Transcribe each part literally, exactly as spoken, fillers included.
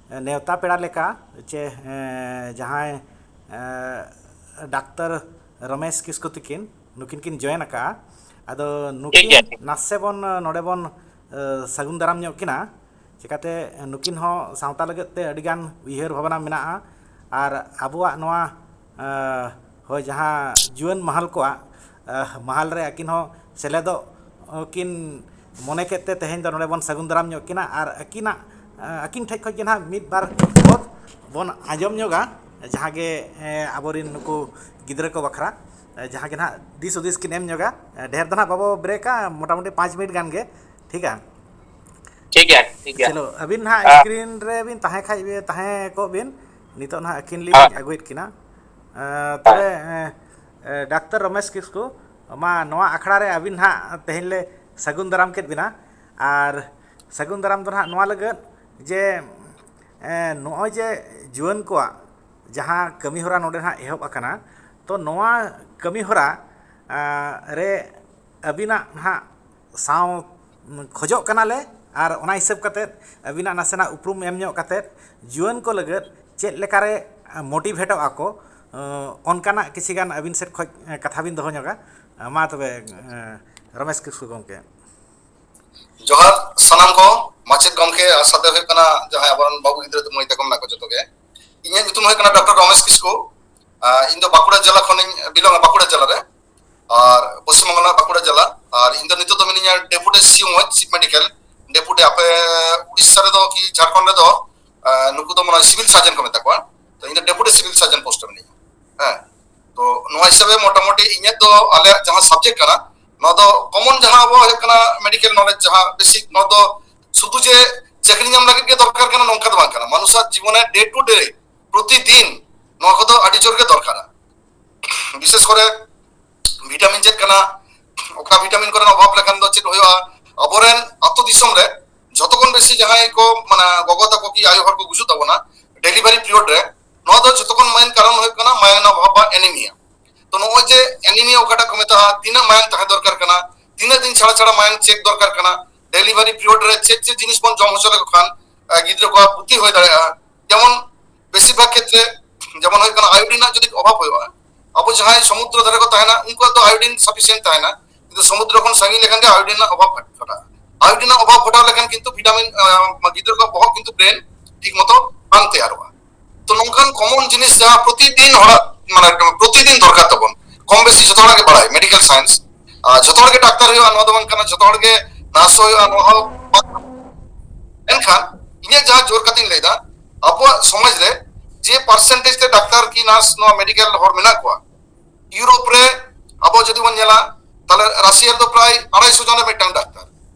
ᱱᱮᱣᱛᱟ ᱯᱮᱲᱟ ᱞᱮᱠᱟ ᱪᱮ ᱮ, ᱡᱟᱦᱟᱸᱭ ᱮ, ᱰᱟᱠᱛᱟᱨ ᱨᱚᱢᱮᱥ ᱠᱤᱥᱠᱩ ᱛᱤᱠᱤᱱ ᱱᱩᱠᱤᱱ ᱠᱤᱱ ᱡᱚᱭᱮᱱ ᱟᱠᱟᱫᱼᱟ᱾ ᱟᱫᱚ ᱱᱩᱠᱤᱱ ᱱᱟᱥᱮ ᱵᱚᱱ ᱱᱚᱰᱮ ᱵᱚᱱ ᱮ, ᱥᱟᱹᱜᱩᱱ ᱫᱟᱨᱟᱢ ᱧᱚᱜ ᱠᱤᱱᱟ᱾ ᱪᱤᱠᱟᱹᱛᱮ ᱱᱩᱠᱤᱱ ᱦᱚᱸ ᱥᱟᱶᱛᱟ ᱞᱟᱹᱜᱤᱫ ᱛᱮ ᱟᱹᱰᱤᱜᱟᱱ ᱩᱭᱦᱟᱹᱨ ᱵᱷᱟᱵᱽᱱᱟ ᱢᱮᱱᱟᱜᱼᱟ᱾ ᱟᱨ ᱟᱵᱚᱣᱟᱜ ᱱᱚᱣᱟ ᱮ, ᱦᱳᱭ, ᱡᱟᱦᱟᱸ ᱡᱩᱣᱟᱹᱱ ᱢᱟᱦᱟᱞ ᱠᱚᱣᱟᱜ ᱮ, ᱢᱟᱦᱟᱞ ᱨᱮ ᱟᱹᱠᱤᱱ ᱦᱚᱸ ᱥᱮᱞᱮᱫᱚᱜ ᱠᱤᱱ ᱢᱚᱱᱮ ᱠᱮᱫ ᱛᱮ ᱛᱮᱦᱮᱧ ᱫᱚ ᱱᱚᱰᱮ ᱵᱚᱱ ᱥᱟᱹᱜᱩᱱ ᱫᱟᱨᱟᱢ ᱧᱚᱜ ᱠᱤᱱᱟ᱾ ᱟᱨ ᱟᱹᱠᱤᱱᱟᱜ ᱮ, ᱟᱹᱠᱤᱱ ᱴᱷᱮᱡ ᱠᱷᱚᱡ ᱜᱮ ᱱᱟᱦᱟᱜ ᱢᱤᱫ ᱵᱟᱨ ᱠᱚᱛᱷᱟ ᱵᱚᱱ ᱟᱸᱡᱚᱢ ᱧᱚᱜᱟ, ᱡᱟᱦᱟᱸ ᱜᱮ ᱮ, ᱟᱵᱚᱨᱮᱱ ᱱᱩᱠᱩ ᱜᱤᱫᱽᱨᱟᱹ ᱠᱚ ᱵᱟᱠᱷᱨᱟ ᱮ, ᱡᱟᱦᱟᱸ ᱜᱮ ᱱᱟᱦᱟᱜ ᱫᱤᱥ ᱦᱩᱫᱤᱥ ᱠᱤᱱ ᱮᱢ ᱧᱚᱜᱟ᱾ ᱮ, ᱰᱷᱮᱨ ᱫᱚ ᱱᱟᱦᱟᱜ ᱵᱟᱵᱚ ᱵᱨᱮᱠᱟ, ᱢᱚᱴᱟᱢᱩᱴᱤ ᱯᱟᱸᱪ ᱢᱤᱱᱤᱴ ᱜᱟᱱ ᱜᱮ᱾ ᱴᱷᱤᱠᱟ? ᱴᱷᱤᱠ ᱜᱮᱭᱟ, ᱴᱷᱤᱠ ᱜᱮᱭᱟ᱾ ᱪᱚᱞᱚ, ᱟᱹᱵᱤᱱ ᱱᱟᱦᱟᱜ ᱟᱸ᱾ ᱥᱠᱨᱤᱱ ᱨᱮ ᱵᱤᱱ ᱛᱟᱦᱮᱸ ᱠᱷᱟᱡ ᱵᱤᱱ ᱛᱟᱦᱮᱸ ᱠᱚᱜ ᱵᱤᱱ᱾ ᱱᱤᱛᱚᱜ ᱱᱟᱦᱟᱜ ᱟᱹᱠᱤᱱ ᱞᱤᱧ ᱦᱮᱸ᱾ ᱟᱹᱜᱩᱭᱮᱫ ᱠᱤᱱᱟ᱾ ᱮ, ᱛᱚᱵᱮ ᱮ, ᱮ, ᱰᱟᱠᱛᱟᱨ ᱨᱚᱢᱮᱥ ᱠᱤᱥᱠᱩ, ᱢᱟ ᱱᱚᱣᱟ ᱟᱠᱷᱲᱟ ᱨᱮ ᱟᱹᱵᱤᱱ ᱱᱟᱦᱟᱜ ᱛᱮᱦᱮᱧ ᱞᱮ ᱥᱟᱹᱜᱩᱱ ᱫᱟᱨᱟᱢ ᱠᱮᱫ ᱵᱤᱱᱟ᱾ ᱟᱨ ᱥᱟᱹᱜᱩᱱ ᱫᱟᱨᱟᱢ ᱫᱚ ᱱᱟᱦᱟᱜ ᱱᱚᱣᱟ ᱞᱟᱹᱜᱤᱫ ᱡᱮ ᱮ, ᱱᱚᱜᱼᱚᱭ ᱡᱮ ᱡᱩᱣᱟᱹᱱ ᱠᱚᱣᱟᱜ ᱡᱟᱦᱟᱸ ᱠᱟᱹᱢᱤ ᱦᱚᱨᱟ ᱱᱚᱰᱮ ᱱᱟᱦᱟᱜ ᱮᱦᱚᱵ ᱟᱠᱟᱱᱟ, ᱛᱚ ᱱᱚᱣᱟ ᱠᱟᱹᱢᱤ ᱦᱚᱨᱟ ᱮ, ᱨᱮ ᱟᱹᱵᱤᱱᱟᱜ ᱱᱟᱦᱟᱜ ᱥᱟᱶ ᱠᱷᱚᱡᱚᱜ ᱠᱟᱱᱟᱞᱮ, ᱟᱨ ᱚᱱᱟ ᱦᱤᱥᱟᱹᱵ ᱠᱟᱛᱮᱫ ᱟᱹᱵᱤᱱᱟᱜ ᱱᱟᱥᱮᱱᱟᱜ ᱩᱯᱨᱩᱢ ᱮᱢ ᱧᱚᱜ ᱠᱟᱛᱮᱫ ᱡᱩᱣᱟᱹᱱ ᱠᱚ ᱞᱟᱹᱜᱤᱫ ᱪᱮᱫ ᱞᱮᱠᱟᱨᱮ ᱢᱳᱴᱤᱵᱷᱮᱴᱚᱜ ᱟᱠᱚ, ᱮ, ᱚᱱᱠᱟᱱᱟᱜ ᱠᱤᱪᱷᱤ ᱜᱟᱱ ᱟᱹᱵᱤᱱ ᱥᱮᱫ ᱠᱷᱚᱡ ᱠᱟᱛᱷᱟ ᱵᱤᱱ ᱫᱚᱦᱚ ᱧᱚᱜᱟ᱾ ᱢᱟ ᱛᱚᱵᱮ, ᱮ, ᱨᱚᱢᱮᱥ ᱠᱤᱥᱠᱩ ᱜᱚᱢᱠᱮ᱾ ᱡᱚᱦᱟᱨ ᱥᱟᱱᱟᱢ ᱠᱚ, ᱢᱟᱪᱮᱫ ᱜᱚᱢᱠᱮ ᱟᱨ ᱥᱟᱶᱛᱮ ᱦᱩᱭᱩᱜ ᱠᱟᱱᱟ ᱡᱟᱦᱟᱸᱭ ᱟᱵᱚᱨᱮᱱ ᱵᱟᱹᱵᱩ ᱜᱤᱫᱽᱨᱟᱹ ᱢᱟᱹᱭ ᱛᱟᱠᱚ ᱢᱮᱱᱟᱜ ᱠᱚ ᱡᱚᱛᱚ ᱜᱮ᱾ ᱤᱧᱟᱹᱜ ᱧᱩᱛᱩᱢ ᱦᱩᱭᱩᱜ ᱠᱟᱱᱟ ᱰᱚᱠᱴᱚᱨ ᱨᱚᱢᱮᱥ ᱠᱤᱥᱠᱩ᱾ ᱟᱨ ᱤᱧ ᱫᱚ ᱵᱟᱸᱠᱩᱲᱟ ᱡᱮᱞᱟ ᱠᱷᱚᱱᱤᱧ ᱵᱤᱞᱚᱝᱟ, ᱵᱟᱸᱠᱩᱲᱟ ᱡᱮᱞᱟ ᱨᱮ, ᱟᱨ ᱯᱚᱥᱪᱤᱢ ᱵᱟᱝᱞᱟ ᱵᱟᱸᱠᱩᱲᱟ ᱡᱮᱞᱟ᱾ ᱟᱨ ᱤᱧ ᱫᱚ ᱱᱤᱛᱚᱜ ᱫᱚ ᱢᱤᱱᱟᱹᱧᱟ ᱰᱮᱯᱩᱴᱤ ᱥᱤ ᱮᱢ ᱳ ᱪᱤᱯ ᱢᱮᱰᱤᱠᱮᱞ ᱰᱮᱯᱩᱴᱤ᱾ ᱟᱯᱮ ᱩᱲᱤᱥᱥᱟ ᱨᱮᱫᱚ ᱠᱤ ᱡᱷᱟᱲᱠᱷᱚᱸᱰ ᱨᱮᱫᱚ ᱟᱨ ᱱᱩᱠᱩ ᱫᱚ ᱢᱟᱱᱮ ᱥᱤᱵᱤᱞ ᱥᱟᱨᱡᱚᱱ ᱠᱚ ᱢᱮᱛᱟ ᱠᱚᱣᱟ, ᱛᱚ ᱤᱧ ᱫᱚ ᱰᱮᱯᱩᱴᱤ ᱥᱤᱵᱤᱞ ᱥᱟᱨᱡᱚᱱ ᱯᱳᱥᱴ ᱨᱮ ᱢᱤᱱᱟᱹᱧᱟ᱾ ᱦᱮᱸ, ᱛᱚ ᱱᱚᱣᱟ ᱦᱤᱥᱟᱹᱵᱮ ᱢᱚᱴᱟᱢᱩᱴᱤ ᱤᱧᱟᱹᱜ ᱫᱚ ᱟᱞᱮᱭᱟᱜ ᱡᱟᱦᱟᱸ ᱥᱟᱵᱡᱮᱠᱴ ᱠᱟᱱᱟ, ᱱᱚᱣᱟ ᱫᱚ ᱠᱚᱢᱚᱱ ᱡᱟᱦᱟᱸ ᱟᱵᱚ ᱦᱩᱭᱩᱜ ᱠᱟᱱᱟ ᱢᱮᱰᱤᱠᱮᱞ ᱱᱚᱞᱮᱡᱽ, ᱡᱟᱦᱟᱸ ᱵᱮᱥᱤᱠ, ᱱᱚᱣᱟ ᱫᱚ ᱥᱩᱫᱷᱩ ᱡᱮ ᱪᱟᱹᱠᱨᱤ ᱧᱟᱢ ᱞᱟᱹᱜᱤᱫ ᱜᱮ ᱫᱚᱨᱠᱟᱨ ᱠᱟᱱᱟ ᱱᱚᱝᱠᱟ ᱫᱚ ᱵᱟᱝ ᱠᱟᱱᱟ᱾ ᱢᱟᱱᱩᱥᱟᱜ ᱡᱤᱵᱚᱱᱮ ᱰᱮ ᱴᱩ ᱰᱮ ᱯᱨᱚᱛᱤᱫᱤᱱ ᱱᱚᱣᱟ ᱠᱚᱫᱚ ᱟᱹᱰᱤ ᱡᱳᱨ ᱜᱮ ᱫᱚᱨᱠᱟᱨᱟ᱾ ᱵᱤᱥᱮᱥ ᱠᱚᱨᱮ ᱵᱷᱤᱴᱟᱢᱤᱱ ᱪᱮᱫ ᱠᱟᱱᱟ, ᱚᱠᱟ ᱵᱷᱤᱴᱟᱢᱤᱱ ᱠᱚᱨᱮᱱᱟᱜ ᱚᱵᱷᱟᱵ ᱞᱮᱠᱷᱟᱱ ᱫᱚ ᱪᱮᱫ ᱦᱩᱭᱩᱜᱼᱟ? ᱟᱵᱚᱨᱮᱱ ᱟᱹᱛᱩ ᱫᱤᱥᱚᱢ ᱨᱮ ᱡᱷᱚᱛᱚ ᱠᱷᱚᱱ ᱵᱮᱥᱤ ᱡᱟᱦᱟᱸᱭ ᱠᱚ, ᱢᱟᱱᱮ, ᱜᱚᱜᱚ ᱛᱟᱠᱚ ᱠᱤ ᱟᱭᱳ ᱦᱚᱲ ᱠᱚ ᱜᱩᱡᱩᱜ ᱛᱟᱵᱚᱱᱟ ᱰᱮᱞᱤᱵᱷᱟᱨᱤ ᱯᱤᱨᱤᱭᱳᱰ ᱨᱮ, ᱱᱚᱣᱟ ᱫᱚ ᱡᱷᱚᱛᱚ ᱠᱷᱚᱱ ᱢᱮᱱ ᱠᱟᱨᱚᱱ ᱦᱩᱭᱩᱜ ᱠᱟᱱᱟ ᱢᱟᱭᱟᱝ ᱨᱮᱱᱟᱜ ᱚᱵᱷᱟᱵ ᱵᱟ ᱮᱱᱤᱢᱤᱭᱟ᱾ ᱛᱚ ᱱᱚᱜᱼᱚᱭ ᱡᱮ ᱮᱱᱤᱢᱤᱭᱟ ᱚᱠᱟᱴᱟᱜ ᱠᱚ ᱢᱮᱛᱟᱜᱼᱟ, ᱛᱤᱱᱟᱹᱜ ᱢᱟᱭᱟᱝ ᱛᱟᱦᱮᱸ ᱫᱚᱨᱠᱟᱨ ᱠᱟᱱᱟ, ᱛᱤᱱᱟᱹᱜ ᱫᱤᱱ ᱪᱷᱟᱲᱟ ᱪᱷᱟᱲᱟ ᱢᱟᱭᱟᱝ ᱪᱮᱠ ᱫᱚᱨᱠᱟᱨ ᱠᱟᱱᱟ, ᱰᱮᱞᱤᱵᱷᱟᱨᱤ ᱯᱤᱨᱤᱭᱳᱰ ᱨᱮ ᱪᱮᱫ ᱪᱮᱫ ᱡᱤᱱᱤᱥ ᱵᱚᱱ ᱡᱚᱢ ᱦᱚᱪᱚ ᱞᱮᱠᱚ ᱠᱷᱟᱱ ᱜᱤᱫᱽᱨᱟᱹ ᱠᱚᱣᱟᱜ ᱵᱩᱫᱽᱫᱷᱤ ᱦᱩᱭ ᱫᱟᱲᱮᱭᱟᱜᱼᱟ᱾ ᱡᱮᱢᱚᱱ ᱵᱮᱥᱤᱨ ᱵᱷᱟᱜᱽ ᱠᱷᱮᱛᱨᱮ ᱡᱮᱢᱚᱱ ᱦᱩᱭᱩᱜ ᱠᱟᱱᱟ, ᱟᱭᱳᱰᱤᱱ ᱨᱮᱱᱟᱜ ᱡᱩᱫᱤ ᱚᱵᱷᱟᱵ ᱦᱩᱭᱩᱜᱼᱟ, ᱟᱵᱚ ᱡᱟᱦᱟᱸᱭ ᱥᱚᱢᱩᱫᱨᱚ ᱫᱷᱟᱨᱮ ᱠᱚ ᱛᱟᱦᱮᱱᱟ, ᱩᱱᱠᱩᱣᱟᱜ ᱫᱚ ᱟᱭᱳᱰᱤᱱ ᱥᱟᱯᱷᱤᱥᱤᱭᱮᱱᱴ ᱛᱟᱦᱮᱱᱟ, ᱠᱤᱱᱛᱩ ᱥᱚᱢᱩᱫᱨᱚ ᱠᱷᱚᱱ ᱥᱟᱺᱜᱤᱧ ᱞᱮᱠᱷᱟᱱ ᱜᱮ ᱟᱭᱳᱰᱤᱱ ᱨᱮᱱᱟᱜ ᱚᱵᱷᱟᱵ ᱜᱷᱚᱴᱟᱜᱼᱟ᱾ ᱟᱭᱳᱰᱤᱱ ᱨᱮᱱᱟᱜ ᱚᱵᱷᱟᱵ ᱜᱷᱚᱴᱟᱣ ᱞᱮᱠᱷᱟᱱ ᱠᱤᱱᱛᱩ ᱵᱷᱤᱴᱟᱢᱤᱱ, ᱜᱤᱫᱽᱨᱟᱹ ᱠᱚᱣᱟᱜ ᱵᱚᱦᱚᱜ ᱠᱤᱱᱛᱩ ᱵᱨᱮᱱ ᱴᱷᱤᱠ ᱢᱚᱛᱚ ᱵᱟᱝ ᱛᱮᱭᱟᱨᱚᱜᱼᱟ᱾ ᱛᱚ ᱱᱚᱝᱠᱟᱱ ᱠᱚᱢᱚᱱ ᱡᱤᱱᱤᱥ ᱡᱟᱦᱟᱸ ᱯᱨᱚᱛᱤᱫᱤᱱ ᱦᱚᱲᱟᱜ, ᱢᱟᱱᱮ ᱯᱨᱚᱛᱤᱫᱤᱱ ᱫᱚᱨᱠᱟᱨ ᱛᱟᱵᱚᱱ, ᱠᱚᱢ ᱵᱮᱥᱤ ᱡᱚᱛᱚ ᱦᱚᱲᱟᱜ ᱜᱮ ᱵᱟᱲᱟᱭ, ᱢᱮᱰᱤᱠᱮᱞ ᱥᱟᱭᱮᱱᱥ, ᱡᱚᱛᱚ ᱦᱚᱲ ᱜᱮ ᱰᱟᱠᱛᱟᱨ ᱦᱩᱭᱩᱜᱼᱟ ᱱᱚᱣᱟ ᱫᱚ ᱵᱟᱝ ᱠᱟᱱᱟ, ᱡᱚᱛᱚ ᱦᱚᱲ ᱜᱮ ᱱᱟᱨᱥ ᱦᱩᱭᱩᱜᱼᱟ ᱱᱚᱣᱟ ᱦᱚᱸ ᱵᱟᱝ ᱠᱟᱱᱟ᱾ ᱮᱱᱠᱷᱟᱱ ᱤᱧᱟᱹᱜ ᱡᱟᱦᱟᱸ ᱡᱳᱨ ᱠᱟᱛᱮᱧ ᱞᱟᱹᱭᱫᱟ, ᱟᱵᱚᱣᱟᱜ ᱥᱚᱢᱟᱡᱽ ᱨᱮ ᱡᱮ ᱯᱟᱨᱥᱮᱱᱴᱮᱡᱽ ᱛᱮ ᱰᱟᱠᱛᱟᱨ ᱠᱤ ᱱᱟᱨᱥ ᱱᱚᱣᱟ ᱢᱮᱰᱤᱠᱮᱞ ᱦᱚᱲ ᱢᱮᱱᱟᱜ ᱠᱚᱣᱟ, ᱤᱭᱩᱨᱳᱯ ᱨᱮ ᱟᱵᱚ ᱡᱩᱫᱤ ᱵᱚᱱ ᱧᱮᱞᱟ, ᱛᱟᱦᱞᱮ ᱨᱟᱥᱤᱭᱟ ᱨᱮᱫᱚ ᱯᱨᱟᱭ ᱟᱲᱟᱭᱥᱚ ᱡᱚᱱ ᱨᱮ ᱢᱤᱫᱴᱟᱝ ᱰᱟᱠᱛᱟᱨ᱾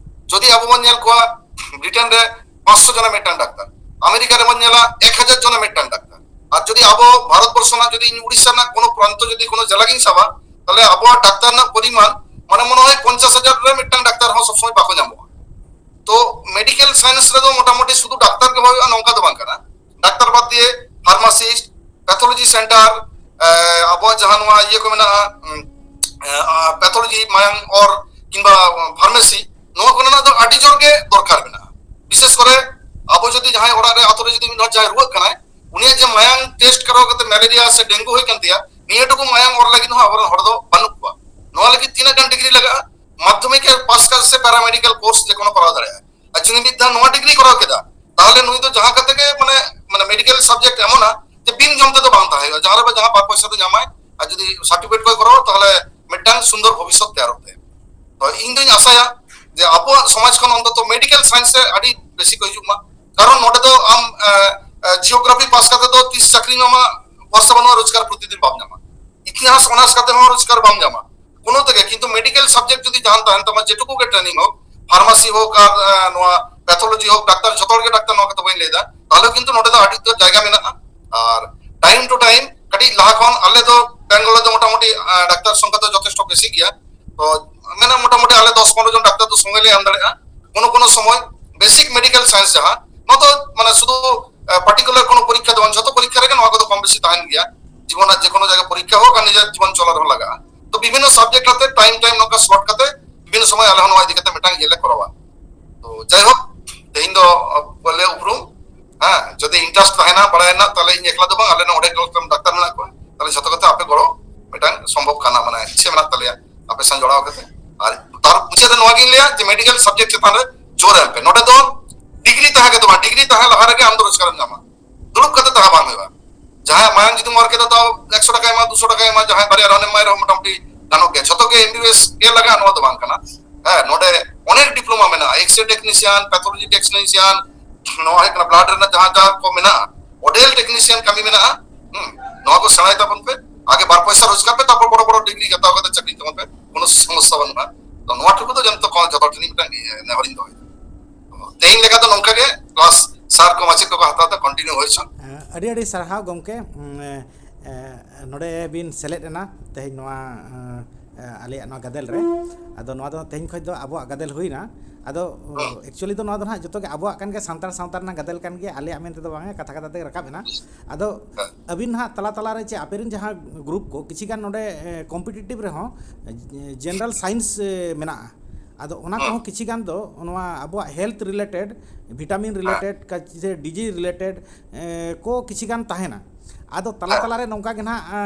ᱡᱩᱫᱤ ᱟᱵᱚ ᱵᱚᱱ ᱧᱮᱞ ᱠᱚᱣᱟ, ᱵᱨᱤᱴᱮᱱ ᱨᱮ ᱯᱟᱸᱪᱥᱚ ᱡᱚᱱ ᱨᱮ ᱢᱤᱫᱴᱟᱝ ᱰᱟᱠᱛᱟᱨ, ᱟᱢᱮᱨᱤᱠᱟ ᱨᱮᱵᱚᱱ ᱧᱮᱞᱟ ᱮᱠ ᱦᱟᱡᱟᱨ ᱡᱚᱱ ᱨᱮ ᱢᱤᱫᱴᱟᱝ ᱰᱟᱠᱛᱟᱨ᱾ ᱟᱨ ᱡᱩᱫᱤ ᱟᱵᱚ ᱵᱷᱟᱨᱚᱛ ᱵᱚᱨᱥᱚ ᱨᱮᱱᱟᱜ ᱡᱩᱫᱤ ᱤᱧ ᱩᱲᱤᱥᱥᱟ ᱨᱮᱱᱟᱜ ᱠᱳᱱᱳ ᱯᱨᱟᱱᱛᱚ ᱡᱩᱫᱤ ᱠᱳᱱᱳ ᱡᱮᱞᱟ ᱜᱤᱧ ᱥᱟᱵᱟ, ᱛᱟᱦᱞᱮ ᱟᱵᱚᱣᱟᱜ ᱰᱟᱠᱛᱟᱨ ᱨᱮᱱᱟᱜ ᱯᱚᱨᱤᱢᱟᱱ, ᱢᱟᱱᱮ ᱢᱚᱱᱮ ᱦᱚᱭ ᱯᱚᱧᱪᱟᱥ ᱦᱟᱡᱟᱨ ᱨᱮ ᱢᱤᱫᱴᱟᱝ ᱰᱟᱠᱛᱟᱨ ᱦᱚᱸ ᱥᱚᱵ ᱥᱚᱢᱚᱭ ᱵᱟᱠᱚ ᱧᱟᱢᱚᱜᱼᱟ᱾ ᱛᱚ ᱢᱮᱰᱤᱠᱮᱞ ᱥᱟᱭᱮᱱᱥ ᱨᱮᱫᱚ ᱢᱚᱴᱟᱢᱩᱴᱤ ᱥᱩᱫᱷᱩ ᱰᱟᱠᱛᱟᱨ ᱜᱮ ᱦᱩᱭᱩᱜᱼᱟ ᱱᱚᱝᱠᱟ ᱫᱚ ᱵᱟᱝ ᱠᱟᱱᱟ᱾ ᱰᱟᱠᱛᱟᱨ ᱵᱟᱫ ᱫᱤᱭᱮ ᱯᱷᱟᱨᱢᱟᱥᱤᱥᱴ, ᱯᱮᱛᱷᱳᱞᱚᱡᱤ ᱥᱮᱱᱴᱟᱨ, ᱟᱵᱚᱣᱟᱜ ᱡᱟᱦᱟᱸ ᱱᱚᱣᱟ ᱤᱭᱟᱹ ᱠᱚ ᱢᱮᱱᱟᱜᱼᱟ, ᱯᱮᱛᱷᱳᱞᱚᱡᱤ, ᱢᱟᱭᱟᱝ ᱚᱨ ᱠᱤᱝᱵᱟ ᱯᱷᱟᱨᱢᱮᱥᱤ, ᱱᱚᱣᱟ ᱠᱚᱨᱮᱱᱟᱜ ᱫᱚ ᱟᱹᱰᱤ ᱡᱳᱨ ᱜᱮ ᱫᱚᱨᱠᱟᱨ ᱢᱮᱱᱟᱜᱼᱟ᱾ ᱵᱤᱥᱮᱥ ᱠᱚᱨᱮ ᱟᱵᱚ ᱡᱩᱫᱤ ᱡᱟᱦᱟᱸᱭ ᱚᱲᱟᱜ ᱨᱮ, ᱟᱛᱳ ᱨᱮ ᱡᱩᱫᱤ ᱢᱤᱫ ᱦᱚᱲ ᱡᱟᱦᱟᱸᱭ ᱨᱩᱣᱟᱹᱜ ᱠᱟᱱᱟᱭ, ᱩᱱᱤᱭᱟᱜ ᱡᱮ ᱢᱟᱭᱟᱝ ᱴᱮᱥᱴ ᱠᱟᱨᱟᱣ ᱠᱟᱛᱮ ᱢᱮᱞᱮᱨᱤᱭᱟ ᱥᱮ ᱰᱮᱝᱜᱩ ᱦᱩᱭ ᱠᱟᱱ ᱛᱟᱭᱟ, ᱱᱤᱭᱟᱹ ᱴᱩᱠᱩ ᱢᱟᱭᱟᱝ ᱚᱨ ᱞᱟᱹᱜᱤᱫ ᱦᱚᱸ ᱟᱵᱚᱨᱮᱱ ᱦᱚᱲ ᱫᱚ ᱵᱟᱹᱱᱩᱜ ᱠᱚᱣᱟ᱾ ᱱᱚᱣᱟ ᱞᱟᱹᱜᱤᱫ ᱛᱤᱱᱟᱹᱜ ᱜᱟᱱ ᱰᱤᱜᱽᱨᱤ ᱞᱟᱜᱟᱜᱼᱟ? ᱢᱟᱫᱽᱫᱷᱚᱢᱤᱠ ᱮ ᱯᱟᱥ ᱠᱟᱜ ᱥᱮ ᱯᱮᱨᱟᱢᱮᱰᱤᱠᱮᱞ ᱠᱳᱨᱥ ᱡᱮ ᱠᱳᱱᱳ ᱠᱚᱨᱟᱣ ᱫᱟᱲᱮᱭᱟᱜᱼᱟ᱾ ᱟᱨ ᱡᱩᱫᱤ ᱢᱤᱫ ᱫᱷᱟᱣ ᱱᱚᱣᱟ ᱰᱤᱜᱽᱨᱤ ᱠᱚᱨᱟᱣ ᱠᱮᱫᱟ, ᱛᱟᱦᱚᱞᱮ ᱱᱩᱭ ᱫᱚ ᱡᱟᱦᱟᱸ ᱠᱟᱛᱮ ᱜᱮ ᱢᱟᱱᱮ, ᱢᱟᱱᱮ ᱢᱮᱰᱤᱠᱮᱞ ᱥᱟᱵᱡᱮᱠᱴ ᱮᱢᱚᱱᱟ ᱡᱮ ᱵᱤᱱ ᱡᱚᱢ ᱛᱮᱫᱚ ᱵᱟᱝ ᱛᱟᱦᱮᱸ ᱦᱩᱭᱩᱜᱼᱟ, ᱡᱟᱦᱟᱸ ᱨᱮ ᱵᱟ ᱡᱟᱦᱟᱸ ᱵᱟᱨ ᱯᱚᱭᱥᱟ ᱫᱚ ᱧᱟᱢᱟᱭ᱾ ᱟᱨ ᱡᱩᱫᱤ ᱥᱟᱨᱴᱤᱯᱷᱤᱠᱮᱴ ᱠᱚᱭ ᱠᱚᱨᱟᱣᱟ, ᱛᱟᱦᱚᱞᱮ ᱢᱤᱫᱴᱟᱝ ᱥᱩᱱᱫᱚᱨ ᱵᱷᱚᱵᱤᱥᱥᱚᱛ ᱛᱮᱭᱟᱨᱚᱜ ᱛᱟᱭᱟ᱾ ᱛᱚ ᱤᱧ ᱫᱚᱧ ᱟᱥᱟᱭᱟ ᱡᱮ ᱟᱵᱚᱣᱟᱜ ᱥᱚᱢᱟᱡᱽ ᱠᱷᱚᱱ ᱚᱱᱛᱚᱛᱚ ᱢᱮᱰᱤᱠᱮᱞ ᱥᱟᱭᱮᱱᱥ ᱨᱮ ᱟᱹᱰᱤ ᱵᱮᱥᱤ ᱠᱚ ᱦᱤᱡᱩᱜ ᱢᱟ, ᱠᱟᱨᱚᱱ ᱱᱚᱰᱮ ᱫᱚ ᱟᱢ ᱡᱤᱭᱳᱜᱨᱟᱯᱷᱤ ᱯᱟᱥ ᱠᱟᱛᱮ ᱫᱚ ᱛᱤᱥ ᱪᱟᱹᱠᱨᱤ ᱧᱟᱢᱟ, ᱯᱚᱭᱥᱟ ᱵᱟᱹᱱᱩᱜᱼᱟ, ᱨᱳᱡᱽᱜᱟᱨ ᱯᱨᱚᱛᱤᱫᱤᱱ ᱵᱟᱢ ᱧᱟᱢᱟ, ᱤᱛᱤᱦᱟᱥ ᱚᱱᱟᱨᱥ ᱠᱟᱛᱮ ᱦᱚᱸ ᱨᱳᱡᱽᱜᱟᱨ ᱵᱟᱢ ᱧᱟᱢᱟ ᱠᱳᱱᱳ ᱛᱮᱜᱮ᱾ ᱠᱤᱱᱛᱩ ᱢᱮᱰᱤᱠᱮᱞ ᱥᱟᱵᱡᱮᱠᱴ ᱡᱩᱫᱤ ᱡᱟᱦᱟᱱ ᱛᱟᱦᱮᱱ ᱛᱟᱢᱟ, ᱡᱮᱴᱩᱠᱩ ᱜᱮ ᱴᱨᱮᱱᱤᱝ ᱦᱳᱠ, ᱯᱷᱟᱨᱢᱟᱥᱤ ᱦᱳᱠ ᱟᱨ ᱱᱚᱣᱟ ᱯᱮᱛᱷᱳᱞᱚᱡᱤ ᱦᱳᱠ, ᱰᱟᱠᱛᱟᱨ ᱡᱷᱚᱛᱚ ᱦᱚᱲ ᱜᱮ ᱰᱟᱠᱛᱟᱨ, ᱱᱚᱣᱟ ᱠᱟᱛᱷᱟ ᱵᱟᱹᱧ ᱞᱟᱹᱭᱫᱟ, ᱛᱟᱦᱚᱞᱮ ᱠᱤᱱᱛᱩ ᱱᱚᱰᱮ ᱫᱚ ᱟᱹᱰᱤ ᱩᱛᱟᱹᱨ ᱡᱟᱭᱜᱟ ᱢᱮᱱᱟᱜᱼᱟ᱾ ᱟᱨ ᱴᱟᱭᱤᱢ ᱴᱩ ᱴᱟᱭᱤᱢ ᱠᱟᱹᱴᱤᱡ ᱞᱟᱦᱟ ᱠᱷᱚᱱ ᱟᱞᱮ ᱫᱚ ᱵᱮᱝᱜᱚᱞ ᱨᱮᱫᱚ ᱢᱚᱴᱟᱢᱩᱴᱤ ᱰᱟᱠᱛᱟᱨ ᱥᱚᱝᱠᱷᱟ ᱫᱚ ᱡᱚᱛᱷᱮᱥᱴᱚ ᱵᱮᱥᱤ ᱜᱮᱭᱟ᱾ ᱛᱚ ᱢᱮᱱᱟ ᱢᱚᱴᱟᱢᱩᱴᱤ ᱟᱞᱮ ᱫᱚᱥ ᱯᱚᱱᱨᱚ ᱡᱚᱱ ᱰᱟᱠᱛᱟᱨ ᱫᱚ ᱥᱚᱸᱜᱮ ᱞᱮ ᱮᱢ ᱫᱟᱲᱮᱭᱟᱜᱼᱟ᱾ ᱠᱳᱱᱳ ᱠᱳᱱᱳ ᱥᱚᱢᱚᱭ ᱵᱮᱥᱤᱠ ᱢᱮᱰᱤᱠᱮᱞ ᱥᱟᱭᱮᱱᱥ ᱡᱟᱦᱟᱸ, ᱱᱚᱣᱟ ᱫᱚ ᱢᱟᱱᱮ ᱥᱩᱫᱷᱩ ᱯᱟᱨᱴᱤᱠᱩᱞᱟᱨ ᱠᱳᱱᱳ ᱯᱚᱨᱤᱠᱠᱷᱟ ᱫᱚ ᱵᱟᱝ, ᱡᱷᱚᱛᱚ ᱯᱚᱨᱤᱠᱠᱷᱟ ᱨᱮᱜᱮ ᱱᱚᱣᱟ ᱠᱚᱫᱚ ᱠᱚᱢ ᱵᱮᱥᱤ ᱛᱟᱦᱮᱱ ᱜᱮᱭᱟ᱾ ᱡᱤᱵᱚᱱ ᱨᱮᱱᱟᱜ ᱡᱮ ᱠᱳᱱᱳ ᱡᱟᱭᱜᱟ ᱯᱚᱨᱤᱠᱠᱷᱟ ᱦᱳᱠ ᱟᱨ ᱱᱤᱡᱮᱨ ᱡᱤᱵᱚᱱ ᱪᱚᱞᱟᱨ ᱦᱚᱸ ᱞᱟᱜᱟᱜᱼᱟ᱾ ᱛᱚ ᱵᱤᱵᱷᱤᱱᱱᱚ ᱥᱟᱵᱡᱮᱠᱴ ᱟᱛᱮ ᱴᱟᱭᱤᱢ ᱴᱟᱭᱤᱢ ᱱᱚᱝᱠᱟ ᱥᱞᱚᱴ ᱠᱟᱛᱮ ᱵᱤᱵᱷᱤᱱᱱᱚ ᱥᱚᱢᱚᱭ ᱟᱞᱮ ᱦᱚᱸ ᱱᱚᱣᱟ ᱤᱫᱤ ᱠᱟᱛᱮ ᱢᱤᱫᱴᱟᱝ ᱤᱭᱟᱹ ᱞᱮ ᱠᱚᱨᱟᱣᱟ᱾ ᱛᱚ ᱡᱟᱭᱦᱳᱠ, ᱛᱮᱦᱮᱧ ᱫᱚ ᱵᱚᱞᱮ ᱩᱯᱨᱩᱢ, ᱦᱮᱸ, ᱡᱩᱫᱤ ᱤᱱᱴᱟᱨᱮᱥᱴ ᱛᱟᱦᱮᱱᱟ, ᱵᱟᱲᱟᱭ ᱨᱮᱱᱟᱜ, ᱛᱟᱦᱞᱮ ᱤᱧ ᱮᱠᱞᱟ ᱫᱚ ᱵᱟᱝ, ᱟᱞᱮ ᱱᱚᱰᱮ ᱜᱮ ᱰᱟᱠᱛᱟᱨ ᱢᱮᱱᱟᱜ ᱠᱚᱣᱟ, ᱛᱟᱦᱞᱮ ᱡᱷᱚᱛᱚ ᱠᱟᱛᱮ ᱟᱯᱮ ᱜᱚᱲᱚ ᱢᱤᱫᱴᱟᱝ ᱥᱚᱢᱵᱷᱚᱵ ᱠᱟᱱᱟ, ᱢᱟᱱᱮ ᱤᱪᱪᱷᱟᱹ ᱢᱮᱱᱟᱜ ᱛᱟᱞᱮᱭᱟ ᱟᱯᱮ ᱥᱟᱶ ᱡᱚᱲᱟᱣ ᱠᱟᱛᱮ᱾ ᱟᱨ ᱛᱟᱨ ᱢᱩᱪᱟᱹᱫ ᱨᱮ ᱱᱚᱣᱟ ᱜᱤᱧ ᱞᱟᱹᱭᱟ ᱡᱮ ᱢᱮᱰᱤᱠᱮᱞ ᱥᱟᱵᱡᱮᱠᱴ ᱪᱮᱛᱟᱱ ᱨᱮ ᱡᱳᱨ ᱮᱢ ᱯᱮ᱾ ᱱᱚᱰᱮ ᱫᱚ ᱰᱤᱜᱽᱨᱤ ᱛᱟᱦᱮᱸ ᱜᱮ ᱫᱚ ᱵᱟᱝ, ᱰᱤᱜᱽᱨᱤ ᱛᱟᱦᱮᱸ ᱞᱟᱦᱟ ᱨᱮᱜᱮ ᱟᱢ ᱫᱚ ᱨᱳᱡᱽᱜᱟᱨ ᱮᱢ ᱧᱟᱢᱟ, ᱫᱩᱲᱩᱵ ᱠᱟᱛᱮ ᱛᱟᱦᱮᱸ ᱵᱟᱝ ᱦᱩᱭᱩᱜᱼᱟ᱾ ᱡᱟᱦᱟᱸᱭ ᱢᱟᱭᱟᱢ ᱡᱩᱫᱤᱢ ᱚᱨ ᱠᱮᱫᱟ, ᱛᱟᱣ ᱮᱠᱥᱚ ᱴᱟᱠᱟᱭ ᱮᱢᱟ, ᱫᱩᱥᱚ ᱴᱟᱠᱟᱭ ᱮᱢᱟ, ᱡᱟᱦᱟᱸᱭ ᱵᱟᱨᱭᱟ ᱨᱟᱱᱮᱢ ᱮᱢᱟᱭ ᱨᱮᱦᱚᱸ ᱢᱚᱴᱟᱢᱩᱴᱤ ᱜᱟᱱᱚᱜ ᱜᱮᱭᱟ᱾ ᱡᱷᱚᱛᱚ ᱜᱮ ᱮᱢ ᱵᱤ ᱵᱤ ᱮᱥ ᱜᱮ ᱞᱟᱜᱟᱜᱼᱟ, ᱱᱚᱣᱟ ᱫᱚ ᱵᱟᱝ ᱠᱟᱱᱟ᱾ ᱦᱮᱸ, ᱱᱚᱰᱮ ᱚᱱᱮᱠ ᱰᱤᱯᱞᱳᱢᱟ ᱢᱮᱱᱟᱜᱼᱟ, ᱮᱠᱥᱨᱮ ᱴᱮᱠᱱᱤᱥᱤᱭᱟᱱ, ᱯᱮᱛᱷᱳᱞᱚᱡᱤ ᱴᱮᱠᱱᱤᱥᱤᱭᱟᱱ, ᱱᱚᱣᱟ ᱦᱩᱭᱩᱜ ᱠᱟᱱᱟ ᱵᱞᱟᱰ ᱨᱮᱱᱟᱜ ᱡᱟᱦᱟᱸ ᱡᱟᱦᱟᱸ ᱠᱚ ᱢᱮᱱᱟᱜᱼᱟ, ᱚᱰᱮᱞ ᱴᱮᱠᱱᱤᱥᱤᱭᱟᱱ ᱠᱟᱹᱢᱤ ᱢᱮᱱᱟᱜᱼᱟ᱾ ᱦᱩᱸ, ᱱᱚᱣᱟ ᱠᱚ ᱥᱮᱬᱟᱭ ᱛᱟᱵᱚᱱ ᱯᱮ, ᱟᱜᱮ ᱵᱟᱨ ᱯᱚᱭᱥᱟ ᱨᱳᱡᱽᱜᱟᱨ ᱯᱮ, ᱛᱟᱨᱯᱚᱨ ᱵᱚᱲᱚ ᱵᱚᱲᱚ ᱰᱤᱜᱽᱨᱤ ᱦᱟᱛᱟᱣ ᱠᱟᱛᱮ ᱪᱟᱹᱠᱨᱤ ᱛᱟᱵᱚᱱ ᱯᱮ, ᱠᱳᱱᱳ ᱥᱚᱢᱚᱥᱥᱟ ᱵᱟᱹᱱᱩᱜᱼᱟ᱾ ᱛᱚ, ᱱᱚᱣᱟ ᱴᱩᱠᱩ ᱫᱚ ᱡᱚᱛᱚ ᱠᱚ, ᱡᱚᱛᱚ ᱴᱷᱮᱱ ᱢᱤᱫᱴᱟᱝ ᱤᱭᱟᱹ ᱱᱮᱦᱚᱨᱤᱧ ᱫᱚᱦᱚᱭᱮᱫᱟ᱾ ᱛᱮᱦᱮᱧ ᱞᱮᱠᱟ ᱫᱚ ᱱᱚᱝᱠᱟ ᱜᱮ, ᱠᱞᱟᱥ ᱥᱟᱨ ᱠᱚ ᱢᱟᱪᱮᱫ ᱠᱚᱠᱚ ᱦᱟᱛᱟᱣ ᱫᱟ, ᱠᱚᱱᱴᱤᱱᱤᱭᱩ ᱦᱩᱭ ᱦᱚᱪᱚᱱ᱾ ᱟᱹᱰᱤ ᱟᱹᱰᱤ ᱥᱟᱨᱦᱟᱣ ᱜᱚᱢᱠᱮ, ᱩᱢ, ᱮ, ᱮ, ᱱᱚᱰᱮ ᱵᱤᱱ ᱥᱮᱞᱮᱫ ᱮᱱᱟ ᱛᱮᱦᱮᱧ ᱱᱚᱣᱟ, ᱮ, ᱮ, ᱟᱞᱮᱭᱟᱜ ᱱᱚᱣᱟ ᱜᱟᱫᱮᱞ ᱨᱮ᱾ ᱟᱫᱚ ᱱᱚᱣᱟ ᱫᱚ ᱛᱮᱦᱮᱧ ᱠᱷᱚᱱ ᱫᱚ ᱟᱵᱚᱣᱟᱜ ᱜᱟᱫᱮᱞ ᱦᱩᱭᱱᱟ᱾ ᱟᱫᱚ, ᱦᱩᱸ᱾ ᱮᱠᱪᱩᱭᱮᱞᱤ ᱫᱚ ᱱᱚᱣᱟ ᱫᱚ ᱱᱟᱦᱟᱜ ᱡᱚᱛᱚ ᱜᱮ ᱟᱵᱚᱣᱟᱜ ᱠᱟᱱ ᱜᱮᱭᱟ, ᱥᱟᱱᱛᱟᱲ ᱥᱟᱶᱛᱟ ᱨᱮᱱᱟᱜ ᱜᱟᱫᱮᱞ ᱠᱟᱱ ᱜᱮᱭᱟ, ᱟᱞᱮᱭᱟᱜ ᱢᱮᱱ ᱛᱮᱫᱚ ᱵᱟᱝᱟ, ᱠᱟᱛᱷᱟ ᱠᱟᱛᱷᱟ ᱛᱮᱜᱮ ᱨᱟᱠᱟᱵ ᱮᱱᱟ᱾ ᱟᱫᱚ ᱦᱮᱸ᱾ ᱟᱹᱵᱤᱱ ᱱᱟᱦᱟᱜ ᱛᱟᱞᱟ ᱛᱟᱞᱟ ᱨᱮ ᱪᱮ ᱟᱯᱮ ᱨᱮᱱ ᱡᱟᱦᱟᱸ ᱜᱨᱩᱯ ᱠᱚ ᱠᱤᱪᱷᱤ ᱜᱟᱱ ᱱᱚᱰᱮ, ᱮ, ᱠᱚᱢᱯᱤᱴᱤᱴᱤᱵᱷ ᱨᱮᱦᱚᱸ, ᱮ, ᱡᱮᱱᱟᱨᱟᱞ ᱥᱟᱭᱮᱱᱥ, ᱮ, ᱢᱮᱱᱟᱜᱼᱟ᱾ ᱟᱫᱚ ᱚᱱᱟ ᱦᱩᱸ᱾ ᱠᱚᱦᱚᱸ ᱠᱤᱪᱷᱤ ᱜᱟᱱ ᱫᱚ ᱱᱚᱣᱟ ᱟᱵᱚᱣᱟᱜ ᱦᱮᱞᱛᱷ ᱨᱤᱞᱮᱴᱮᱰ, ᱵᱷᱤᱴᱟᱢᱤᱱ ᱦᱮᱸ᱾ ᱨᱤᱞᱮᱴᱮᱰ, ᱠᱟ-, ᱥᱮ ᱰᱤᱡᱤᱡᱽ ᱨᱤᱞᱮᱴᱮᱰ, ᱮ, ᱠᱚ ᱠᱤᱪᱷᱤ ᱜᱟᱱ ᱛᱟᱦᱮᱱᱟ᱾ ᱟᱫᱚ ᱛᱟᱞᱟ ᱦᱮᱸ᱾ ᱛᱟᱞᱟ ᱨᱮ ᱱᱚᱝᱠᱟ ᱜᱮ ᱱᱟᱦᱟᱜ, ᱮ,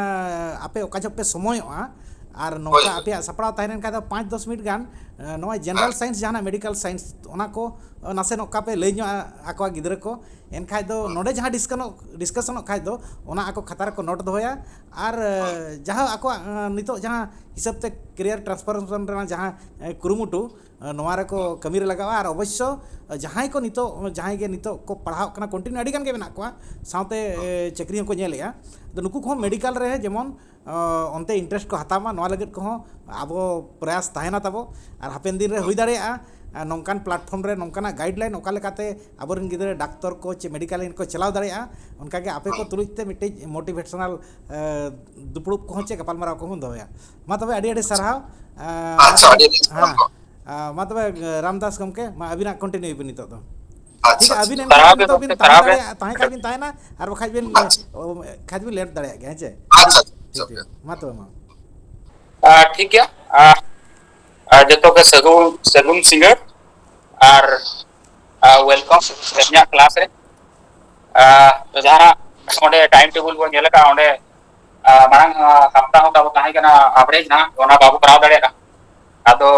ᱟᱯᱮ ᱚᱠᱟ ᱡᱚᱦᱚᱜ ᱯᱮ ᱥᱚᱢᱚᱭᱚᱜᱼᱟ, ᱟᱨ ᱦᱳᱭ, ᱱᱚᱝᱠᱟ ᱦᱳᱭ᱾ ᱟᱯᱮᱭᱟᱜ ᱥᱟᱯᱲᱟᱣ ᱛᱟᱦᱮᱸ ᱞᱮᱱ ᱠᱷᱟᱱ ᱫᱚ ᱯᱟᱸᱪ ᱫᱚᱥ ᱢᱤᱱᱤᱴ ᱜᱟᱱ, ᱮ, ᱱᱚᱣᱟ ᱡᱮᱱᱟᱨᱟᱞ ᱦᱮᱸ᱾ ᱥᱟᱭᱮᱱᱥ, ᱡᱟᱦᱟᱱᱟᱜ ᱢᱮᱰᱤᱠᱮᱞ ᱥᱟᱭᱮᱱᱥ, ᱚᱱᱟ ᱠᱚ, ᱮ, ᱱᱟᱥᱮ ᱱᱚᱝᱠᱟ ᱯᱮ ᱞᱟᱹᱭ ᱧᱚᱜ ᱟᱠᱚᱣᱟ ᱜᱤᱫᱽᱨᱟᱹ ᱠᱚ, ᱮᱱᱠᱷᱟᱡ ᱫᱚ ᱦᱩᱸ᱾ ᱱᱚᱰᱮ ᱡᱟᱦᱟᱸ ᱰᱤᱥᱠᱟᱱᱚᱜ, ᱰᱤᱥᱠᱟᱥᱚᱱᱚᱜ ᱠᱷᱟᱡ ᱫᱚ ᱚᱱᱟ ᱟᱠᱚ ᱠᱷᱟᱛᱟ ᱨᱮᱠᱚ ᱱᱳᱴ ᱫᱚᱦᱚᱭᱟ᱾ ᱟᱨ, ᱦᱩᱸ᱾ ᱮ, ᱡᱟᱦᱟᱸ ᱟᱠᱚᱣᱟᱜ, ᱮ, ᱱᱤᱛᱚᱜ ᱡᱟᱦᱟᱸ ᱦᱤᱥᱟᱹᱵ ᱛᱮ ᱠᱮᱨᱤᱭᱟᱨ ᱴᱨᱟᱱᱥᱯᱷᱚᱨᱢᱮᱥᱚᱱ ᱨᱮᱱᱟᱜ ᱡᱟᱦᱟᱸ, ᱮ, ᱠᱩᱨᱩᱢᱩᱴᱩ, ᱮ, ᱱᱚᱣᱟ ᱨᱮᱠᱚ ᱦᱩᱸ᱾ ᱠᱟᱹᱢᱤ ᱨᱮ ᱞᱟᱜᱟᱜᱼᱟ᱾ ᱟᱨ ᱚᱵᱚᱥᱥᱚ, ᱮ, ᱡᱟᱦᱟᱸᱭ ᱠᱚ ᱱᱤᱛᱚᱜ, ᱡᱟᱦᱟᱸᱭ ᱜᱮ ᱱᱤᱛᱚᱜ ᱠᱚ ᱯᱟᱲᱦᱟᱣᱜ ᱠᱟᱱᱟ, ᱠᱚᱱᱴᱤᱱᱤᱭᱩ ᱟᱹᱰᱤ ᱜᱟᱱ ᱜᱮ ᱢᱮᱱᱟᱜ ᱠᱚᱣᱟ, ᱥᱟᱶᱛᱮ, ᱦᱩᱸ᱾ ᱮ, ᱪᱟᱹᱠᱨᱤ ᱦᱚᱸᱠᱚ ᱧᱮᱞᱮᱜᱼᱟ᱾ ᱟᱫᱚ ᱱᱩᱠᱩ ᱠᱚᱦᱚᱸ ᱦᱩᱸ᱾ ᱢᱮᱰᱤᱠᱟᱞ ᱨᱮ ᱡᱮᱢᱚᱱ, ᱚ, ᱚᱱᱛᱮ ᱤᱱᱴᱟᱨᱮᱥᱴ ᱠᱚ ᱦᱟᱛᱟᱣ ᱢᱟ, ᱱᱚᱣᱟ ᱞᱟᱹᱜᱤᱫ ᱠᱚᱦᱚᱸ ᱟᱵᱚ ᱯᱨᱚᱭᱟᱥ ᱛᱟᱦᱮᱱᱟ ᱛᱟᱵᱚ᱾ ᱟᱨ ᱦᱟᱯᱮᱱ ᱫᱤᱱ ᱨᱮ ᱦᱩᱸ᱾ ᱦᱩᱭ ᱫᱟᱲᱮᱭᱟᱜᱼᱟ, ᱟᱨ ᱱᱚᱝᱠᱟᱱ ᱯᱞᱟᱴᱯᱷᱚᱨᱢ ᱨᱮ ᱱᱚᱝᱠᱟᱱᱟᱜ ᱜᱟᱭᱤᱰᱞᱟᱭᱤᱱ ᱚᱠᱟ ᱞᱮᱠᱟᱛᱮ ᱟᱵᱚᱨᱮᱱ ᱜᱤᱫᱽᱨᱟᱹ ᱰᱟᱠᱛᱚᱨ ᱠᱚ ᱪᱮ ᱢᱮᱰᱤᱠᱟᱞ ᱞᱟᱭᱤᱱ ᱠᱚ ᱪᱟᱞᱟᱣ ᱫᱟᱲᱮᱭᱟᱜᱼᱟ, ᱚᱱᱠᱟᱜᱮ ᱟᱯᱮ ᱠᱚ ᱦᱩᱸ᱾ ᱛᱩᱞᱩᱡ ᱛᱮ ᱢᱤᱫᱴᱤᱡ ᱢᱳᱴᱤᱵᱷᱮᱥᱚᱱᱟᱞ, ᱮ, ᱫᱩᱯᱲᱩᱵ ᱠᱚᱦᱚᱸ ᱪᱮ ᱜᱟᱯᱟᱞᱢᱟᱨᱟᱣ ᱠᱚᱦᱚᱸ ᱫᱚᱦᱚᱭᱟ᱾ ᱢᱟ ᱛᱚᱵᱮ, ᱟᱹᱰᱤ ᱟᱹᱰᱤ ᱟᱪᱪᱷᱟ᱾ ᱥᱟᱨᱦᱟᱣ᱾ ᱮ, ᱟᱪᱪᱷᱟ, ᱟᱹᱰᱤ ᱟᱹᱰᱤ ᱥᱟᱨᱦᱟᱣ᱾ ᱦᱮᱸ, ᱮ, ᱢᱟ ᱛᱚᱵᱮ, ᱨᱟᱢᱫᱟᱥ ᱜᱚᱢᱠᱮ, ᱢᱟ ᱟᱹᱵᱤᱱᱟᱜ ᱠᱚᱱᱴᱤᱱᱤᱭᱩᱭ ᱵᱤᱱ ᱱᱤᱛᱚᱜ ᱫᱚ᱾ ᱟᱪᱪᱷᱟ, ᱴᱷᱤᱠ, ᱟᱪᱪᱷᱟ᱾ ᱟᱹᱵᱤᱱ ᱮᱱᱠᱷᱟᱱ ᱥᱟᱨᱦᱟᱣ ᱜᱮ ᱱᱤᱛᱚᱜ ᱵᱤᱱ ᱜᱚᱢᱠᱮ, ᱛᱟᱦᱮᱸ ᱥᱟᱨᱦᱟᱣ ᱜᱮ᱾ ᱫᱟᱲᱮᱭᱟᱜᱼᱟ, ᱛᱟᱦᱮᱸ ᱠᱷᱟᱱ ᱵᱤᱱ ᱛᱟᱦᱮᱱᱟ, ᱟᱨ ᱵᱟᱠᱷᱟᱡ ᱵᱤᱱ, ᱟᱪᱪᱷᱟ᱾ ᱚ, ᱠᱷᱟᱡ ᱵᱤᱱ ᱞᱮᱴ ᱫᱟᱲᱮᱭᱟᱜ ᱜᱮᱭᱟ, ᱦᱮᱸ ᱪᱮ? ᱟᱪᱪᱷᱟ, ᱴᱷᱤᱠ, ᱟᱪᱪᱷᱟ᱾ ᱴᱷᱤᱠ᱾ ᱢᱟ ᱛᱚᱵᱮ, ᱢᱟ᱾ ᱟ, ᱴᱷᱤᱠ ᱜᱮᱭᱟ᱾ ᱟ, ᱟ, ᱡᱚᱛᱚ ᱜᱮ ᱥᱟᱹᱜᱩᱱ, ᱥᱟᱹᱜᱩᱱ ᱥᱤᱸᱜᱟᱹᱲ᱾ ᱟᱨ ᱣᱮᱞᱠᱟᱢ ᱤᱧᱟᱹᱜ ᱠᱞᱟᱥ ᱨᱮ᱾ ᱟᱨ ᱡᱟᱦᱟᱸ ᱚᱸᱰᱮ ᱴᱟᱭᱤᱢ ᱴᱮᱵᱤᱞ ᱵᱚᱱ ᱧᱮᱞ ᱟᱠᱟᱫᱼᱟ, ᱚᱸᱰᱮ ᱟᱨ ᱢᱟᱲᱟᱝ ᱦᱟᱯᱛᱟ ᱦᱚᱸ ᱛᱟᱵᱚ ᱛᱟᱦᱮᱸ ᱠᱟᱱᱟ ᱟᱵᱷᱨᱮᱡᱽ ᱱᱟᱦᱟᱜ, ᱚᱱᱟ ᱵᱟᱵᱚ ᱠᱚᱨᱟᱣ ᱫᱟᱲᱮᱭᱟᱜᱼᱟ᱾ ᱟᱫᱚ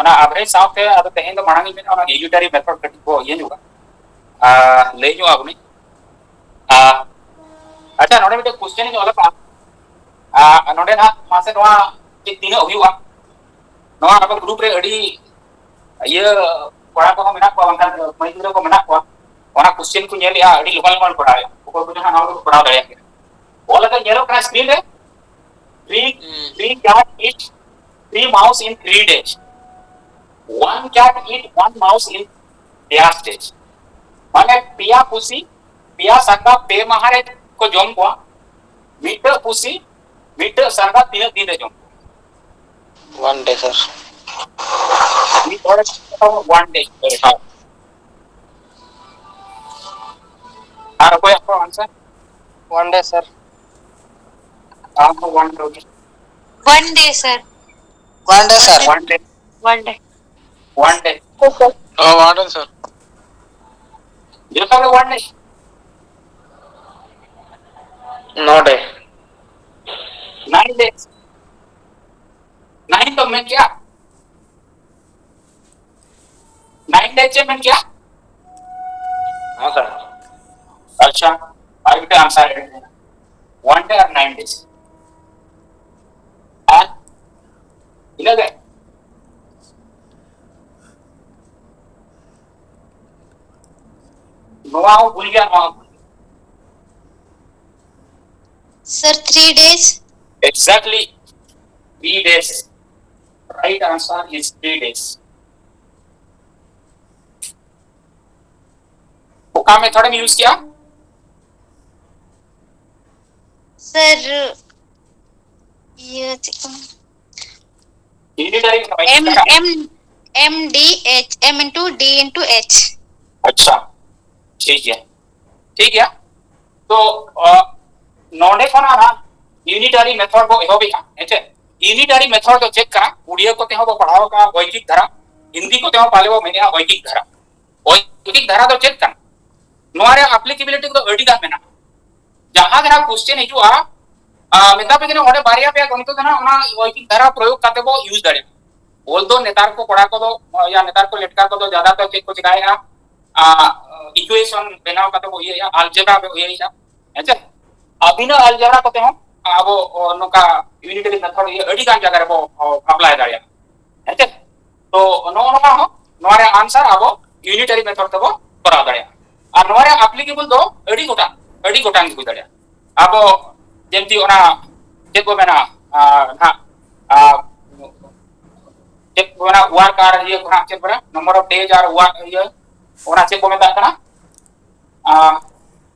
ᱚᱱᱟ ᱟᱵᱷᱨᱮᱡᱽ ᱥᱟᱶᱛᱮ ᱟᱫᱚ ᱛᱮᱦᱮᱧ ᱫᱚ ᱢᱟᱲᱟᱝ ᱤᱧ ᱢᱮᱱᱟ, ᱚᱱᱟ ᱤᱭᱩᱱᱤᱴᱟᱨᱤ ᱢᱮᱛᱷᱚᱰ ᱠᱟᱹᱴᱤᱡ ᱵᱚ ᱤᱭᱟᱹ ᱧᱚᱜᱟ, ᱟᱨ ᱞᱟᱹᱭ ᱧᱚᱜ ᱟᱵᱚᱱᱤᱧ᱾ ᱟᱨ ᱟᱪᱪᱷᱟ, ᱱᱚᱰᱮ ᱢᱤᱫᱴᱮᱱ ᱠᱚᱥᱪᱮᱱ ᱤᱧ ᱚᱞ ᱟᱠᱟᱫᱼᱟ᱾ ᱟᱨ ᱱᱚᱰᱮ ᱱᱟᱦᱟᱜ ᱢᱟᱥᱮ ᱱᱚᱣᱟ ᱪᱮᱫ ᱛᱤᱱᱟᱹᱜ ᱦᱩᱭᱩᱜᱼᱟ? ᱱᱚᱣᱟ ᱟᱵᱚ ᱜᱨᱩᱯ ᱨᱮ ᱟᱹᱰᱤ ᱤᱭᱟᱹ ᱠᱚᱲᱟ ᱠᱚᱦᱚᱸ ᱢᱮᱱᱟᱜ ᱠᱚᱣᱟ, ᱵᱟᱝᱠᱷᱟᱱ ᱢᱟᱹᱭ ᱜᱤᱫᱽᱨᱟᱹ ᱠᱚ ᱢᱮᱱᱟᱜ ᱠᱚᱣᱟ, ᱚᱱᱟ ᱠᱚᱥᱪᱮᱱ ᱠᱚ ᱧᱮᱞᱮᱫᱼᱟ, ᱟᱹᱰᱤ ᱞᱚᱜᱚᱱ ᱞᱚᱜᱚᱱ ᱠᱚᱨᱟᱣᱮᱫᱼᱟ᱾ ᱚᱠᱚᱭ ᱠᱚᱫᱚ ᱦᱟᱸᱜ ᱱᱚᱣᱟ ᱠᱚ ᱠᱚᱨᱟᱣ ᱫᱟᱲᱮᱭᱟᱜ ᱜᱮᱭᱟ᱾ ᱚᱞ ᱟᱠᱟᱫ ᱧᱮᱞᱚᱜ ᱠᱟᱱᱟ ᱥᱠᱨᱤᱱ ᱨᱮ, three, three cat eat three mouse in three days. One cat eat one mouse in four days. ᱢᱟᱱᱮ ᱯᱮᱭᱟ ᱯᱩᱥᱤ ᱯᱮᱭᱟ ᱥᱟᱨᱜᱟ ᱯᱮ ᱢᱟᱦᱟ ᱨᱮ ᱠᱚ ᱡᱚᱢ ᱠᱚᱣᱟ᱾ ᱢᱤᱫᱴᱟᱹᱜ ᱯᱩᱥᱤ ᱢᱤᱫᱴᱟᱹᱜ ᱥᱟᱨᱜᱟ ᱛᱤᱱᱟᱹᱜ ᱫᱤᱱ ᱨᱮ ᱡᱚᱢ ᱠᱚᱣᱟ? One day, sir. ᱢᱤᱫ ᱦᱚᱲ ᱚᱣᱟᱱ ᱰᱮ᱾ ᱟᱨ ᱚᱠᱚᱭᱟᱜ ᱠᱚ ᱟᱱᱥᱟᱨ? One day, sir. ᱟᱢ ᱦᱚᱸ one day. One day, sir. One day, sir. One day. One day. One day. Oh, one day, sir. ᱡᱚᱛᱚ ᱜᱮ one day. No day. Nine day. Nine ᱫᱚ ᱢᱮᱱ ᱠᱮᱜᱼᱟ? ᱱᱟᱭᱤᱱ ᱰᱮ ᱪᱮᱫ ᱢᱮᱱ ᱠᱮᱜᱼᱟ? ᱦᱮᱸ, sir. ᱟᱪᱪᱷᱟ, ᱟᱨ ᱢᱤᱫᱴᱟᱝ ᱟᱱᱥᱟᱨ ᱮᱢ ᱢᱮ᱾ ᱚᱣᱟᱱ ᱰᱮ ᱟᱨ ᱱᱟᱭᱤᱱ ᱰᱮ᱾ ᱟᱨ ᱤᱱᱟᱹ ᱜᱮ? ᱱᱚᱣᱟ ᱦᱚᱸ ᱵᱷᱩᱞ ᱜᱮᱭᱟ, ᱱᱚᱣᱟ ᱦᱚᱸ ᱵᱷᱩᱞ ᱜᱮᱭᱟ᱾ Sir, three days. Exactly, three days. Right answer is three days. ᱚᱠᱟ ᱢᱮᱛᱷᱚᱰ ᱮᱢ ᱤᱭᱩᱡᱽ ᱠᱮᱜᱼᱟ? Sir, ᱤᱭᱟᱹ ᱪᱮᱫ ᱠᱚ ᱤᱭᱩᱱᱤᱴᱟᱨᱤ M M M D H, M into D into H. ᱟᱪᱪᱷᱟ, ᱴᱷᱤᱠ ᱜᱮᱭᱟ, ᱴᱷᱤᱠ ᱜᱮᱭᱟ᱾ ᱛᱚ ᱱᱚᱰᱮ ᱠᱷᱚᱱᱟᱜ ᱱᱟᱦᱟᱜ ᱤᱭᱩᱱᱤᱴᱟᱨᱤ ᱢᱮᱛᱷᱚᱰ ᱵᱚ ᱮᱦᱚᱵᱮᱜᱼᱟ᱾ ᱦᱮᱸᱪᱮ, ᱤᱭᱩᱱᱤᱴᱟᱨᱤ ᱢᱮᱛᱷᱚᱰ ᱫᱚ ᱪᱮᱫ ᱠᱟᱱᱟ? ᱩᱲᱤᱭᱟᱹ ᱠᱚᱛᱮ ᱦᱚᱸ ᱵᱚ ᱯᱟᱲᱦᱟᱣ ᱟᱠᱟᱫᱼᱟ ᱚᱭᱠᱤᱠ ᱫᱷᱟᱨᱟ, ᱦᱤᱱᱫᱤ ᱠᱚᱛᱮ ᱦᱚᱸ ᱯᱟᱞᱮ ᱵᱚ ᱢᱮᱱᱮᱜᱼᱟ ᱚᱭᱠᱤᱠ ᱫᱷᱟᱨᱟ᱾ ᱚᱭ- ᱚᱭᱠᱤᱠ ᱫᱷᱟᱨᱟ ᱫᱚ ᱪᱮᱫ ᱠᱟᱱᱟ? ᱱᱚᱣᱟ ᱨᱮᱭᱟᱜ ᱟᱯᱞᱤᱠᱮᱵᱤᱞᱤᱴᱤ ᱠᱚᱫᱚ ᱟᱹᱰᱤ ᱜᱟᱱ ᱢᱮᱱᱟᱜᱼᱟ᱾ ᱡᱟᱦᱟᱸ ᱜᱮ ᱱᱟᱜ ᱠᱚᱥᱪᱮᱱ ᱦᱤᱡᱩᱜᱼᱟ, ᱟᱨ ᱢᱮᱛᱟ ᱯᱮ ᱠᱟᱹᱱᱟᱹᱧ, ᱚᱸᱰᱮ ᱵᱟᱨᱭᱟ ᱯᱮᱭᱟ ᱜᱚᱱᱤᱛᱚ ᱫᱚ ᱱᱟᱜ ᱚᱱᱟ ᱚᱭᱠᱤᱠ ᱫᱷᱟᱨᱟ ᱯᱨᱚᱭᱳᱜᱽ ᱠᱟᱛᱮ ᱵᱚ ᱤᱭᱩᱡᱽ ᱫᱟᱲᱮᱭᱟᱜᱼᱟ᱾ ᱚᱞ ᱫᱚ ᱱᱮᱛᱟᱨ ᱠᱚ ᱠᱚᱲᱟ ᱠᱚᱫᱚ, ᱭᱟ ᱱᱮᱛᱟᱨ ᱠᱚ ᱞᱮᱴᱠᱟ ᱠᱚᱫᱚ ᱡᱟᱫᱟ ᱛᱚ ᱪᱮᱫ ᱠᱚ ᱪᱮᱠᱟᱭᱮᱫᱼᱟ, ᱤᱠᱩᱭᱮᱥᱚᱱ ᱵᱮᱱᱟᱣ ᱠᱟᱛᱮ ᱵᱚ ᱤᱭᱟᱹᱭᱟ, ᱟᱞᱡᱮᱵᱨᱟ ᱵᱚ ᱤᱭᱟᱹᱭᱟ, ᱦᱮᱸ ᱪᱮ? ᱟᱨ ᱵᱤᱱᱟᱹ ᱟᱞᱡᱮᱵᱨᱟ ᱠᱚᱛᱮ ᱦᱚᱸ ᱟᱵᱚ ᱱᱚᱝᱠᱟ ᱭᱩᱱᱤᱴᱟᱨᱤ ᱢᱮᱛᱷᱚᱰ ᱤᱭᱟᱹ ᱟᱹᱰᱤ ᱜᱟᱱ ᱡᱟᱭᱜᱟ ᱨᱮᱵᱚ ᱟᱯᱞᱟᱭ ᱫᱟᱲᱮᱭᱟᱜᱼᱟ, ᱦᱮᱸ ᱪᱮ? ᱛᱚ ᱱᱚᱜᱼᱚ ᱱᱚᱣᱟ ᱦᱚᱸ, ᱱᱚᱣᱟ ᱨᱮᱭᱟᱜ ᱟᱱᱥᱟᱨ ᱟᱵᱚ ᱭᱩᱱᱤᱴᱟᱨᱤ ᱢᱮᱛᱷᱚᱰ ᱛᱮᱵᱚ ᱠᱚᱨᱟᱣ ᱫᱟᱲᱮᱭᱟᱜᱼᱟ᱾ ᱟᱨ ᱱᱚᱣᱟ ᱨᱮᱭᱟᱜ ᱟᱯᱞᱤᱠᱮᱵᱚᱞ ᱫᱚ ᱟᱹᱰᱤ ᱜᱚᱴᱟᱝ, ᱟᱹᱰᱤ ᱜᱚᱴᱟᱝ ᱜᱮ ᱦᱩᱭ ᱫᱟᱲᱮᱭᱟᱜᱼᱟ᱾ ᱟᱵᱚ ᱡᱮᱢᱛᱤ ᱚᱱᱟ ᱪᱮᱫ ᱵᱚ ᱢᱮᱱᱟ, ᱟᱨ ᱱᱟᱦᱟᱜ, ᱟᱨ ᱪᱮᱫ ᱵᱚ ᱢᱮᱱᱟ, ᱳᱣᱟᱨᱠ ᱟᱨ ᱤᱭᱟᱹ ᱠᱚ ᱱᱟᱦᱟᱜ ᱪᱮᱫ ᱵᱚ ᱢᱮᱱᱟ, number of days R work ᱤᱭᱟᱹ, ᱚᱱᱟ ᱪᱮᱫ ᱵᱚ ᱢᱮᱛᱟᱜ ᱠᱟᱱᱟ? ᱟᱨ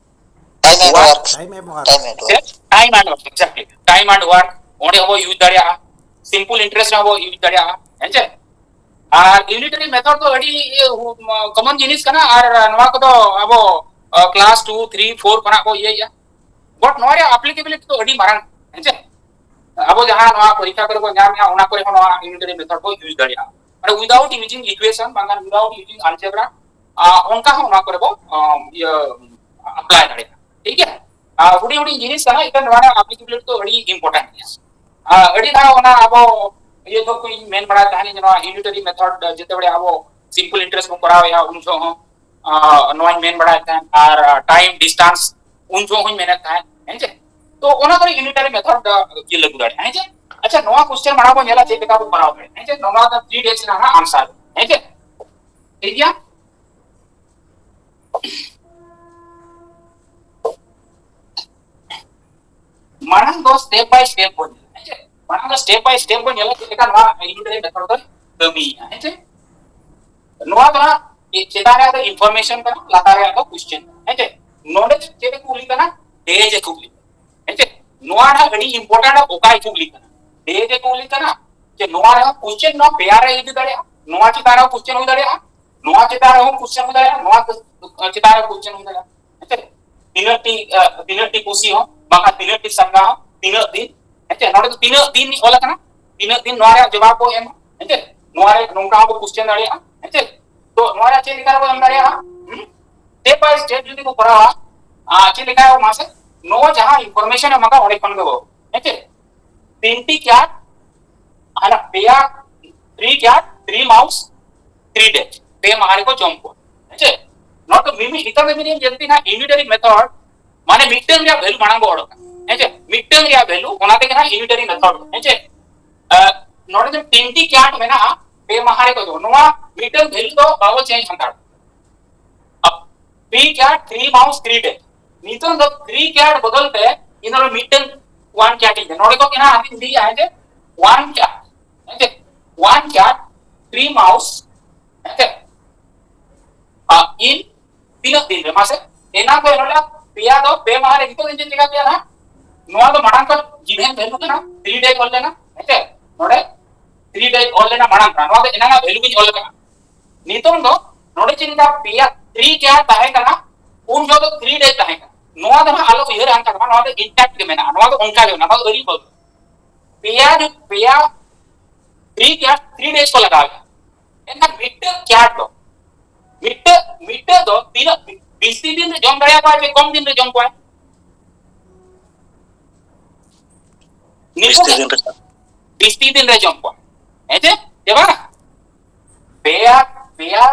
time and work, work. Time and work. Time and ᱪᱮᱫ? work. Time and work, exactly. Time and work ᱚᱸᱰᱮ ᱦᱚᱸᱵᱚ ᱤᱭᱩᱡᱽ ᱫᱟᱲᱮᱭᱟᱜᱼᱟ, ᱥᱤᱢᱯᱞ ᱤᱱᱴᱟᱨᱮᱥᱴ ᱨᱮᱦᱚᱸ ᱵᱚ ᱤᱭᱩᱡᱽ ᱫᱟᱲᱮᱭᱟᱜᱼᱟ, ᱦᱮᱸ ᱪᱮ? ᱟᱨ ᱭᱩᱱᱤᱴᱟᱨᱤ ᱢᱮᱛᱷᱚᱰ ᱫᱚ ᱟᱹᱰᱤ ᱠᱚᱢᱚᱱ ᱡᱤᱱᱤᱥ ᱠᱟᱱᱟ, ᱟᱨ ᱱᱚᱣᱟ ᱠᱚᱫᱚ ᱟᱵᱚ ᱠᱞᱟᱥ ᱴᱩ, ᱛᱷᱨᱤ, ᱯᱷᱳᱨ ᱠᱷᱚᱱᱟᱜ ᱵᱚ ᱤᱭᱟᱹᱭᱮᱫᱼᱟ᱾ ᱵᱟᱴ ᱱᱚᱣᱟ ᱨᱮᱭᱟᱜ ᱟᱯᱞᱤᱠᱮᱵᱤᱞᱤᱴᱤ ᱫᱚ ᱟᱹᱰᱤ ᱢᱟᱨᱟᱝ, ᱦᱮᱸ ᱪᱮ? ᱟᱵᱚ ᱡᱟᱦᱟᱸ ᱱᱚᱣᱟ ᱯᱚᱨᱤᱠᱠᱷᱟ ᱠᱚᱨᱮ ᱵᱚ ᱧᱟᱢᱮᱫᱼᱟ, ᱚᱱᱟ ᱠᱚᱨᱮ ᱦᱚᱸ ᱱᱚᱣᱟ ᱭᱩᱱᱤᱴᱟᱨᱤ ᱢᱮᱛᱷᱚᱰ ᱵᱚ ᱤᱭᱩᱡᱽ ᱫᱟᱲᱮᱭᱟᱜᱼᱟ᱾ ᱢᱟᱱᱮ without using equation, ᱵᱟᱝᱠᱷᱟᱱ without using algebra, ᱚᱱᱠᱟ ᱦᱚᱸ ᱚᱱᱟ ᱠᱚᱨᱮ ᱵᱚ ᱤᱭᱟᱹ ᱟᱯᱞᱟᱭ ᱫᱟᱲᱮᱭᱟᱜᱼᱟ, ᱴᱷᱤᱠ ᱜᱮᱭᱟ? ᱟᱨ ᱦᱩᱰᱤᱧ ᱦᱩᱰᱤᱧ ᱡᱤᱱᱤᱥ ᱠᱟᱱᱟ, ᱮᱱᱠᱷᱟᱱ ᱱᱚᱣᱟ ᱨᱮᱱᱟᱜ ᱟᱯᱞᱤᱠᱮᱵᱤᱞᱤᱴᱤ ᱫᱚ ᱟᱹᱰᱤ ᱤᱢᱯᱚᱨᱴᱮᱱᱴ ᱜᱮᱭᱟ᱾ ᱟᱨ ᱟᱹᱰᱤ ᱫᱷᱟᱣ ᱚᱱᱟ ᱟᱵᱚ ᱤᱭᱟᱹ ᱡᱚᱦᱚᱜ ᱠᱚᱧ ᱢᱮᱱ ᱵᱟᱲᱟᱭ ᱛᱟᱦᱮᱸᱫ, ᱱᱚᱣᱟ ᱭᱩᱱᱤᱴᱟᱨᱤ ᱢᱮᱛᱷᱚᱰ ᱡᱮᱛᱮ ᱵᱮᱲᱮ ᱟᱵᱚ ᱥᱤᱢᱯᱞ ᱤᱱᱴᱟᱨᱮᱥᱴ ᱵᱚ ᱠᱚᱨᱟᱣᱮᱫᱼᱟ, ᱩᱱ ᱡᱚᱦᱚᱜ ᱦᱚᱸ ᱱᱚᱣᱟᱧ ᱢᱮᱱ ᱵᱟᱲᱟᱭᱮᱫ ᱛᱟᱦᱮᱸᱫ, ᱟᱨ ᱴᱟᱭᱤᱢ ᱰᱤᱥᱴᱟᱱᱥ ᱩᱱ ᱡᱚᱦᱚᱜ ᱦᱚᱸᱧ ᱢᱮᱱᱮᱫ ᱛᱟᱦᱮᱸᱫ, ᱦᱮᱸ ᱪᱮ? ᱛᱚ ᱚᱱᱟ ᱠᱚᱨᱮ ᱭᱩᱱᱤᱴᱟᱨᱤ ᱢᱮᱛᱷᱚᱰ ᱤᱭᱟᱹ ᱞᱟᱹᱜᱩ ᱫᱟᱲᱮᱭᱟᱜᱼᱟ, ᱦᱮᱸ ᱪᱮ? ᱟᱪᱪᱷᱟ, ᱱᱚᱣᱟ ᱠᱚᱥᱪᱮᱱ ᱢᱟᱲᱟᱝ ᱵᱚᱱ ᱧᱮᱞᱟ ᱪᱮᱫ ᱞᱮᱠᱟ ᱵᱚ ᱠᱚᱨᱟᱣ ᱫᱟᱲᱮᱭᱟᱜᱼᱟ, ᱦᱮᱸ ᱪᱮ? ᱱᱚᱣᱟ ᱫᱚ ᱛᱷᱨᱤ ᱰᱮᱡ ᱨᱮᱱᱟᱜ ᱟᱱᱥᱟᱨ, ᱦᱮᱸ ᱪᱮ? ᱴᱷᱤᱠ ᱜᱮᱭᱟ? ᱢᱟᱲᱟᱝ ᱫᱚ step by step ᱵᱚᱱ ᱧᱮᱞᱟ, ᱦᱮᱸ ᱪᱮ? ᱢᱟᱲᱟᱝ ᱫᱚ step by step ᱵᱚᱱ ᱧᱮᱞᱟ ᱪᱮᱫ ᱞᱮᱠᱟ ᱱᱚᱣᱟ ᱭᱩᱱᱤᱴᱟᱨᱤ ᱢᱮᱛᱷᱚᱰ ᱫᱚᱭ ᱠᱟᱹᱢᱤᱭᱮᱫᱼᱟ, ᱦᱮᱸ ᱪᱮ? ᱱᱚᱣᱟ ᱫᱚ ᱦᱟᱸᱜ ᱪᱮᱛᱟᱱ ᱨᱮᱭᱟᱜ ᱫᱚ ᱤᱱᱯᱷᱚᱨᱢᱮᱥᱚᱱ ᱠᱟᱱᱟ, ᱞᱟᱛᱟᱨ ᱨᱮᱭᱟᱜ ᱫᱚ ᱠᱚᱥᱪᱮᱱ, ᱦᱮᱸ ᱪᱮ? ᱱᱚᱰᱮ ᱪᱮᱫ ᱮ ᱠᱩᱞᱤ ᱠᱟᱱᱟ? ᱰᱮᱡ ᱮ ᱠᱩᱞᱤ ᱠᱟᱱᱟ, ᱦᱮᱸ ᱪᱮ? ᱱᱚᱣᱟ ᱨᱮᱱᱟᱜ ᱟᱹᱰᱤ ᱤᱢᱯᱚᱨᱴᱮᱱᱴ ᱚᱠᱟᱭ ᱠᱩᱞᱤ ᱠᱟᱱᱟ? ᱰᱮᱡ ᱮ ᱠᱩᱞᱤ ᱠᱟᱱᱟ, ᱪᱮ ᱱᱚᱣᱟ ᱨᱮᱦᱚᱸ ᱠᱚᱥᱪᱮᱱ ᱱᱚᱣᱟ ᱯᱮᱭᱟᱨ ᱨᱮ ᱤᱫᱤ ᱫᱟᱲᱮᱭᱟᱜᱼᱟ, ᱱᱚᱣᱟ ᱪᱮᱛᱟᱱ ᱨᱮᱦᱚᱸ ᱠᱚᱥᱪᱮᱱ ᱦᱩᱭ ᱫᱟᱲᱮᱭᱟᱜᱼᱟ, ᱱᱚᱣᱟ ᱪᱮᱛᱟᱱ ᱨᱮᱦᱚᱸ ᱠᱚᱥᱪᱮᱱ ᱦᱩᱭ ᱫᱟᱲᱮᱭᱟᱜᱼᱟ, ᱱᱚᱣᱟ ᱪᱮᱛᱟᱱ ᱨᱮᱦᱚᱸ ᱠᱚᱥᱪᱮᱱ ᱦᱩᱭ ᱫᱟᱲᱮᱭᱟᱜᱼᱟ, ᱦᱮᱸ ᱪᱮ? ᱛᱤᱱᱟᱹᱜ ᱴᱤ, ᱛᱤᱱᱟᱹᱜ ᱴᱤ ᱠᱩᱥᱤ ᱦᱚᱸ, ᱵᱟᱝᱠᱷᱟᱱ ᱛᱤᱱᱟᱹᱜ ᱴᱤ ᱥᱟᱸᱜᱟ ᱦᱚᱸ, ᱛᱤᱱᱟᱹᱜ ᱫᱤᱱ, ᱦᱮᱸ ᱪᱮ? ᱱᱚᱰᱮ ᱫᱚ ᱛᱤᱱᱟᱹᱜ ᱫᱤᱱ ᱚᱞ ᱟᱠᱟᱱᱟ, ᱛᱤᱱᱟᱹᱜ ᱫᱤᱱ ᱱᱚᱣᱟ ᱨᱮᱭᱟᱜ ᱡᱚᱵᱟᱵ ᱵᱚ ᱮᱢᱟ, ᱦᱮᱸ ᱪᱮ? ᱱᱚᱣᱟ ᱨᱮ ᱱᱚᱝᱠᱟ ᱦᱚᱸᱵᱚ ᱠᱚᱥᱪᱮᱱ ᱫᱟᱲᱮᱭᱟᱜᱼᱟ, ᱦᱮᱸ ᱪᱮ? ᱛᱚ ᱱᱚᱣᱟ ᱨᱮ ᱪᱮᱫ ᱞᱮᱠᱟ ᱨᱮᱵᱚ ᱮᱢ ᱫᱟᱲᱮᱭᱟᱜᱼᱟ? ᱦᱩᱸ? Step by step ᱡᱩᱫᱤ ᱵᱚ ᱠᱚᱨᱟᱣᱟ, ᱟᱨ ᱪᱮᱫ ᱞᱮᱠᱟ ᱢᱟᱥᱮ, ᱱᱚᱣᱟ ᱡᱟᱦᱟᱸ information ᱮᱢ ᱟᱠᱟᱫ ᱚᱸᱰᱮ ᱠᱷᱚᱱ ᱜᱮ ᱵᱚ, ᱦᱮᱸ ᱪᱮ? ᱛᱤᱱᱴᱤ cat, ᱦᱟᱱᱟ ᱯᱮᱭᱟ, three cat, three mouse, three days, ᱯᱮ ᱢᱟᱦᱟ ᱨᱮᱠᱚ ᱡᱚᱢ ᱠᱚᱣᱟ, ᱦᱮᱸ ᱪᱮ? ᱱᱚᱣᱟ ᱫᱚ ᱢᱤᱢᱤᱫ, ᱱᱤᱛᱚᱜ ᱫᱚ ᱢᱤᱫ ᱡᱟᱹᱥᱛᱤ ᱱᱟᱜ unitary method, ᱢᱟᱱᱮ ᱢᱤᱫᱴᱟᱝ ᱨᱮᱭᱟᱜ value ᱢᱟᱲᱟᱝ ᱵᱚ ᱚᱰᱚᱠᱟ, ᱦᱮᱸ ᱪᱮ? ᱢᱤᱫᱴᱟᱝ ᱨᱮᱭᱟᱜ value, ᱚᱱᱟ ᱛᱮᱜᱮ ᱱᱟᱜ unitary method, ᱦᱮᱸ ᱪᱮ? ᱟᱨ ᱱᱚᱰᱮ ᱡᱮ ᱛᱤᱱᱴᱤ cat ᱢᱮᱱᱟᱜᱼᱟ, ᱯᱮ ᱢᱟᱦᱟ ᱨᱮᱠᱚ ᱡᱚᱢ, ᱱᱚᱣᱟ ᱢᱤᱫᱴᱟᱝ value ᱫᱚ ᱵᱟᱵᱚ change ᱦᱟᱛᱟᱲᱟ᱾ ᱟᱨ three cat, three mouse, three days, ᱱᱤᱛᱚᱝ ᱫᱚ three cat ᱵᱚᱫᱚᱞ ᱛᱮ ᱤᱧ ᱫᱚ ᱢᱤᱫᱴᱟᱝ one cat ᱤᱧ, ᱱᱚᱰᱮ ᱫᱚ ᱠᱟᱱᱟ ᱟᱹᱵᱤᱱ ᱤᱫᱤᱭᱟ, ᱦᱮᱸ ᱪᱮ? One cat, ᱦᱮᱸ ᱪᱮ? One cat, three mouse, ᱦᱮᱸ ᱪᱮ? ᱟᱨ in ᱛᱤᱱᱟᱹᱜ ᱫᱤᱱ ᱨᱮ ᱢᱟᱥᱮ? ᱮᱱᱟᱝ ᱫᱚ ᱱᱚᱰᱮ ᱯᱮᱭᱟ ᱫᱚ ᱯᱮ ᱢᱟᱦᱟ ᱨᱮ, ᱱᱤᱛᱚᱜ ᱤᱧ ᱪᱮᱫ ᱪᱮᱠᱟ ᱠᱮᱭᱟ ᱱᱟᱦᱟᱜ? ᱱᱚᱣᱟ ᱫᱚ ᱢᱟᱲᱟᱝ ᱠᱷᱚᱱ given value ᱠᱟᱱᱟ, three days ᱚᱞ ᱞᱮᱱᱟ, ᱦᱮᱸ ᱪᱮ? ᱱᱚᱰᱮ three days ᱚᱞ ᱞᱮᱱᱟ ᱢᱟᱲᱟᱝ ᱠᱷᱚᱱ, ᱱᱚᱣᱟ ᱫᱚ ᱮᱱᱟᱝ ᱟᱜ value ᱜᱤᱧ ᱚᱞ ᱟᱠᱟᱫᱟ᱾ ᱱᱤᱛᱚᱝ ᱫᱚ ᱱᱚᱰᱮ ᱪᱮᱫ ᱞᱮᱠᱟ ᱯᱮᱭᱟ three cat ᱛᱟᱦᱮᱸ ᱠᱟᱱᱟ, ᱩᱱ ᱡᱚᱦᱚᱜ ᱫᱚ three days ᱛᱟᱦᱮᱸ ᱠᱟᱱᱟ᱾ ᱱᱚᱣᱟ ᱫᱚ ᱱᱟᱦᱟᱜ ᱟᱞᱚ ᱩᱭᱦᱟᱹᱨ ᱟᱱ ᱛᱟᱵᱚᱱᱟ, ᱱᱚᱣᱟ ᱫᱚ intact ᱜᱮ ᱢᱮᱱᱟᱜᱼᱟ, ᱱᱚᱣᱟ ᱫᱚ ᱟᱹᱣᱨᱤ ᱵᱚᱫᱚᱞ᱾ ᱯᱮᱭᱟ ᱡᱩ-, ᱯᱮᱭᱟ three cat three days ᱠᱚ ᱞᱟᱜᱟᱣ ᱮᱫᱟ᱾ ᱮᱱᱠᱷᱟᱱ ᱢᱤᱫᱴᱟᱝ cat ᱫᱚ, ᱢᱤᱫᱴᱟᱝ, ᱢᱤᱫᱴᱟᱝ ᱫᱚ ᱛᱤᱱᱟᱹᱜ ᱵᱤᱥᱤ ᱫᱤᱱ ᱨᱮ ᱡᱚᱢ ᱫᱟᱲᱮᱭᱟᱠᱚᱣᱟ ᱥᱮ ᱠᱚᱢ ᱫᱤᱱ ᱨᱮ ᱡᱚᱢ ᱠᱚᱣᱟᱭ? ᱱᱤᱛᱚᱜ ᱵᱤᱥᱤ ᱫᱤᱱ ᱨᱮ᱾ ᱵᱤᱥᱤ ᱫᱤᱱ ᱨᱮ ᱡᱚᱢ ᱠᱚᱣᱟ, ᱦᱮᱸ ᱪᱮ? ᱪᱮ ᱵᱟᱝ? ᱯᱮᱭᱟ, ᱯᱮᱭᱟ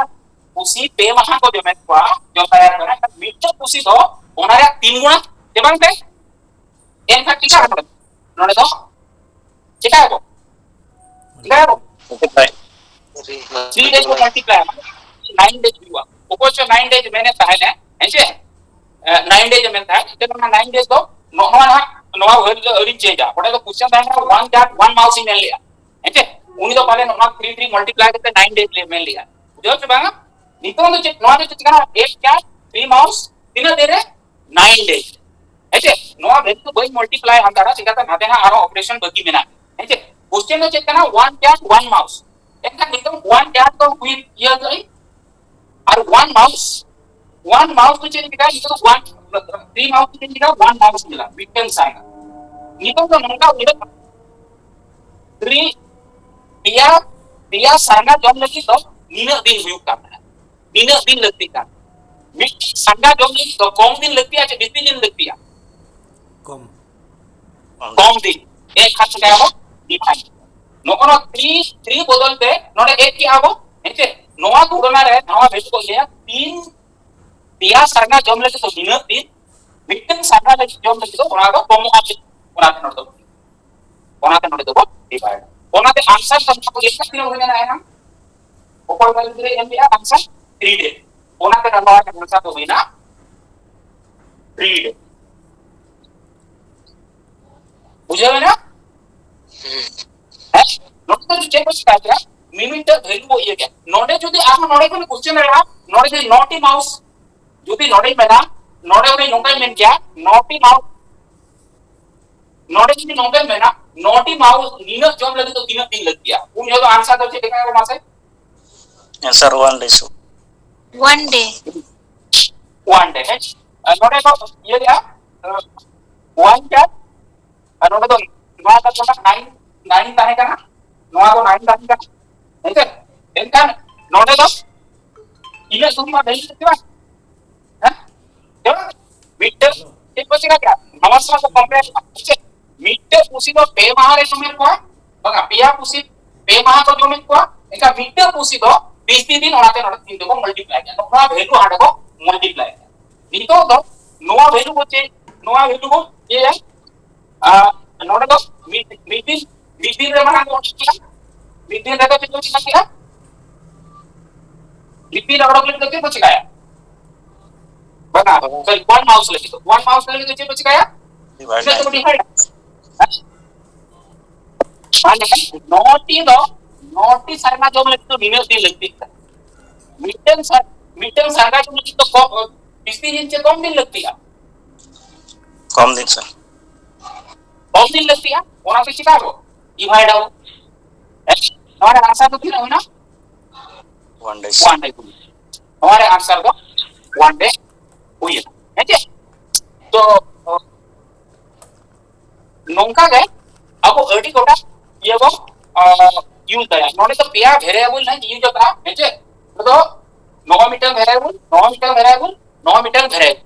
ᱯᱩᱥᱤ ᱯᱮ ᱢᱟᱦᱟ ᱠᱚ ᱡᱚᱢᱮᱫ ᱠᱚᱣᱟ, ᱡᱚᱢ ᱫᱟᱲᱮᱭᱟᱠᱚ ᱠᱟᱱᱟ᱾ ᱢᱤᱫᱴᱟᱝ ᱯᱩᱥᱤ ᱫᱚ ᱚᱱᱟ ᱨᱮᱭᱟᱜ ᱛᱤᱱ ᱜᱩᱬᱟ, ᱪᱮ ᱵᱟᱝ ᱛᱮ? ᱮᱱᱠᱷᱟᱱ ᱪᱤᱠᱟᱹᱜᱼᱟ ᱱᱚᱰᱮ? ᱱᱚᱰᱮ ᱫᱚ ᱪᱤᱠᱟᱹᱭᱟᱵᱚ? ᱪᱤᱠᱟᱹᱭᱟᱵᱚ? Three days ᱠᱚ multiply ᱟᱢᱟ, nine days ᱦᱩᱭᱩᱜᱼᱟ᱾ ᱚᱠᱚᱭ ᱪᱚ nine days ᱢᱮᱱᱮᱫ ᱛᱟᱦᱮᱱᱟ, ᱦᱮᱸ ᱪᱮ? ᱮ, nine days ᱢᱮᱱ ᱛᱟᱦᱮᱸᱫ, ᱮᱱᱛᱮ ᱱᱚᱣᱟ nine days ᱫᱚ ᱱᱚᱜᱼᱚ ᱱᱚᱣᱟ ᱱᱟᱦᱟᱜ, ᱱᱚᱣᱟ ᱦᱩᱭ ᱫᱚ ᱟᱹᱣᱨᱤᱧ change ᱟ᱾ ᱚᱸᱰᱮ ᱫᱚ question ᱛᱟᱦᱮᱸ ᱠᱟᱱᱟ one cat one mouse ᱤᱧ ᱢᱮᱱ ᱞᱮᱜᱼᱟ, ᱦᱮᱸ ᱪᱮ? ᱩᱱᱤ ᱫᱚ ᱯᱟᱞᱮ ᱱᱚᱣᱟ three three multiply ᱠᱟᱛᱮ nine days ᱞᱮ ᱢᱮᱱ ᱞᱮᱜᱼᱟ᱾ ᱵᱩᱡᱷᱟᱹᱣ ᱪᱮ ᱵᱟᱝᱟ? ᱱᱤᱛᱚᱝ ᱫᱚ ᱪᱮᱫ, ᱱᱚᱣᱟ ᱫᱚ ᱪᱮᱫ ᱠᱟᱱᱟ? Eight cat three mouse, ᱛᱤᱱᱟᱹᱜ ᱫᱤᱱ ᱨᱮ? Nine days, ᱦᱮᱸ ᱪᱮ? ᱱᱚᱣᱟ value ᱫᱚ ᱵᱟᱹᱧ multiply ᱦᱟᱛᱟᱲᱟ, ᱪᱮᱠᱟᱛᱮ ᱱᱟᱛᱮ ᱱᱟᱜ ᱟᱨᱦᱚᱸ operation ᱵᱟᱹᱠᱤ ᱢᱮᱱᱟᱜᱼᱟ, ᱦᱮᱸ ᱪᱮ? Question ᱫᱚ ᱪᱮᱫ ᱠᱟᱱᱟ? One cat one mouse᱾ ᱮᱱᱠᱷᱟᱱ ᱱᱤᱛᱚᱝ one cat ᱫᱚ ᱦᱩᱭ ᱤᱭᱟᱹ ᱠᱟᱹᱧ, ᱟᱨ one mouse, one mouse ᱫᱚ ᱪᱮᱫ ᱞᱮᱠᱟ? ᱱᱤᱛᱚᱝ one, three mouse ᱫᱚ ᱪᱮᱫ ᱞᱮᱠᱟ? One mouse ᱞᱮᱠᱟ, ᱢᱤᱫᱴᱮᱱ ᱥᱟᱨᱱᱟ᱾ ᱱᱤᱛᱚᱝ ᱫᱚ ᱱᱚᱝᱠᱟ ᱩᱭᱦᱟᱹᱨ, three, ᱯᱮᱭᱟ, ᱯᱮᱭᱟ ᱥᱟᱨᱱᱟ ᱡᱚᱢ ᱞᱟᱹᱜᱤᱫ ᱫᱚ ᱱᱤᱱᱟᱹᱜ ᱫᱤᱱ ᱦᱩᱭᱩᱜ ᱠᱟᱱ ᱛᱟᱦᱮᱸᱫ᱾ ᱱᱤᱱᱟᱹᱜ ᱫᱤᱱ ᱞᱟᱹᱠᱛᱤᱜ ᱠᱟᱱ᱾ ᱢᱤᱫ ᱥᱟᱸᱜᱟ ᱡᱚᱢ ᱞᱟᱹᱜᱤᱫ ᱫᱚ ᱠᱚᱢ ᱫᱤᱱ ᱞᱟᱹᱠᱛᱤᱜᱼᱟ ᱪᱮ ᱵᱮᱥᱤ ᱫᱤᱱ ᱞᱟᱹᱠᱛᱤᱜᱼᱟ? ᱠᱚᱢ᱾ ᱠᱚᱢ ᱫᱤᱱ᱾ ᱮᱱᱠᱷᱟᱱ ᱪᱤᱠᱟᱹᱭᱟᱵᱚ? Divide. ᱱᱚᱜᱼᱚ ᱱᱚᱣᱟ ᱛᱷᱨᱤ ᱛᱷᱨᱤ ᱵᱚᱫᱚᱞ ᱛᱮ ᱱᱚᱰᱮ ᱮᱠ ᱠᱮᱜᱼᱟ ᱵᱚ, ᱦᱮᱸ ᱪᱮ? ᱱᱚᱣᱟ ᱛᱩᱞᱚᱱᱟ ᱨᱮ ᱱᱟᱣᱟ ᱵᱷᱮᱞᱩ ᱠᱚ ᱞᱟᱹᱭᱟ ᱛᱤᱱ ᱯᱮᱭᱟ ᱥᱟᱨᱱᱟ ᱡᱚᱢ ᱞᱟᱹᱜᱤᱫ ᱫᱚ ᱱᱤᱱᱟᱹᱜ ᱫᱤᱱ, ᱢᱤᱫᱴᱟᱝ ᱥᱟᱨᱱᱟ ᱞᱟᱹᱜᱤᱫ ᱡᱚᱢ ᱞᱟᱹᱜᱤᱫ ᱫᱚ ᱚᱱᱟ ᱫᱚ ᱠᱚᱢᱚᱜᱼᱟ ᱪᱮ? ᱚᱱᱟᱛᱮ ᱱᱚᱰᱮ ᱫᱚ ᱚᱱᱟᱛᱮ ᱱᱚᱰᱮ ᱫᱚᱵᱚ divide. ᱚᱱᱟᱛᱮ answer ᱥᱟᱱᱛᱟᱲ ᱠᱚ ᱞᱟᱹᱭ ᱛᱤᱱᱟᱹᱜ ᱦᱩᱭ ᱞᱮᱱᱟ ᱮᱱᱟᱝ? ᱚᱠᱚᱭ ᱵᱟᱭ ᱜᱤᱫᱽᱨᱟᱹ ᱮᱢ ᱞᱮᱜᱼᱟ answer three day. ᱚᱱᱟᱛᱮ ᱱᱚᱣᱟ answer ᱫᱚ ᱦᱩᱭᱱᱟ three day. ᱵᱩᱡᱷᱟᱹᱣ ᱮᱱᱟ? ᱦᱮᱸ? ᱱᱚᱰᱮ ᱫᱚ ᱪᱮᱫ ᱠᱚ ᱪᱤᱠᱟ ᱠᱮᱫᱟ? ᱢᱤᱢᱤᱫᱴᱟᱝ ᱵᱷᱮᱞᱩ ᱵᱚ ᱤᱭᱟᱹ ᱠᱮᱫᱟ᱾ ᱱᱚᱰᱮ ᱡᱩᱫᱤ ᱟᱨᱦᱚᱸ ᱱᱚᱰᱮ ᱠᱷᱚᱱ ᱠᱚᱥᱪᱮᱱ ᱫᱟᱲᱮᱭᱟᱜᱼᱟ, ᱱᱚᱰᱮ ᱡᱩᱫᱤ ᱱᱚᱴᱤ ᱢᱟᱣᱩᱥ ᱡᱩᱫᱤ ᱱᱚᱰᱮᱧ ᱢᱮᱱᱟ, ᱱᱚᱰᱮ ᱩᱱᱤ ᱱᱚᱝᱠᱟᱧ ᱢᱮᱱ ᱠᱮᱭᱟ, ᱱᱚᱴᱤ ᱢᱟᱣᱩᱥ, ᱱᱚᱰᱮ ᱡᱩᱫᱤ ᱱᱚᱝᱠᱟᱧ ᱢᱮᱱᱟ, ᱱᱚᱴᱤ ᱢᱟᱣᱩᱥ ᱱᱤᱱᱟᱹᱜ ᱡᱚᱢ ᱞᱟᱹᱜᱤᱫ ᱫᱚ ᱛᱤᱱᱟᱹᱜ ᱫᱤᱱ ᱞᱟᱹᱠᱛᱤᱭᱟ? ᱩᱱ ᱡᱚᱦᱚᱜ ᱫᱚ answer ᱫᱚ ᱪᱮᱫ ᱞᱮᱠᱟ ᱢᱟᱥᱮ? Answer one day, sir. One day. One day, ᱦᱮᱸ? ᱟᱨ ᱱᱚᱰᱮ ᱫᱚ ᱤᱭᱟᱹ ᱨᱮᱭᱟᱜ, ᱟᱨ ᱱᱚᱰᱮ ᱫᱚ ᱱᱚᱣᱟ ᱫᱚ ᱱᱟᱭᱤᱱ ᱱᱟᱭᱤᱱ ᱛᱟᱦᱮᱸ ᱠᱟᱱᱟ, ᱱᱚᱣᱟ ᱫᱚ ᱱᱟᱭᱤᱱ ᱛᱟᱦᱮᱸ ᱠᱟᱱᱟ, ᱦᱮᱸ ᱥᱮ? ᱮᱱᱠᱷᱟᱱ ᱱᱚᱰᱮ ᱫᱚ ᱤᱱᱟᱹᱜ ᱥᱩᱢᱩᱝ ᱢᱟ ᱵᱷᱮᱞᱩ ᱥᱮ ᱵᱟᱝ? ᱦᱮᱸ? ᱡᱮᱢᱚᱱ ᱢᱤᱫᱴᱟᱝ ᱪᱮᱫ ᱠᱚ ᱪᱤᱠᱟ ᱠᱮᱫᱟ? ᱱᱟᱣᱟ ᱥᱟᱞᱟᱜ ᱠᱚ ᱠᱚᱢᱯᱮᱭᱟᱨ ᱠᱮᱫᱟ᱾ ᱪᱮᱫ? ᱢᱤᱫᱴᱟᱝ ᱯᱩᱥᱤ ᱫᱚ ᱯᱮ ᱢᱟᱦᱟ ᱨᱮ ᱡᱚᱢᱮᱫ ᱠᱚᱣᱟ, ᱵᱟᱝᱟ, ᱯᱮᱭᱟ ᱯᱩᱥᱤ ᱯᱮ ᱢᱟᱦᱟ ᱠᱚ ᱡᱚᱢᱮᱫ ᱠᱚᱣᱟ, ᱮᱱᱠᱷᱟᱱ ᱢᱤᱫᱴᱟᱝ ᱯᱩᱥᱤ ᱫᱚ ᱵᱤᱥ ᱫᱤᱱ, ᱚᱱᱟᱛᱮ ᱱᱚᱰᱮ ᱛᱤᱱ ᱫᱚᱠᱚ multiply ᱠᱮᱫᱟ, ᱱᱚᱣᱟ ᱵᱷᱮᱞᱩ ᱦᱟᱸᱰᱮ ᱠᱚ multiply ᱠᱮᱫᱟ᱾ ᱱᱤᱛᱚᱜ ᱫᱚ ᱱᱚᱣᱟ ᱵᱷᱮᱞᱩ ᱵᱚ ᱪᱮᱫ? ᱱᱚᱣᱟ ᱵᱷᱮᱞᱩ ᱵᱚ ᱪᱮᱫ? ᱟᱨ ᱱᱚᱰᱮ ᱫᱚ ᱢᱤᱫ ᱢᱤᱫ ᱫᱤᱱ ᱢᱤᱫ ᱫᱤᱱ ᱨᱮ ᱢᱟᱲᱟᱝ ᱵᱚ ᱪᱮᱫ ᱠᱮᱫᱟ? ᱢᱤᱫ ᱫᱤᱱ ᱨᱮᱫᱚ ᱪᱮᱫ ᱠᱚ ᱪᱤᱠᱟ ᱠᱮᱫᱟ? ᱢᱤᱫ ᱫᱤᱱ ᱨᱮ ᱚᱰᱚᱠ ᱞᱟᱹᱜᱤᱫ ᱫᱚ ᱪᱮᱫ ᱠᱚ ᱪᱤᱠᱟᱭᱟ? ᱵᱟᱝᱟ, ᱥᱚᱨᱤ, ᱚᱣᱟᱱ ᱢᱟᱣᱩᱥ ᱞᱟᱹᱜᱤᱫ ᱫᱚ, ᱚᱣᱟᱱ ᱢᱟᱣᱩᱥ ᱞᱟᱹᱜᱤᱫ ᱫᱚ ᱪᱮᱫ ᱠᱚ ᱪᱤᱠᱟᱭᱟ? ᱤᱱᱟᱹᱜ ᱛᱮᱠᱚ divide ᱟ᱾ ᱢᱟᱱᱮ ᱱᱚᱴᱤ ᱫᱚ, ᱱᱚᱴᱤ ᱥᱟᱨᱱᱟ ᱡᱚᱢ ᱞᱟᱹᱜᱤᱫ ᱫᱚ ᱱᱤᱱᱟᱹᱜ ᱫᱤᱱ ᱞᱟᱹᱠᱛᱤᱜ ᱠᱟᱱᱟ᱾ ᱢᱤᱫᱴᱟᱝ ᱥᱟᱨ-, ᱢᱤᱫᱴᱟᱝ ᱥᱟᱨᱱᱟ ᱡᱚᱢ ᱞᱟᱹᱜᱤᱫ ᱫᱚ ᱠᱚ-, ᱵᱤᱥᱤ ᱫᱤᱱ ᱪᱮ ᱠᱚᱢ ᱫᱤᱱ ᱞᱟᱹᱠᱛᱤᱜᱼᱟ? ᱠᱚᱢ ᱫᱤᱱ, sir. ᱠᱚᱢ ᱫᱤᱱ ᱞᱟᱹᱠᱛᱤᱜᱼᱟ, ᱚᱱᱟ ᱛᱮ ᱪᱤᱠᱟ ᱟᱵᱚ divide ᱟᱵᱚ᱾ ᱦᱮᱸ? ᱱᱚᱣᱟ ᱨᱮ answer ᱫᱚ ᱛᱤᱱᱟᱹᱜ ᱦᱩᱭᱱᱟ? One day. One day ᱦᱩᱭᱱᱟ᱾ ᱱᱚᱣᱟ ᱨᱮ answer ᱫᱚ one day ᱦᱩᱭᱮᱱᱟ᱾ ᱦᱮᱸ ᱪᱮ? ᱛᱚ, ᱱᱚᱝᱠᱟ ᱜᱮ ᱟᱵᱚ ᱟᱹᱰᱤ ᱜᱚᱴᱟᱝ ᱤᱭᱟᱹ ᱵᱚᱱ, ᱟᱸ, use ᱫᱟᱲᱮᱭᱟᱜᱼᱟ᱾ ᱱᱚᱰᱮ ᱫᱚ ᱯᱮᱭᱟ variable ᱞᱟᱝ use ᱟᱠᱟᱫᱼᱟ, ᱦᱮᱸ ᱪᱮ? ᱟᱫᱚ ᱱᱚᱣᱟ ᱢᱤᱫᱴᱟᱝ ᱵᱷᱮᱨᱤᱭᱮᱵᱚᱞ, ᱱᱚᱣᱟ ᱢᱤᱫᱴᱟᱝ ᱵᱷᱮᱨᱤᱭᱮᱵᱚᱞ, ᱱᱚᱣᱟ ᱢᱤᱫᱴᱟᱝ ᱵᱷᱮᱨᱤᱭᱮᱵᱚᱞ᱾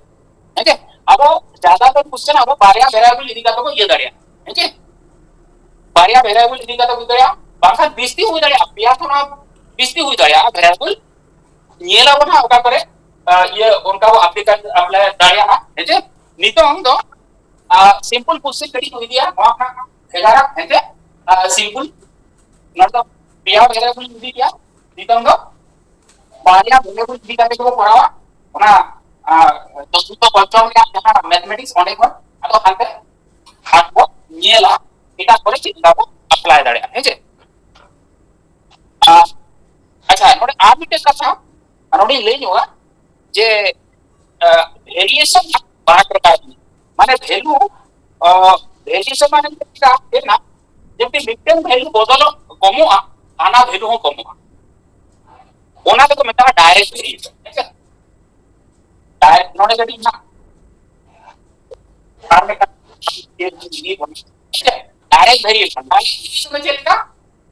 ᱦᱮᱸ ᱪᱮ? ᱟᱵᱚ ᱡᱟᱫᱟᱛᱚᱨ ᱠᱚᱥᱪᱮᱱ ᱟᱵᱚ ᱵᱟᱨᱭᱟ ᱵᱷᱮᱨᱤᱭᱮᱵᱚᱞ ᱤᱫᱤ ᱠᱟᱛᱮ ᱵᱚ ᱤᱭᱟᱹ ᱫᱟᱲᱮᱭᱟᱜᱼᱟ᱾ ᱦᱮᱸ ᱪᱮ? ᱵᱟᱨᱭᱟ ᱵᱷᱮᱨᱤᱭᱮᱵᱚᱞ ᱤᱫᱤ ᱠᱟᱛᱮ ᱵᱚ ᱤᱭᱟᱹ ᱫᱟᱲᱮᱭᱟᱜᱼᱟ, ᱵᱟᱝᱠᱷᱟᱱ ᱵᱤᱥᱛᱤ ᱦᱩᱭ ᱫᱟᱲᱮᱭᱟᱜᱼᱟ, ᱯᱮᱭᱟ ᱠᱷᱚᱱ ᱦᱚᱸ ᱵᱤᱥᱛᱤ ᱦᱩᱭ ᱫᱟᱲᱮᱭᱟᱜᱼᱟ ᱵᱷᱮᱨᱤᱭᱮᱵᱚᱞ᱾ ᱧᱮᱞ ᱟᱵᱚ ᱱᱟᱦᱟᱜ ᱚᱠᱟ ᱠᱚᱨᱮ, ᱟ, ᱤᱭᱟᱹ ᱚᱱᱠᱟ ᱵᱚ ᱟᱯᱞᱤᱠᱮᱥᱚᱱ ᱟᱯᱞᱟᱭ ᱫᱟᱲᱮᱭᱟᱜᱼᱟ᱾ ᱦᱮᱸ ᱪᱮ? ᱱᱤᱛᱚᱝ ᱫᱚ, ᱟ, ᱥᱤᱢᱯᱚᱞ ᱠᱚᱥᱪᱮᱱ ᱠᱟᱹᱴᱤᱡ ᱠᱚ ᱤᱫᱤᱭᱟ, ᱱᱚᱣᱟ ᱠᱷᱚᱱᱟᱜ ᱵᱷᱮᱜᱟᱨᱟ᱾ ᱦᱮᱸ ᱪᱮ? ᱟ, ᱥᱤᱢᱯᱚᱞ, ᱱᱚᱣᱟ ᱫᱚ ᱯᱮᱭᱟ ᱵᱷᱮᱨᱤᱭᱮᱵᱚᱞ ᱤᱫᱤ ᱜᱮᱭᱟ᱾ ᱱᱤᱛᱚᱝ ᱫᱚ ᱵᱟᱨᱭᱟ ᱵᱷᱮᱨᱤᱭᱮᱵᱚᱞ ᱤᱫᱤ ᱠᱟᱛᱮ ᱜᱮᱵᱚ ᱠᱚᱨᱟᱣᱟ᱾ ᱚᱱᱟ, ᱟ, ᱪᱚᱛᱩᱨᱛᱷᱚ ᱯᱚᱧᱪᱚᱢ ᱨᱮᱭᱟᱜ ᱡᱟᱦᱟᱸ ᱢᱮᱛᱷᱮᱢᱮᱴᱤᱠᱥ, ᱚᱸᱰᱮ ᱠᱷᱚᱱ ᱟᱫᱚ ᱦᱟᱱᱛᱮ ᱦᱟᱴ ᱵᱚ ᱧᱮᱞᱟ, ᱮᱴᱟᱜ ᱠᱚᱨᱮ ᱪᱮᱫ ᱞᱮᱠᱟ ᱵᱚ ᱟᱯᱞᱟᱭ ᱫᱟᱲᱮᱭᱟᱜᱼᱟ᱾ ᱦᱮᱸ ᱪᱮ? ᱟ, ᱟᱪᱪᱷᱟ, ᱱᱚᱰᱮ ᱟᱨ ᱢᱤᱫᱴᱮᱱ ᱠᱟᱛᱷᱟ ᱱᱚᱰᱮᱧ ᱞᱟᱹᱭ ᱧᱚᱜᱟ ᱡᱮ, ᱟ, ᱵᱷᱮᱨᱤᱭᱮᱥᱚᱱ ᱵᱟᱨ ᱯᱨᱚᱠᱟᱨ ᱢᱮᱱᱟᱜᱼᱟ᱾ ᱢᱟᱱᱮ ᱵᱷᱮᱞᱩ, ᱟ, ᱵᱷᱮᱨᱤᱭᱮᱥᱚᱱ ᱢᱟᱱᱮ ᱪᱮᱫ ᱞᱮᱠᱟ ᱦᱩᱭᱱᱟ, ᱡᱮ ᱢᱤᱫᱴᱮᱱ ᱵᱷᱮᱞᱩ ᱵᱚᱫᱚᱞᱚᱜ, ᱠᱚᱢᱚᱜᱼᱟ, ᱦᱟᱱᱟ ᱵᱷᱮᱞᱩ ᱦᱚᱸ ᱠᱚᱢᱚᱜᱼᱟ, ᱚᱱᱟ ᱫᱚᱠᱚ ᱢᱮᱛᱟᱜᱼᱟ ᱰᱟᱭᱨᱮᱠᱴ ᱵᱷᱮᱨᱤᱭᱮᱥᱚᱱ᱾ ᱦᱮᱸ ᱥᱮ? ᱰᱟᱭᱨᱮᱠᱴ, ᱱᱚᱰᱮ ᱠᱟᱹᱴᱤᱡ ᱱᱟᱜ ᱟᱨ ᱢᱤᱫᱴᱟᱝ ᱰᱟᱭᱨᱮᱠᱴ ᱵᱷᱮᱨᱤᱭᱮᱥᱚᱱ, ᱰᱟᱭᱨᱮᱠᱴ ᱵᱷᱮᱨᱤᱭᱮᱥᱚᱱ ᱫᱚ ᱪᱮᱫ ᱞᱮᱠᱟ?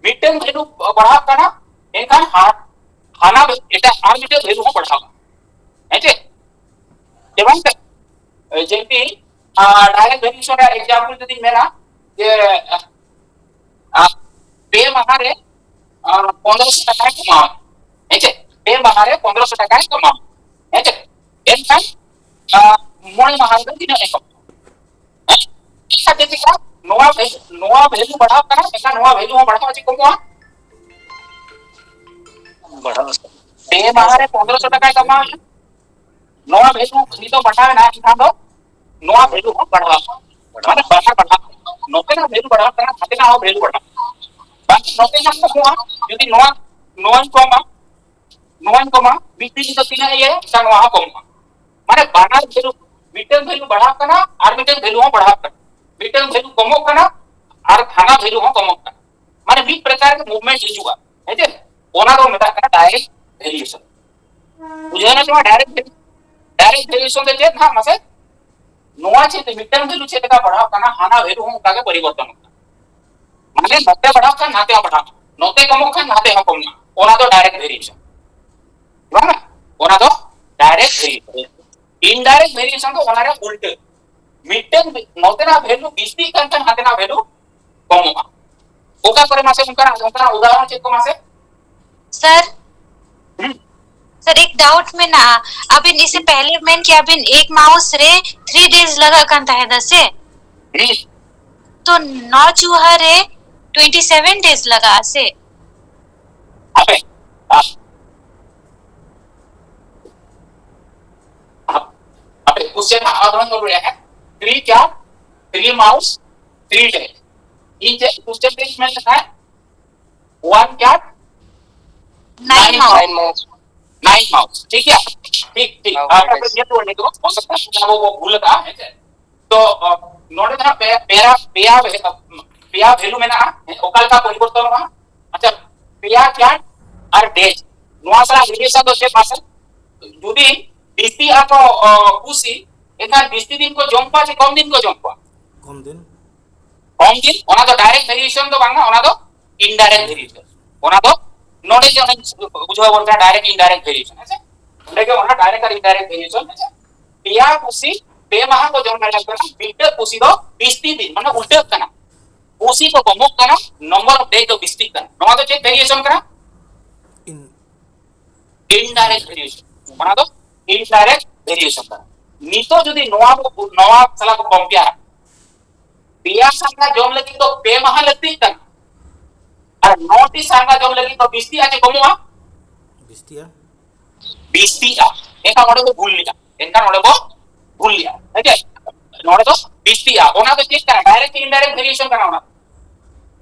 ᱢᱤᱫᱴᱮᱱ ᱵᱷᱮᱞᱩ ᱵᱟᱲᱦᱟᱜ ᱠᱟᱱᱟ, ᱮᱱᱠᱷᱟᱱ ᱦᱟ-, ᱦᱟᱱᱟ ᱮᱴᱟᱜ ᱟᱨ ᱢᱤᱫᱴᱮᱱ ᱵᱷᱮᱞᱩ ᱦᱚᱸ ᱵᱟᱲᱦᱟᱜᱼᱟ᱾ ᱦᱮᱸ ᱪᱮ? ᱡᱮᱢᱚᱱ, ᱮ, ᱡᱮᱢᱛᱤ, ᱟ, ᱰᱟᱭᱨᱮᱠᱴ ᱵᱷᱮᱨᱤᱭᱮᱥᱚᱱ ᱨᱮᱭᱟᱜ ᱮᱠᱡᱟᱢᱯᱚᱞ ᱡᱩᱫᱤᱧ ᱢᱮᱱᱟ ᱡᱮ, ᱟ, ᱯᱮ ᱢᱟᱦᱟ ᱨᱮ, ᱟ, ᱯᱚᱱᱨᱚᱥᱚ ᱴᱟᱠᱟᱭ ᱠᱟᱢᱟᱣᱟ᱾ ᱦᱮᱸ ᱪᱮ? ᱯᱮ ᱢᱟᱦᱟ ᱨᱮ ᱯᱚᱱᱨᱚᱥᱚ ᱴᱟᱠᱟᱭ ᱠᱟᱢᱟᱣᱟ᱾ ᱦᱮᱸ ᱪᱮ? ᱮᱱᱠᱷᱟᱱ, ᱟ, ᱢᱚᱬᱮ ᱢᱟᱦᱟ ᱨᱮᱫᱚ ᱛᱤᱱᱟᱹᱜ ᱮ ᱠᱟᱢᱟᱣᱟ? ᱦᱮᱸ? ᱮᱱᱠᱷᱟᱱ ᱪᱮᱫ ᱞᱮᱠᱟ? ᱱᱚᱣᱟ ᱵᱷᱮ-, ᱱᱚᱣᱟ ᱵᱷᱮᱞᱩ ᱵᱟᱲᱦᱟᱣ ᱠᱟᱱᱟ, ᱮᱱᱠᱷᱟᱱ ᱱᱚᱣᱟ ᱵᱷᱮᱞᱩ ᱦᱚᱸ ᱵᱟᱲᱦᱟᱣ ᱪᱮ ᱠᱚᱢᱚᱜᱼᱟ? ᱵᱟᱲᱦᱟᱣ᱾ ᱯᱮ ᱢᱟᱦᱟ ᱨᱮ ᱯᱚᱱᱨᱚᱥᱚ ᱴᱟᱠᱟᱭ ᱠᱟᱢᱟᱣᱟ᱾ ᱱᱚᱣᱟ ᱵᱷᱮᱞᱩ ᱱᱤᱛᱚᱜ ᱵᱟᱲᱦᱟᱣ ᱮᱱᱟ, ᱮᱱᱠᱷᱟᱱ ᱫᱚ ᱱᱚᱣᱟ ᱵᱷᱮᱞᱩ ᱦᱚᱸ ᱵᱟᱲᱦᱟᱣ᱾ ᱢᱟᱱᱮ ᱵᱟᱱᱟᱨ ᱵᱟᱲᱦᱟᱣ, ᱱᱚᱛᱮᱱᱟᱜ ᱵᱷᱮᱞᱩ ᱵᱟᱲᱦᱟᱣ ᱠᱟᱱᱟ, ᱦᱟᱛᱮᱱᱟᱜ ᱦᱚᱸ ᱵᱷᱮᱞᱩ ᱵᱟᱲᱦᱟᱣ᱾ ᱵᱟᱝ ᱱᱚᱛᱮᱱᱟᱜ ᱠᱚᱢᱚᱜᱼᱟ, ᱡᱩᱫᱤ ᱱᱚᱣᱟ, ᱱᱚᱣᱟᱧ ᱠᱚᱢᱟ, ᱱᱚᱣᱟᱧ ᱠᱚᱢᱟ, ᱵᱷᱤᱛᱨᱤ ᱨᱮᱫᱚ ᱛᱤᱱᱟᱹᱜ ᱤᱭᱟᱹ, ᱮᱱᱠᱷᱟᱱ ᱱᱚᱣᱟ ᱦᱚᱸ ᱠᱚᱢᱚᱜᱼᱟ᱾ ᱢᱟᱱᱮ ᱵᱟᱱᱟᱨ ᱵᱷᱮᱞᱩ, ᱢᱤᱫᱴᱟᱝ ᱵᱷᱮᱞᱩ ᱵᱟᱲᱦᱟᱣ ᱠᱟᱱᱟ ᱟᱨ ᱢᱤᱫᱴᱟᱝ ᱵᱷᱮᱞᱩ ᱦᱚᱸ ᱵᱟᱲᱦᱟᱣ ᱠᱟᱱᱟ, ᱢᱤᱫᱴᱟᱝ ᱵᱷᱮᱞᱩ ᱠᱚᱢᱚᱜ ᱠᱟᱱᱟ ᱟᱨ ᱦᱟᱱᱟ ᱵᱷᱮᱞᱩ ᱦᱚᱸ ᱠᱚᱢᱚᱜ ᱠᱟᱱᱟ᱾ ᱢᱟᱱᱮ ᱢᱤᱫ ᱯᱨᱚᱠᱟᱨ ᱜᱮ ᱢᱩᱵᱷᱢᱮᱱᱴ ᱦᱤᱡᱩᱜᱼᱟ, ᱦᱮᱸ ᱪᱮ? ᱚᱱᱟ ᱫᱚ ᱢᱮᱛᱟᱜ ᱠᱟᱱᱟ ᱰᱟᱭᱨᱮᱠᱴ ᱵᱷᱮᱨᱤᱭᱮᱥᱚᱱ᱾ ᱵᱩᱡᱷᱟᱹᱣ ᱮᱱᱟ ᱥᱮ ᱵᱟᱝ? ᱰᱟᱭᱨᱮᱠᱴ, ᱰᱟᱭᱨᱮᱠᱴ ᱵᱷᱮᱨᱤᱭᱮᱥᱚᱱ ᱫᱚ ᱪᱮᱫ ᱱᱟᱦᱟᱜ ᱢᱟᱥᱮ? ᱱᱚᱣᱟ ᱪᱮᱫ ᱢᱤᱫᱴᱟᱝ ᱵᱷᱮᱞᱩ ᱪᱮᱫ ᱞᱮᱠᱟ ᱵᱟᱲᱦᱟᱣ ᱠᱟᱱᱟ, ᱦᱟᱱᱟ ᱵᱷᱮᱞᱩ ᱦᱚᱸ ᱚᱱᱠᱟ ᱜᱮ ᱯᱚᱨᱤᱵᱚᱨᱛᱚᱱᱚᱜ ᱠᱟᱱᱟ᱾ ᱢᱟᱱᱮ ᱱᱚᱛᱮ ᱵᱟᱲᱦᱟᱣ ᱠᱷᱟᱱ ᱱᱟᱛᱮ ᱦᱚᱸ ᱵᱟᱲᱦᱟᱣ, ᱱᱚᱛᱮ ᱠᱚᱢᱚᱜ ᱠᱷᱟᱱ ᱱᱟᱛᱮ ᱦᱚᱸ ᱠᱚᱢᱚᱜᱼᱟ, ᱚᱱᱟ ᱫᱚ ᱰᱟᱭᱨᱮᱠᱴ ᱵᱷᱮᱨᱤᱭᱮᱥᱚᱱ᱾ ᱵᱟᱝ? ᱚᱱᱟ ᱫᱚ direct variation᱾ Indirect variation ᱫᱚ ᱚᱱᱟ ᱨᱮ ᱩᱞᱴᱟᱹ, ᱢᱤᱫᱴᱮᱱ ᱱᱚᱛᱮᱱᱟᱜ value ᱵᱤᱥᱛᱤᱜ ᱠᱟᱱ ᱠᱷᱟᱱ ᱦᱟᱱᱛᱮᱱᱟᱜ value ᱠᱚᱢᱚᱜᱼᱟ᱾ ᱚᱠᱟ ᱠᱚᱨᱮ ᱢᱟᱥᱮ ᱚᱱᱠᱟᱱᱟᱜ, ᱚᱱᱠᱟᱱᱟᱜ ᱩᱫᱟᱦᱚᱨᱚᱱ ᱪᱮᱫ ᱠᱚ ᱢᱟᱥᱮ? सर, सर, एक डाउट में ना, अभी इसे पहले मैंने किया, अभी एक माउस रे थ्री डेज लगा करता है दस से, तो नौ चूहा रे ट्वेंटी सेवन डेज लगा से। ᱟᱯᱮ ᱟᱯ- ᱟᱯᱮ ᱠᱩᱥᱪᱮᱱ ᱟᱫᱷᱟᱨ ᱠᱚ ᱨᱮ ᱦᱮᱸ, three cat, three mouse, three day. ᱤᱧ ᱪᱮᱫ ᱠᱩᱥᱪᱮᱱ ᱛᱮᱧ ᱢᱮᱱ ᱞᱮᱠᱷᱟᱱ, one cat, nine mouse. Nine mouse. Nine mouse, ᱴᱷᱤᱠ ᱜᱮᱭᱟ? ᱴᱷᱤᱠ ᱴᱷᱤᱠ᱾ ᱦᱳᱭ, ᱟᱨ ᱦᱳᱭ᱾ ᱟᱯᱮ ᱡᱮᱦᱮᱛᱩ ᱚᱸᱰᱮ ᱫᱚ ᱟᱵᱚ ᱵᱚ ᱵᱷᱩᱞ ᱟᱠᱟᱫᱼᱟ, ᱦᱮᱸ ᱥᱮ? ᱛᱚ ᱱᱚᱰᱮ ᱫᱚ ᱦᱟᱸᱜ ᱯᱮ- ᱯᱮᱭᱟ ᱯᱮᱭᱟ ᱯᱮᱭᱟ ᱵᱷᱮᱞᱩ ᱢᱮᱱᱟᱜᱼᱟ᱾ ᱚᱠᱟ ᱞᱮᱠᱟ ᱯᱚᱨᱤᱵᱚᱨᱛᱚᱱᱚᱜᱼᱟ? ᱟᱪᱪᱷᱟ, ᱯᱮᱭᱟ ᱠᱮᱴ ᱟᱨ ᱰᱮᱡ, ᱱᱚᱣᱟ ᱥᱟᱞᱟᱜ ᱨᱤᱞᱮᱥᱚᱱ ᱫᱚ ᱪᱮᱫ ᱢᱟᱥᱮ? ᱡᱩᱫᱤ ᱵᱤᱥᱛᱤ ᱟᱨ ᱠᱚ ᱚ, ᱯᱩᱥᱤ, ᱮᱱᱠᱷᱟᱱ ᱵᱤᱥᱛᱤ ᱫᱤᱱ ᱠᱚ ᱡᱚᱢ ᱠᱚᱣᱟ ᱪᱮ ᱠᱚᱢ ᱫᱤᱱ ᱠᱚ ᱡᱚᱢ ᱠᱚᱣᱟ? ᱠᱚᱢ ᱫᱤᱱ᱾ ᱠᱚᱢ ᱫᱤᱱ᱾ ᱚᱱᱟ ᱫᱚ ᱰᱟᱭᱨᱮᱠᱴ ᱵᱷᱮᱨᱤᱭᱮᱥᱚᱱ ᱫᱚ ᱵᱟᱝᱟ, ᱚᱱᱟ ᱫᱚ ᱤᱱᱰᱟᱭᱨᱮᱠᱴ ᱵᱷᱮᱨᱤᱭᱮᱥᱚᱱ᱾ ᱚᱱᱟ ᱫᱚ ᱱᱚᱰᱮ ᱡᱮ ᱚᱱᱮ ᱵᱩᱡᱷᱟᱹᱣ ᱵᱚᱱ ᱠᱟᱱᱟ ᱰᱟᱭᱨᱮᱠᱴ ᱤᱱᱰᱟᱭᱨᱮᱠᱴ ᱵᱷᱮᱨᱤᱭᱮᱥᱚᱱ, ᱦᱮᱸ ᱥᱮ? ᱚᱸᱰᱮ ᱜᱮ ᱚᱱᱟ ᱰᱟᱭᱨᱮᱠᱴ ᱟᱨ ᱤᱱᱰᱟᱭᱨᱮᱠᱴ ᱵᱷᱮᱨᱤᱭᱮᱥᱚᱱ, ᱦᱮᱸ ᱥᱮ? ᱯᱮᱭᱟ ᱯᱩᱥᱤ ᱯᱮ ᱢᱟᱦᱟ ᱠᱚ ᱡᱚᱢ ᱫᱟᱲᱮᱭᱟᱜ ᱠᱟᱱᱟ, ᱢᱤᱫᱴᱟᱹ ᱯᱩᱥᱤ ᱫᱚ ᱵᱤᱥᱛᱤ ᱫᱤᱱ, ᱢᱟᱱᱮ ᱩᱞᱴᱟᱹᱜ ᱠᱟᱱᱟ, ᱯᱩᱥᱤ ᱠᱚ ᱠᱚᱢᱚᱜ ᱠᱟᱱᱟ, ᱱᱚᱢᱵᱚᱨ ᱚᱯᱷ ᱰᱮᱡ ᱫᱚ ᱵᱤᱥᱛᱤᱜ ᱠᱟᱱᱟ᱾ ᱱᱚᱣᱟ ᱫᱚ ᱪᱮᱫ ᱵᱷᱮᱨᱤᱭᱮᱥᱚᱱ ᱠᱟᱱᱟ? ᱤᱱ ᱤᱱᱰᱟᱭᱨᱮᱠᱴ ᱵᱷᱮᱨᱤᱭᱮᱥᱚᱱ, ᱚᱱᱟ ᱫᱚ ᱤᱱᱰᱟᱭᱨᱮᱠᱴ ᱵᱷᱮᱨᱤᱭᱮᱥᱚᱱ ᱠᱟᱱᱟ᱾ ᱱᱤᱛᱚᱜ ᱡᱩᱫᱤ ᱱᱚᱣᱟ ᱵᱚ- ᱱᱚᱣᱟ ᱥᱟᱞᱟᱜ ᱵᱚ ᱠᱚᱢᱯᱮᱭᱟᱨᱟ, ᱯᱮᱭᱟ ᱥᱟᱨᱱᱟ ᱡᱚᱢ ᱞᱟᱹᱜᱤᱫ ᱫᱚ ᱯᱮ ᱢᱟᱦᱟ ᱞᱟᱹᱠᱛᱤᱜ ᱠᱟᱱᱟ, ᱟᱨ ᱱᱚᱴᱤ ᱥᱟᱨᱱᱟ ᱡᱚᱢ ᱞᱟᱹᱜᱤᱫ ᱫᱚ ᱵᱤᱥᱛᱤᱜᱼᱟ ᱪᱮ ᱠᱚᱢᱚᱜᱼᱟ? ᱵᱤᱥᱛᱤᱜᱼᱟ᱾ ᱵᱤᱥᱛᱤᱜᱼᱟ᱾ ᱮᱱᱠᱷᱟᱱ ᱚᱸᱰᱮ ᱵᱚ ᱵᱷᱩᱞ ᱞᱮᱫᱟ, ᱮᱱᱠᱷᱟᱱ ᱚᱸᱰᱮ ᱵᱚ ᱵᱷᱩᱞ ᱞᱮᱫᱟ, ᱦᱮᱸ ᱪᱮ? ᱱᱚᱰᱮ ᱫᱚ ᱵᱤᱥᱛᱤᱜᱼᱟ᱾ ᱚᱱᱟ ᱫᱚ ᱪᱮᱫ ᱠᱟᱱᱟ? ᱰᱟᱭᱨᱮᱠᱴ ᱤᱱᱰᱟᱭᱨᱮᱠᱴ ᱵᱷᱮᱨᱤᱭᱮᱥᱚᱱ ᱠᱟᱱᱟ ᱚᱱᱟ᱾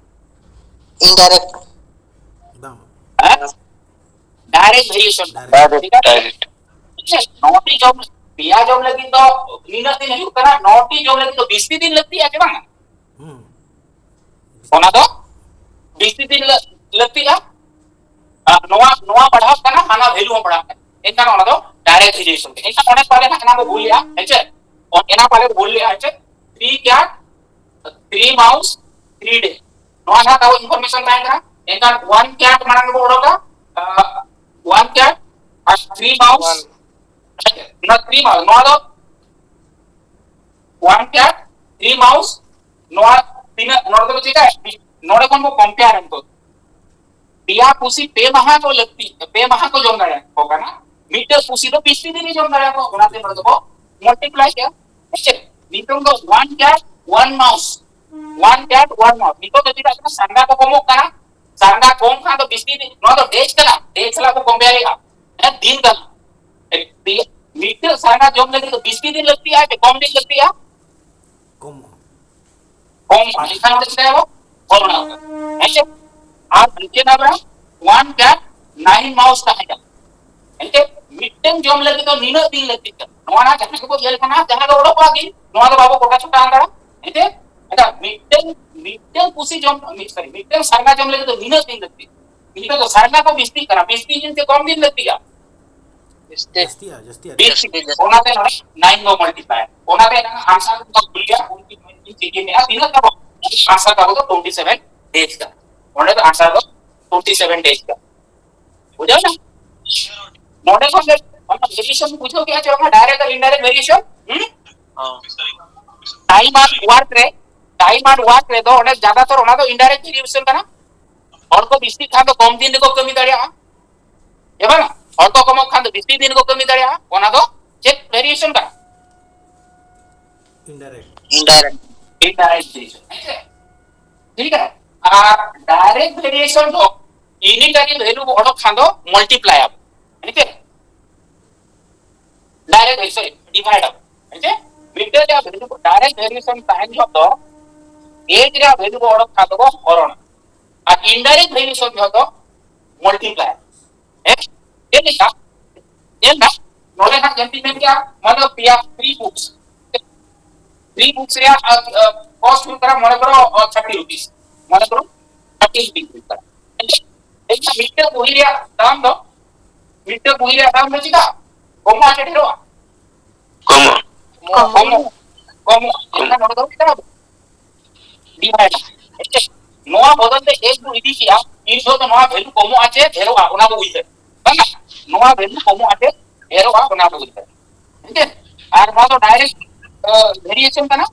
Indirect. ᱵᱟᱝ᱾ ᱦᱮᱸ? ᱰᱟᱭᱨᱮᱠᱴ ᱵᱷᱮᱨᱤᱭᱮᱥᱚᱱ᱾ Direct. ᱴᱷᱤᱠ ᱟᱪᱷᱮ? ᱱᱚᱴᱤ ᱡᱚᱢ, ᱯᱮᱭᱟ ᱡᱚᱢ ᱞᱟᱹᱜᱤᱫ ᱫᱚ ᱱᱤᱱᱟᱹᱜ ᱫᱤᱱ ᱦᱩᱭᱩᱜ ᱠᱟᱱᱟ, ᱱᱚᱴᱤ ᱡᱚᱢ ᱞᱟᱹᱜᱤᱫ ᱫᱚ ᱵᱤᱥᱛᱤ ᱫᱤᱱ ᱞᱟᱹᱠᱛᱤᱜᱼᱟ ᱪᱮ ᱵᱟᱝ? ᱦᱩᱸ᱾ ᱚᱱᱟ ᱫᱚ ᱵᱤᱥᱛᱤ ᱫᱤᱱ ᱞᱟᱹ- ᱞᱟᱹᱠᱛᱤᱜᱼᱟ᱾ ᱟᱨ ᱱᱚᱣᱟ ᱱᱚᱣᱟ ᱯᱟᱲᱦᱟᱜ ᱠᱟᱱᱟ, ᱦᱟᱱᱟ ᱵᱷᱮᱞᱩ ᱦᱚᱸ ᱯᱟᱲᱦᱟᱜ ᱠᱟᱱᱟ, ᱮᱱᱠᱷᱟᱱ ᱚᱱᱟ ᱫᱚ ᱰᱟᱭᱨᱮᱠᱴ ᱵᱷᱮᱨᱤᱭᱮᱥᱚᱱ᱾ ᱮᱱᱠᱷᱟᱱ ᱚᱱᱮ ᱯᱟᱞᱮ ᱦᱟᱸᱜ ᱚᱱᱟ ᱵᱚ ᱵᱷᱩᱞ ᱞᱮᱜᱼᱟ, ᱦᱮᱸ ᱪᱮ? ᱚᱱᱟ ᱯᱟᱞᱮ ᱵᱚ ᱵᱷᱩᱞ ᱞᱮᱜᱼᱟ, ᱦᱮᱸ ᱪᱮ? Three cat, three mouse, three ᱰᱮ, ᱱᱚᱣᱟ ᱱᱟᱦᱟᱜ ᱟᱵᱚ ᱤᱱᱯᱷᱚᱨᱢᱮᱥᱚᱱ ᱛᱟᱦᱮᱸ ᱠᱟᱱᱟ᱾ ᱮᱱᱠᱷᱟᱱ ᱚᱣᱟᱱ ᱠᱮᱴ ᱢᱟᱲᱟᱝ ᱨᱮᱵᱚ ᱚᱰᱚᱠᱟ, ᱚᱣᱟᱱ ᱠᱮᱴ, ᱟᱨ three mouse, ᱱᱚᱣᱟ three mouse, ᱱᱚᱣᱟ ᱫᱚ one cat, three mouse, ᱱᱚᱣᱟ ᱛᱤᱱᱟᱹᱜ, ᱱᱚᱰᱮ ᱫᱚ ᱪᱮᱠᱟ, ᱱᱚᱰᱮ ᱠᱷᱚᱱ ᱵᱚ compare ᱱᱤᱛᱚᱜ᱾ ᱯᱮᱭᱟ ᱯᱩᱥᱤ ᱯᱮ ᱢᱟᱦᱟ ᱠᱚ ᱞᱟᱹᱠᱛᱤ, ᱯᱮ ᱢᱟᱦᱟ ᱠᱚ ᱡᱚᱢ ᱫᱟᱲᱮᱭᱟᱜᱼᱟ ᱠᱚ ᱠᱟᱱᱟ, ᱢᱤᱫᱴᱮᱱ ᱯᱩᱥᱤ ᱫᱚ ᱵᱤᱥᱴᱤ ᱫᱤᱱ ᱡᱚᱢ ᱫᱟᱲᱮᱭᱟᱜᱼᱟ ᱠᱚ, ᱚᱱᱟᱛᱮ ᱱᱚᱰᱮ ᱫᱚᱵᱚ multiply ᱠᱮᱭᱟ᱾ ᱦᱮᱸ ᱪᱮ? ᱱᱤᱛᱚᱝ ᱫᱚ one cat, one mouse, one cat, one mouse᱾ ᱱᱤᱛᱚᱝ ᱫᱚ ᱪᱮᱫᱟᱜ ᱠᱟᱱᱟ? ᱥᱟᱸᱜᱟ ᱠᱚ ᱠᱚᱢᱚᱜ ᱠᱟᱱᱟ, ᱥᱟᱸᱜᱟ ᱠᱚᱢ ᱠᱷᱟᱱ ᱫᱚ ᱵᱤᱥᱴᱤ ᱫᱤᱱ, ᱱᱚᱣᱟ ᱫᱚ ᱰᱮᱡ ᱠᱟᱱᱟ, ᱰᱮᱡ ᱥᱟᱞᱟᱜ ᱵᱚ ᱠᱚᱢᱯᱮᱭᱟᱨ ᱮᱫᱟ᱾ ᱦᱮᱸ, ᱫᱤᱱ ᱠᱟᱱᱟ᱾ ᱮ, ᱯᱮ-, ᱢᱤᱫᱴᱮᱱ ᱥᱟᱸᱜᱟ ᱡᱚᱢ ᱞᱟᱹᱜᱤᱫ ᱫᱚ ᱵᱤᱥᱴᱤ ᱫᱤᱱ ᱞᱟᱹᱠᱛᱤᱜᱼᱟ ᱥᱮ ᱠᱚᱢ ᱫᱤᱱ ᱞᱟᱹᱠᱛᱤᱜᱼᱟ? ᱠᱚᱢᱚᱜᱼᱟ᱾ ᱠᱚᱢ ᱢᱟ, ᱮᱱᱠᱷᱟᱱ ᱚᱸᱰᱮ ᱪᱤᱠᱟᱹᱭᱟᱵᱚ? ᱠᱚᱢ ᱮᱱᱟ᱾ ᱦᱮᱸ ᱥᱮ? ᱟᱨ ᱱᱤᱪᱮ ᱱᱟᱵᱨᱟ one cat nine mouse ᱛᱟᱦᱮᱸ ᱠᱟᱱᱟ᱾ ᱮᱱᱛᱮ ᱢᱤᱫᱴᱮᱱ ᱡᱚᱢ ᱞᱟᱹᱜᱤᱫ ᱫᱚ ᱱᱤᱱᱟᱹᱜ ᱫᱤᱱ ᱞᱟᱹᱠᱛᱤᱜ ᱠᱟᱱᱟ᱾ ᱱᱚᱣᱟ ᱱᱟ ᱡᱟᱦᱟᱸ ᱜᱮᱵᱚ ᱧᱮᱞ ᱠᱟᱱᱟ, ᱡᱟᱦᱟᱸ ᱫᱚ ᱚᱰᱚᱠᱚᱜᱼᱟ ᱫᱤᱱ, ᱱᱚᱣᱟ ᱫᱚ ᱵᱟᱵᱚ ᱜᱚᱴᱟ ᱪᱷᱚᱴᱟ ᱦᱟᱛᱟᱲᱟ᱾ ᱮᱱᱛᱮ ᱟᱪᱪᱷᱟ, ᱢᱤᱫᱴᱮᱱ, ᱢᱤᱫᱴᱮᱱ ᱯᱩᱥᱤ ᱡᱚᱢ, ᱢᱤᱫ, sorry, ᱢᱤᱫᱴᱮᱱ ᱥᱟᱨᱱᱟ ᱡᱚᱢ ᱞᱟᱹᱜᱤᱫ ᱫᱚ ᱱᱤᱱᱟᱹᱜ ᱫᱤᱱ ᱞᱟᱹᱠᱛᱤ᱾ ᱱᱤᱛᱚᱜ ᱫᱚ ᱥᱟᱨᱱᱟ ᱠᱚ ᱵᱤᱥᱛᱤᱜ ᱠᱟᱱᱟ, ᱵᱤᱥᱛᱤ ᱫᱤᱱ ᱛᱮ ᱠᱚᱢ ᱫᱤᱱ ᱞᱟᱹᱠᱛᱤᱜᱼᱟ᱾ ᱡᱟᱹᱥᱛᱤᱜᱼᱟ, ᱡᱟᱹᱥᱛᱤᱜᱼᱟ, ᱵᱤᱥ ᱡᱟᱹᱥᱛᱤ, ᱡᱟᱹᱥᱛᱤ᱾ ᱚᱱᱟᱛᱮ ᱱᱚᱰᱮ nine ᱫᱚ multiply᱾ ᱚᱱᱟᱛᱮ ᱮᱱᱟᱝ answer ᱫᱚ ᱵᱷᱩᱞ ᱜᱮᱭᱟ, ᱩᱱᱠᱤᱱ ᱢᱮᱱᱠᱤᱱ ᱪᱮᱫ ᱠᱤᱱ ᱢᱮᱱᱟ, ᱛᱤᱱᱟᱹᱜ ᱛᱟᱵᱚ? Answer ᱛᱟᱵᱚ ᱫᱚ twenty seven days ᱠᱟᱱᱟ᱾ ᱚᱸᱰᱮ ᱫᱚ answer ᱫᱚ twenty seven days ᱠᱟᱱᱟ᱾ ᱵᱩᱡᱷᱟᱹᱣ ᱮᱱᱟ? ᱱᱚᱰᱮ ᱠᱷᱚᱱ ᱜᱮ ᱚᱱᱟ variation ᱵᱩᱡᱷᱟᱹᱣ ᱠᱮᱜᱼᱟ ᱪᱮ ᱵᱟᱝ? Direct ᱟᱨ indirect variation? ᱦᱩᱸ? Time and work ᱨᱮ, time and work ᱨᱮᱫᱚ ᱚᱸᱰᱮ ᱡᱟᱫᱟᱛᱚᱨ ᱚᱱᱟ ᱫᱚ indirect variation ᱠᱟᱱᱟ᱾ ᱦᱚᱲ ᱠᱚ ᱵᱤᱥᱛᱤ ᱠᱷᱟᱱ ᱫᱚ ᱠᱚᱢ ᱫᱤᱱ ᱨᱮᱠᱚ ᱠᱟᱹᱢᱤ ᱫᱟᱲᱮᱭᱟᱜᱼᱟ᱾ ᱦᱮᱸ ᱵᱟᱝ? ᱦᱚᱲ ᱠᱚ ᱠᱚᱢᱚᱜ ᱠᱷᱟᱱ ᱫᱚ ᱵᱤᱥᱛᱤ ᱫᱤᱱ ᱨᱮᱠᱚ ᱠᱟᱹᱢᱤ ᱫᱟᱲᱮᱭᱟᱜᱼᱟ᱾ ᱚᱱᱟ ᱫᱚ ᱪᱮᱫ variation ᱠᱟᱱᱟ? Indirect᱾ Indirect variation᱾ ᱦᱮᱸ ᱥᱮ? ᱴᱷᱤᱠ ᱜᱮᱭᱟ᱾ ᱟᱨ direct variation ᱫᱚ unitary value ᱵᱚ ᱚᱰᱚᱠ ᱠᱷᱟᱱ ᱫᱚ multiply ᱟᱵᱚ᱾ ᱦᱮᱸ ᱥᱮ? Direct, sorry, divide ᱟᱵᱚ᱾ ᱦᱮᱸ ᱥᱮ? ᱢᱤᱫᱴᱟᱝ ᱨᱮᱭᱟᱜ value, direct variation ᱛᱟᱦᱮᱱ ᱡᱚᱦᱚᱜ ᱫᱚ age ᱨᱮᱭᱟᱜ value ᱵᱚ ᱚᱰᱚᱠ ᱠᱷᱟᱱ ᱫᱚᱵᱚ ᱦᱚᱨᱚᱱᱟ᱾ ᱟᱨ indirect variation ᱡᱚᱦᱚᱜ ᱫᱚ multiply᱾ ᱦᱮᱸ? ᱪᱮᱫ ᱞᱮᱠᱟ? ᱧᱮᱞ ᱢᱮ, ᱱᱚᱰᱮ ᱦᱟᱸᱜ ᱧᱮᱞ ᱛᱤᱧ ᱢᱮᱱ ᱠᱮᱜᱼᱟ, ᱢᱟᱱᱮ ᱯᱮᱭᱟ three books᱾ Three books ᱨᱮᱭᱟᱜ, ᱟᱨ, ᱟᱨ, cost ᱦᱩᱭᱩᱜ ᱠᱟᱱᱟ, ᱢᱚᱱᱮ ᱠᱚᱨᱚ, ᱟᱨ, thirty rupees᱾ ᱢᱚᱱᱮ ᱠᱚᱨᱚ thirty rupees ᱦᱩᱭᱩᱜ ᱠᱟᱱᱟ᱾ ᱮᱱᱠᱷᱟᱱ ᱢᱤᱫᱴᱟᱝ ᱵᱚᱦᱤ ᱨᱮᱭᱟᱜ ᱫᱟᱢ ᱫᱚ, ᱢᱤᱫᱴᱟᱝ ᱵᱚᱦᱤ ᱨᱮᱭᱟᱜ ᱫᱟᱢ ᱫᱚ ᱪᱮᱫᱟᱜ ᱠᱚᱢᱚᱜᱼᱟ ᱥᱮ ᱰᱷᱮᱨᱚᱜᱼᱟ? ᱠᱚᱢᱚᱜᱼᱟ᱾ ᱠᱚᱢᱚᱜᱼᱟ᱾ ᱠᱚᱢᱚᱜᱼᱟ᱾ ᱮᱱᱠᱷᱟᱱ ᱱᱚᱰᱮ ᱫᱚ ᱪᱮᱫᱟᱜ divide? ᱱᱚᱣᱟ ᱵᱚᱫᱚᱞ ᱛᱮ ᱮᱠ ᱵᱚ ᱤᱫᱤ ᱠᱮᱜᱼᱟ, ᱤᱱ ᱡᱚᱦᱚᱜ ᱫᱚ ᱱᱚᱣᱟ value ᱠᱚᱢᱚᱜᱼᱟ ᱪᱮ ᱰᱷᱮᱨᱚᱜᱼᱟ, ᱚᱱᱟ ᱵᱚ ᱩᱭᱦᱟᱹᱨ᱾ ᱵᱟᱝᱟ? ᱱᱚᱣᱟ ᱵᱷᱮᱞᱩ ᱠᱚᱢᱚᱜᱼᱟ ᱥᱮ ᱰᱷᱮᱨᱚᱜᱼᱟ, ᱚᱱᱟ ᱵᱚ ᱵᱩᱡᱽ ᱫᱟᱲᱮᱭᱟᱜᱼᱟ᱾ ᱦᱮᱸ ᱪᱮ? ᱟᱨ ᱱᱚᱣᱟ ᱫᱚ ᱰᱟᱭᱨᱮᱠᱴ ᱵᱷᱮᱨᱤᱭᱮᱥᱚᱱ ᱠᱟᱱᱟ,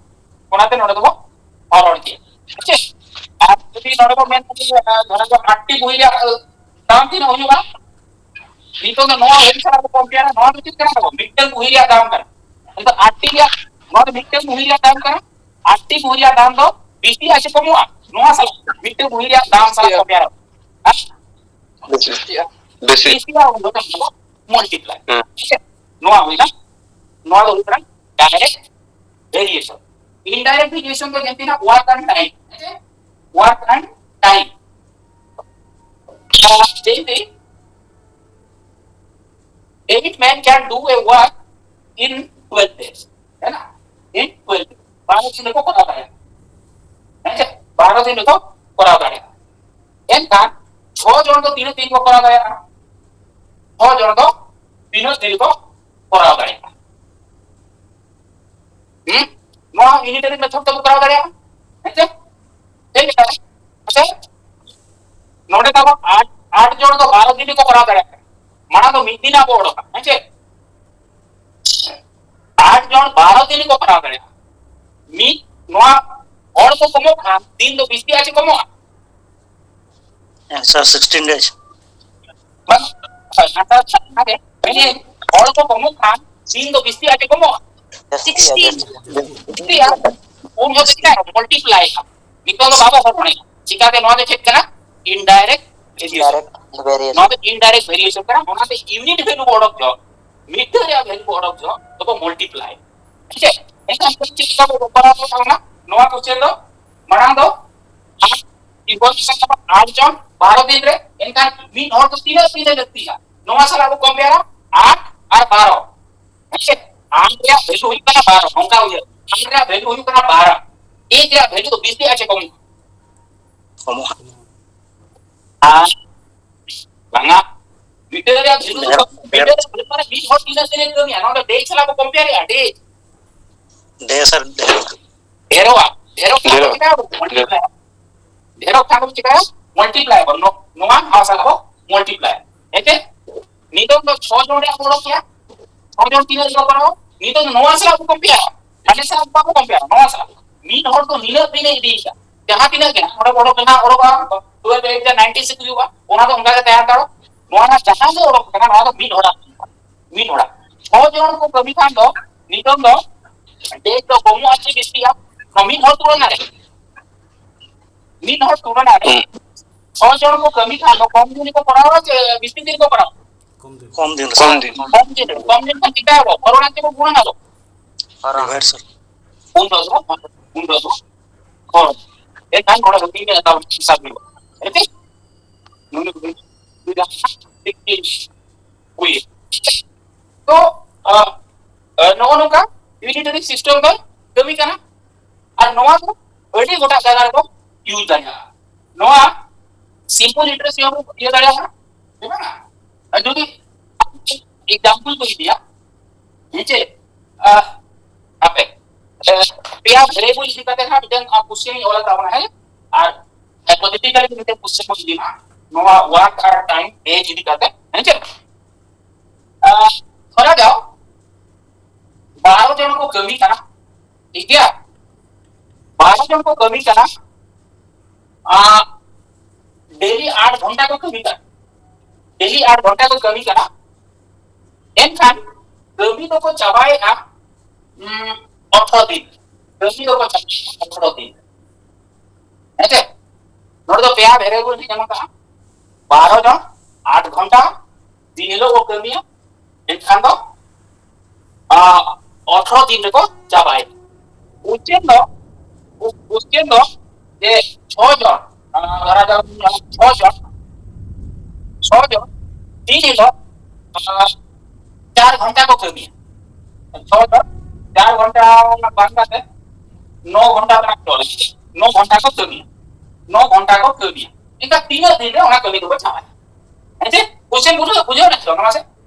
ᱚᱱᱟᱛᱮ ᱱᱚᱰᱮ ᱫᱚᱵᱚ ᱦᱚᱨᱚᱲ ᱠᱮᱫᱟ᱾ ᱦᱮᱸ ᱪᱮ? ᱟᱨ ᱡᱩᱫᱤ ᱱᱚᱰᱮ ᱵᱚ ᱢᱮᱱ ᱠᱮᱫᱟ, ᱫᱷᱚᱨᱮ ᱫᱚ ᱟᱴ ᱴᱤ ᱵᱩᱦᱤ ᱨᱮᱭᱟᱜ ᱫᱟᱢ ᱛᱤᱱᱟᱹᱜ ᱦᱩᱭᱩᱜᱼᱟ? ᱱᱤᱛᱚᱜ ᱫᱚ ᱱᱚᱣᱟ ᱵᱷᱮᱞᱩ ᱥᱟᱞᱟᱜ ᱵᱚ ᱠᱚᱢᱯᱮᱭᱟᱨᱟ, ᱱᱚᱣᱟ ᱫᱚ ᱪᱮᱫ ᱠᱟᱱᱟ ᱛᱟᱵᱚ? ᱢᱤᱫᱴᱟᱝ ᱵᱩᱦᱤ ᱨᱮᱭᱟᱜ ᱫᱟᱢ ᱠᱟᱱᱟ᱾ ᱱᱤᱛᱚᱜ ᱟᱴ ᱴᱤ ᱨᱮᱭᱟᱜ, ᱱᱚᱣᱟ ᱫᱚ ᱢᱤᱫᱴᱟᱝ ᱵᱩᱦᱤ ᱨᱮᱭᱟᱜ ᱫᱟᱢ ᱠᱟᱱᱟ᱾ ᱟᱴ ᱴᱤ ᱵᱩᱦᱤ ᱨᱮᱭᱟᱜ ᱫᱟᱢ ᱫᱚ ᱵᱮᱥᱤᱜᱼᱟ ᱥᱮ ᱠᱚᱢᱚᱜᱼᱟ? ᱱᱚᱣᱟ ᱥᱟᱞᱟᱜ ᱢᱤᱫᱴᱟᱝ ᱵᱩᱦᱤ ᱨᱮᱭᱟᱜ ᱫᱟᱢ ᱥᱟᱞᱟᱜ ᱠᱚᱢᱯᱮᱭᱟᱨ᱾ ᱦᱮᱸ? ᱵᱮᱥᱤ᱾ ᱵᱮᱥᱤ᱾ ᱵᱮᱥᱤᱜᱼᱟ, ᱩᱱ ᱫᱚ ᱢᱟᱞᱴᱤᱯᱞᱟᱭ᱾ ᱦᱮᱸ᱾ ᱴᱷᱤᱠ ᱟᱪᱷᱮ? ᱱᱚᱣᱟ ᱦᱩᱭᱱᱟ, ᱱᱚᱣᱟ ᱫᱚ ᱦᱩᱭᱩᱜ ᱠᱟᱱᱟ ᱰᱟᱭᱨᱮᱠᱴ ᱵᱷᱮᱨᱤᱭᱮᱥᱚᱱ᱾ ᱤᱱᱰᱟᱭᱨᱮᱠᱴ ᱵᱷᱮᱨᱤᱭᱮᱥᱚᱱ ᱫᱚ ᱡᱮᱢᱛᱤ ᱱᱟᱜ ᱣᱟᱨᱠ ᱟᱱᱰ ᱴᱟᱭᱤᱢ, ᱦᱮᱸ ᱥᱮ? Work and time. ᱡᱮᱢᱛᱤ, eight men can do a work in twelve days, ᱦᱮᱸ ᱱᱟ? In twelve days. ᱵᱟᱨᱚ ᱫᱤᱱ ᱨᱮᱠᱚ ᱠᱚᱨᱟᱣ ᱫᱟᱲᱮᱭᱟᱜᱼᱟ᱾ ᱦᱮᱸ ᱥᱮ? ᱵᱟᱨᱚ ᱫᱤᱱ ᱨᱮᱠᱚ ᱠᱚᱨᱟᱣ ᱫᱟᱲᱮᱭᱟᱜᱼᱟ᱾ ᱮᱱᱠᱷᱟᱱ ᱪᱷᱚ ᱡᱚᱱ ᱫᱚ ᱛᱤᱱᱟᱹᱜ ᱫᱤᱱ ᱠᱚ ᱠᱚᱨᱟᱣ ᱫᱟᱲᱮᱭᱟᱜᱼᱟ? ᱪᱷᱚ ᱡᱚᱱ ᱫᱚ ᱛᱤᱱᱟᱹᱜ ᱫᱤᱱ ᱠᱚ ᱠᱚᱨᱟᱣ ᱫᱟᱲᱮᱭᱟᱜᱼᱟ? ᱦᱩᱸ? ᱱᱚᱣᱟ ᱤᱱᱤᱴᱟᱨᱤ ᱢᱮᱛᱷᱚᱰ ᱛᱮᱵᱚ ᱠᱚᱨᱟᱣ ᱫᱟᱲᱮᱭᱟᱜᱼᱟ᱾ ᱦᱮᱸ ᱥᱮ? ᱪᱮᱫ ᱞᱮᱠᱟ? ᱟᱪᱪᱷᱟ, ᱱᱚᱰᱮ ᱛᱟᱵᱚ ᱟᱴ, ᱟᱴ ᱡᱚᱱ ᱫᱚ ᱵᱟᱨᱚ ᱫᱤᱱ ᱠᱚ ᱠᱚᱨᱟᱣ ᱫᱟᱲᱮᱭᱟᱜ ᱠᱟᱱᱟ᱾ ᱢᱟᱲᱟᱝ ᱫᱚ ᱢᱤᱫ ᱫᱤᱱ ᱟᱵᱚ ᱚᱰᱚᱠᱟ, ᱦᱮᱸ ᱪᱮ? ᱟᱴ ᱡᱚᱱ ᱵᱟᱨᱚ ᱫᱤᱱ ᱠᱚ ᱠᱚᱨᱟᱣ ᱫᱟᱲᱮᱭᱟᱜᱼᱟ᱾ ᱢᱤᱫ, ᱱᱚᱣᱟ ᱦᱚᱲ ᱠᱚ ᱠᱚᱢᱚᱜ ᱠᱷᱟᱱ ᱫᱤᱱ ᱫᱚ ᱵᱤᱥᱤᱜᱼᱟ ᱪᱮ ᱠᱚᱢᱚᱜᱼᱟ? Yes, sir, sixteen days. ᱵᱟᱝ? ᱦᱳᱭ, ᱟᱪᱪᱷᱟ, ᱟᱪᱪᱷᱟ, ᱚᱱᱟᱜᱮ᱾ ᱢᱮᱱᱮᱫ, ᱦᱚᱲ ᱠᱚ ᱠᱚᱢᱚᱜ ᱠᱷᱟᱱ ᱫᱤᱱ ᱫᱚ ᱵᱤᱥᱤᱜᱼᱟ ᱪᱮ ᱠᱚᱢᱚᱜᱼᱟ? Sixteen. ᱵᱤᱥᱤᱜᱼᱟ᱾ ᱩᱱ ᱡᱚᱠᱷᱚᱱ ᱪᱤᱠᱟᱹᱭᱟ? ᱢᱟᱞᱴᱤᱯᱞᱟᱭ᱾ ᱱᱤᱛᱚᱜ ᱫᱚ ᱵᱟᱵᱚ ᱦᱚᱲ ᱢᱚᱱᱮ᱾ ᱪᱤᱠᱟᱹᱛᱮ ᱱᱚᱣᱟ ᱫᱚ ᱪᱮᱫ ᱠᱟᱱᱟ? ᱤᱱᱰᱟᱭᱨᱮᱠᱴ ᱵᱷᱮᱨᱤᱭᱮᱥᱚᱱ᱾ Direct variation. ᱱᱚᱣᱟ ᱫᱚ ᱤᱱᱰᱟᱭᱨᱮᱠᱴ ᱵᱷᱮᱨᱤᱭᱮᱥᱚᱱ ᱠᱟᱱᱟ᱾ ᱚᱱᱟᱛᱮ ᱤᱭᱩᱱᱤᱴ ᱵᱷᱮᱞᱩ ᱵᱚ ᱚᱰᱚᱠ ᱡᱚᱦᱚᱜ, ᱢᱤᱫᱴᱟᱝ ᱨᱮᱭᱟᱜ ᱵᱷᱮᱞᱩ ᱵᱚ ᱚᱰᱚᱠ ᱡᱚᱦᱚᱜ ᱫᱚᱵᱚ ᱢᱟᱞᱴᱤᱯᱞᱟᱭ᱾ ᱴᱷᱤᱠ ᱟᱪᱷᱮ? ᱮᱱᱠᱷᱟᱱ ᱪᱮᱫ ᱞᱮᱠᱟ ᱵᱚ ᱠᱚᱨᱟᱣ ᱛᱟᱵᱚᱱᱟ? ᱱᱚᱣᱟ ᱠᱚᱥᱪᱮᱱ ᱫᱚ ᱢᱟᱲᱟᱝ ᱫᱚ ᱟᱴ, ᱛᱤᱱ ᱵᱚᱱ ᱥᱟᱵᱟ ᱟᱴ ᱡᱚᱱ ᱵᱟᱨᱚ ᱫᱤᱱ ᱨᱮ, ᱮᱱᱠᱷᱟᱱ ᱢᱤᱫ ᱦᱚᱲ ᱫᱚ ᱛᱤᱱᱟᱹᱜ ᱫᱤᱱ ᱨᱮ ᱞᱟᱹᱠᱛᱤᱜᱼᱟ? ᱱᱚᱣᱟ ᱥᱟᱞᱟᱜ ᱵᱚ ᱠᱚᱢᱯᱮᱭᱟᱨᱟ ᱟᱴ ᱟᱨ ᱵᱟᱨᱚ᱾ ᱦᱮᱸ ᱥᱮ? ᱟᱴ ᱨᱮᱭᱟᱜ ᱵᱷᱮᱞᱩ ᱦᱩᱭᱩᱜ ᱠᱟᱱᱟ ᱵᱟᱨᱚ, ᱱᱚᱝᱠᱟ ᱩᱭᱦᱟᱹᱨ᱾ ᱟᱴ ᱨᱮᱭᱟᱜ ᱵᱷᱮᱞᱩ ᱦᱩᱭᱩᱜ ᱠᱟᱱᱟ ᱵᱟᱨᱚ᱾ ᱮᱠ ᱨᱮᱭᱟᱜ ᱵᱷᱮᱞᱩ ᱫᱚ ᱵᱮᱥᱤᱜᱼᱟ ᱪᱮ ᱠᱚᱢᱚᱜᱼᱟ? ᱠᱚᱢᱚᱜᱼᱟ᱾ ᱟᱨ ᱵᱟᱝᱟ, ᱢᱤᱫᱴᱟᱝ ᱨᱮᱭᱟᱜ ᱵᱷᱮᱞᱩ ᱫᱚ, ᱰᱷᱮᱨᱚᱜ, ᱰᱷᱮᱨᱚᱜ᱾ ᱢᱤᱫᱴᱟᱝ ᱨᱮᱭᱟᱜ ᱵᱷᱮᱞᱩ ᱢᱟᱱᱮ ᱢᱤᱫ ᱦᱚᱲ ᱛᱤᱱᱟᱹᱜ ᱫᱤᱱ ᱨᱮ ᱠᱟᱹᱢᱤᱭᱟ, ᱱᱚᱣᱟ ᱫᱚ ᱰᱮᱡ ᱥᱟᱞᱟᱜ ᱵᱚ ᱠᱚᱢᱯᱮᱭᱟᱨᱮᱜᱼᱟ, ᱰᱮᱡ᱾ ᱰᱷᱮᱨ, sir, ᱰᱷᱮᱨ᱾ ᱰᱷᱮᱨᱚᱜᱼᱟ, ᱰᱷᱮᱨᱚᱜ ᱠᱷᱟᱱ ᱫᱚ ᱰᱷᱮᱨᱚᱜᱼᱟ᱾ ᱪᱤᱠᱟᱹᱭᱟ ᱵᱚ? ᱢᱟᱞᱴᱤᱯᱞᱟᱭ᱾ ᱰᱷᱮᱨᱚᱜ ᱠᱷᱟᱱ ᱫᱚ ᱪᱤᱠᱟᱹᱭᱟ? ᱢᱟᱞᱴᱤᱯᱞᱟᱭ ᱟᱵᱚ᱾ ᱱᱚ-, ᱱᱚᱣᱟ ᱱᱚᱣᱟ ᱥᱟᱞᱟᱜ ᱵᱚ ᱢᱟᱞᱴᱤᱯᱞᱟᱭ᱾ ᱦᱮᱸ ᱪᱮ? ᱱᱤᱛᱚᱜ ᱫᱚ ᱪᱷᱚ ᱡᱚᱱ ᱨᱮᱭᱟᱜ ᱵᱚᱲᱚ ᱜᱮᱭᱟ᱾ ᱪᱷᱚ ᱡᱚᱱ ᱛᱤᱱᱟᱹᱜ ᱨᱮᱠᱚ ᱯᱟᱲᱟᱣᱟ? ᱱᱤᱛᱚᱜ ᱫᱚ ᱱᱚᱣᱟ ᱥᱟᱞᱟᱜ ᱠᱚ ᱠᱚᱢᱯᱮᱭᱟᱨᱟ, ᱦᱟᱱᱮ ᱥᱟᱞᱟᱜ ᱵᱟᱠᱚ ᱠᱚᱢᱯᱮᱭᱟᱨᱟ, ᱱᱚᱣᱟ ᱥᱟᱞᱟᱜ᱾ ᱢᱤᱫ ᱦᱚᱲ ᱫᱚ ᱱᱤᱱᱟᱹᱜ ᱫᱤᱱᱮ ᱤᱫᱤᱭᱮᱫᱟ, ᱡᱟᱦᱟᱸ ᱛᱤᱱᱟᱹᱜ ᱜᱮ ᱱᱟᱜ ᱚᱸᱰᱮ ᱚᱰᱚᱠ ᱨᱮᱱᱟᱜ ᱚᱰᱚᱠᱚᱜᱼᱟ, twelve eight ᱡᱟ ninety six ᱦᱩᱭᱩᱜᱼᱟ, ᱚᱱᱟ ᱫᱚ ᱚᱱᱠᱟ ᱜᱮ ᱛᱟᱦᱮᱸ ᱦᱟᱛᱟᱲᱚᱜ᱾ ᱱᱚᱣᱟ ᱨᱮᱱᱟᱜ ᱡᱟᱦᱟᱸ ᱜᱮ ᱚᱰᱚᱠ ᱠᱟᱱᱟ, ᱱᱚᱣᱟ ᱫᱚ ᱢᱤᱫ ᱦᱚᱲᱟᱜ, ᱢᱤᱫ ᱦᱚᱲᱟᱜ᱾ ᱪᱷᱚ ᱡᱚᱱ ᱠᱚ ᱠᱟᱹᱢᱤ ᱠᱷᱟᱱ ᱫᱚ ᱱᱤᱛᱚᱝ ᱫᱚ ᱰᱮᱴ ᱫᱚ ᱠᱚᱢᱚᱜᱼᱟ ᱪᱮ ᱵᱮᱥᱤᱜᱼᱟ? ᱱᱚᱣᱟ ᱢᱤᱫ ᱦᱚᱲ ᱛᱩᱞᱚᱱᱟ ᱨᱮ, ᱢᱤᱫ ᱦᱚᱲ ᱛᱩᱞᱚᱱᱟ ᱨᱮ ᱪᱷᱚ ᱡᱚᱱ ᱠᱚ ᱠᱟᱹᱢᱤ ᱠᱷᱟᱱ ᱫᱚ ᱠᱚᱢ ᱫᱤᱱ ᱠᱚ ᱠᱚᱨᱟᱣᱟ ᱪᱮ ᱵᱮᱥᱤ ᱫᱤᱱ ᱠᱚ ᱠᱚᱨᱟᱣᱟ? ᱠᱚᱢ ᱫᱤᱱ᱾ ᱠᱚᱢ ᱫᱤᱱ᱾ ᱠᱚᱢ ᱫᱤᱱ᱾ ᱠᱚᱢ ᱫᱤᱱ ᱠᱷᱟᱱ ᱪᱤᱠᱟᱹ ᱟᱵᱚ? ᱠᱚᱨᱚᱱᱟ ᱛᱮᱵᱚ ᱜᱩᱱᱟᱹᱱᱟ ᱫᱚ᱾ ᱵᱟᱨ ᱦᱚᱲ᱾ ᱩᱱ ᱫᱚ ᱩᱱ ᱫᱚ ᱦᱚᱲ᱾ ᱮᱱᱠᱷᱟᱱ ᱱᱚᱰᱮ ᱫᱚ ᱛᱤᱱᱟᱹᱜ ᱛᱟᱵᱚᱱ ᱦᱤᱥᱟᱹᱵ ᱦᱩᱭᱩᱜᱼᱟ? ᱦᱮᱸ ᱪᱮ? ᱱᱩᱱᱟᱹᱜ ᱦᱩᱭ᱾ ᱦᱩᱭ᱾ ᱛᱚ, ᱟ, ᱟ, ᱱᱚᱜᱼᱚ ᱱᱚᱝᱠᱟ unitary system ᱫᱚ ᱠᱟᱹᱢᱤ ᱠᱟᱱᱟ᱾ ᱟᱨ ᱱᱚᱣᱟ ᱫᱚ ᱟᱹᱰᱤ ᱜᱚᱴᱟ ᱡᱟᱭᱜᱟ ᱨᱮᱵᱚ use ᱫᱟᱲᱮᱭᱟᱜᱼᱟ᱾ ᱱᱚᱣᱟ simple literacy ᱦᱚᱸ ᱤᱭᱟᱹ ᱫᱟᱲᱮᱭᱟᱜᱼᱟ, ᱦᱮᱸ ᱵᱟᱝ? ᱟᱨ ᱡᱩᱫᱤ example ᱠᱚ ᱤᱫᱤᱭᱟ, ᱦᱮᱸ ᱪᱮ? ᱟᱦ, ᱟᱯᱮ, ᱮ, ᱯᱮᱭᱟ variable ᱤᱫᱤ ᱠᱟᱛᱮ ᱦᱟᱸᱜ ᱢᱤᱫᱴᱮᱱ, ᱟ, question ᱤᱧ ᱚᱞ ᱛᱟᱵᱚᱱᱟ, ᱦᱮᱸ? ᱟᱨ hypothetically ᱢᱤᱫᱴᱮᱱ question ᱠᱚ ᱤᱫᱤ ᱢᱟ, ᱱᱚᱣᱟ work ᱟᱨ time age ᱤᱫᱤ ᱠᱟᱛᱮ, ᱦᱮᱸ ᱪᱮ? ᱟᱦ, ᱫᱷᱚᱨᱟ ᱡᱟᱣ ᱵᱟᱨᱚ ᱡᱚᱱ ᱠᱚ ᱠᱟᱹᱢᱤ ᱠᱟᱱᱟ, ᱴᱷᱤᱠ ᱜᱮᱭᱟ? ᱵᱟᱨᱚ ᱡᱚᱱ ᱠᱚ ᱠᱟᱹᱢᱤ ᱠᱟᱱᱟ, ᱟᱦ, daily ᱟᱴ ᱜᱷᱚᱱᱴᱟ ᱠᱚ ᱠᱟᱹᱢᱤ ᱠᱟᱱᱟ, daily ᱟᱴ ᱜᱷᱚᱱᱴᱟ ᱠᱚ ᱠᱟᱹᱢᱤ ᱠᱟᱱᱟ, ᱮᱱᱠᱷᱟᱱ ᱠᱟᱹᱢᱤ ᱫᱚᱠᱚ ᱪᱟᱵᱟᱭᱮᱫᱼᱟ, ᱩᱸ, ᱟᱴᱷᱨᱚ ᱫᱤᱱ᱾ ᱠᱟᱹᱢᱤ ᱫᱚᱠᱚ ᱪᱟᱵᱟᱭᱮᱫᱼᱟ ᱟᱴᱷᱨᱚ ᱫᱤᱱ᱾ ᱦᱮᱸ ᱪᱮ? ᱱᱚᱰᱮ ᱫᱚ ᱯᱮᱭᱟ variable ᱤᱧ ᱮᱢ ᱟᱠᱟᱫᱼᱟ᱾ ᱵᱟᱨᱚ ᱡᱚᱱ, ᱟᱴ ᱜᱷᱚᱱᱴᱟ, ᱫᱤᱱ ᱦᱤᱞᱳᱜ ᱠᱚ ᱠᱟᱹᱢᱤᱭᱟ, ᱮᱱᱠᱷᱟᱱ ᱫᱚ, ᱟ, ᱟᱴᱷᱨᱚ ᱫᱤᱱ ᱨᱮᱠᱚ ᱪᱟᱵᱟᱭᱮᱫᱼᱟ᱾ ᱩᱪᱤᱛ ᱫᱚ, ᱩ-, ᱩᱪᱤᱛ ᱫᱚ ᱡᱮ ᱪᱷᱚ ᱡᱚᱱ, ᱟ, ᱫᱷᱚᱨᱟ ᱡᱟᱣ ᱪᱷᱚ ᱡᱚᱱ, ᱪᱷᱚ ᱡᱚᱱ ᱫᱤᱱ ᱦᱤᱞᱳᱜ, ᱟ, ᱪᱟᱨ ᱜᱷᱚᱱᱴᱟ ᱠᱚ ᱠᱟᱹᱢᱤᱭᱟ᱾ ᱪᱷᱚ ᱡᱚᱱ ᱪᱟᱨ ᱜᱷᱚᱱᱴᱟ ᱵᱟᱝ ᱠᱟᱛᱮ ᱱᱚ ᱜᱷᱚᱱᱴᱟ ᱨᱮᱱᱟᱜ ᱪᱚᱞ, ᱱᱚ ᱜᱷᱚᱱᱴᱟ ᱠᱚ ᱠᱟᱹᱢᱤᱭᱟ, ᱱᱚ ᱜᱷᱚᱱᱴᱟ ᱠᱚ ᱠᱟᱹᱢᱤᱭᱟ᱾ ᱮᱱᱠᱷᱟᱱ ᱛᱤᱱᱟᱹᱜ ᱫᱤᱱ ᱨᱮ ᱚᱱᱟ ᱠᱟᱹᱢᱤ ᱫᱚᱠᱚ ᱪᱟᱵᱟᱭᱟ? ᱦᱮᱸ ᱪᱮ? Question ᱵᱩᱡᱷᱟᱹᱣ, ᱵᱩᱡᱷᱟᱹᱣ ᱱᱟ ᱥᱮ ᱵᱟᱝ? ᱢᱟᱥᱮ?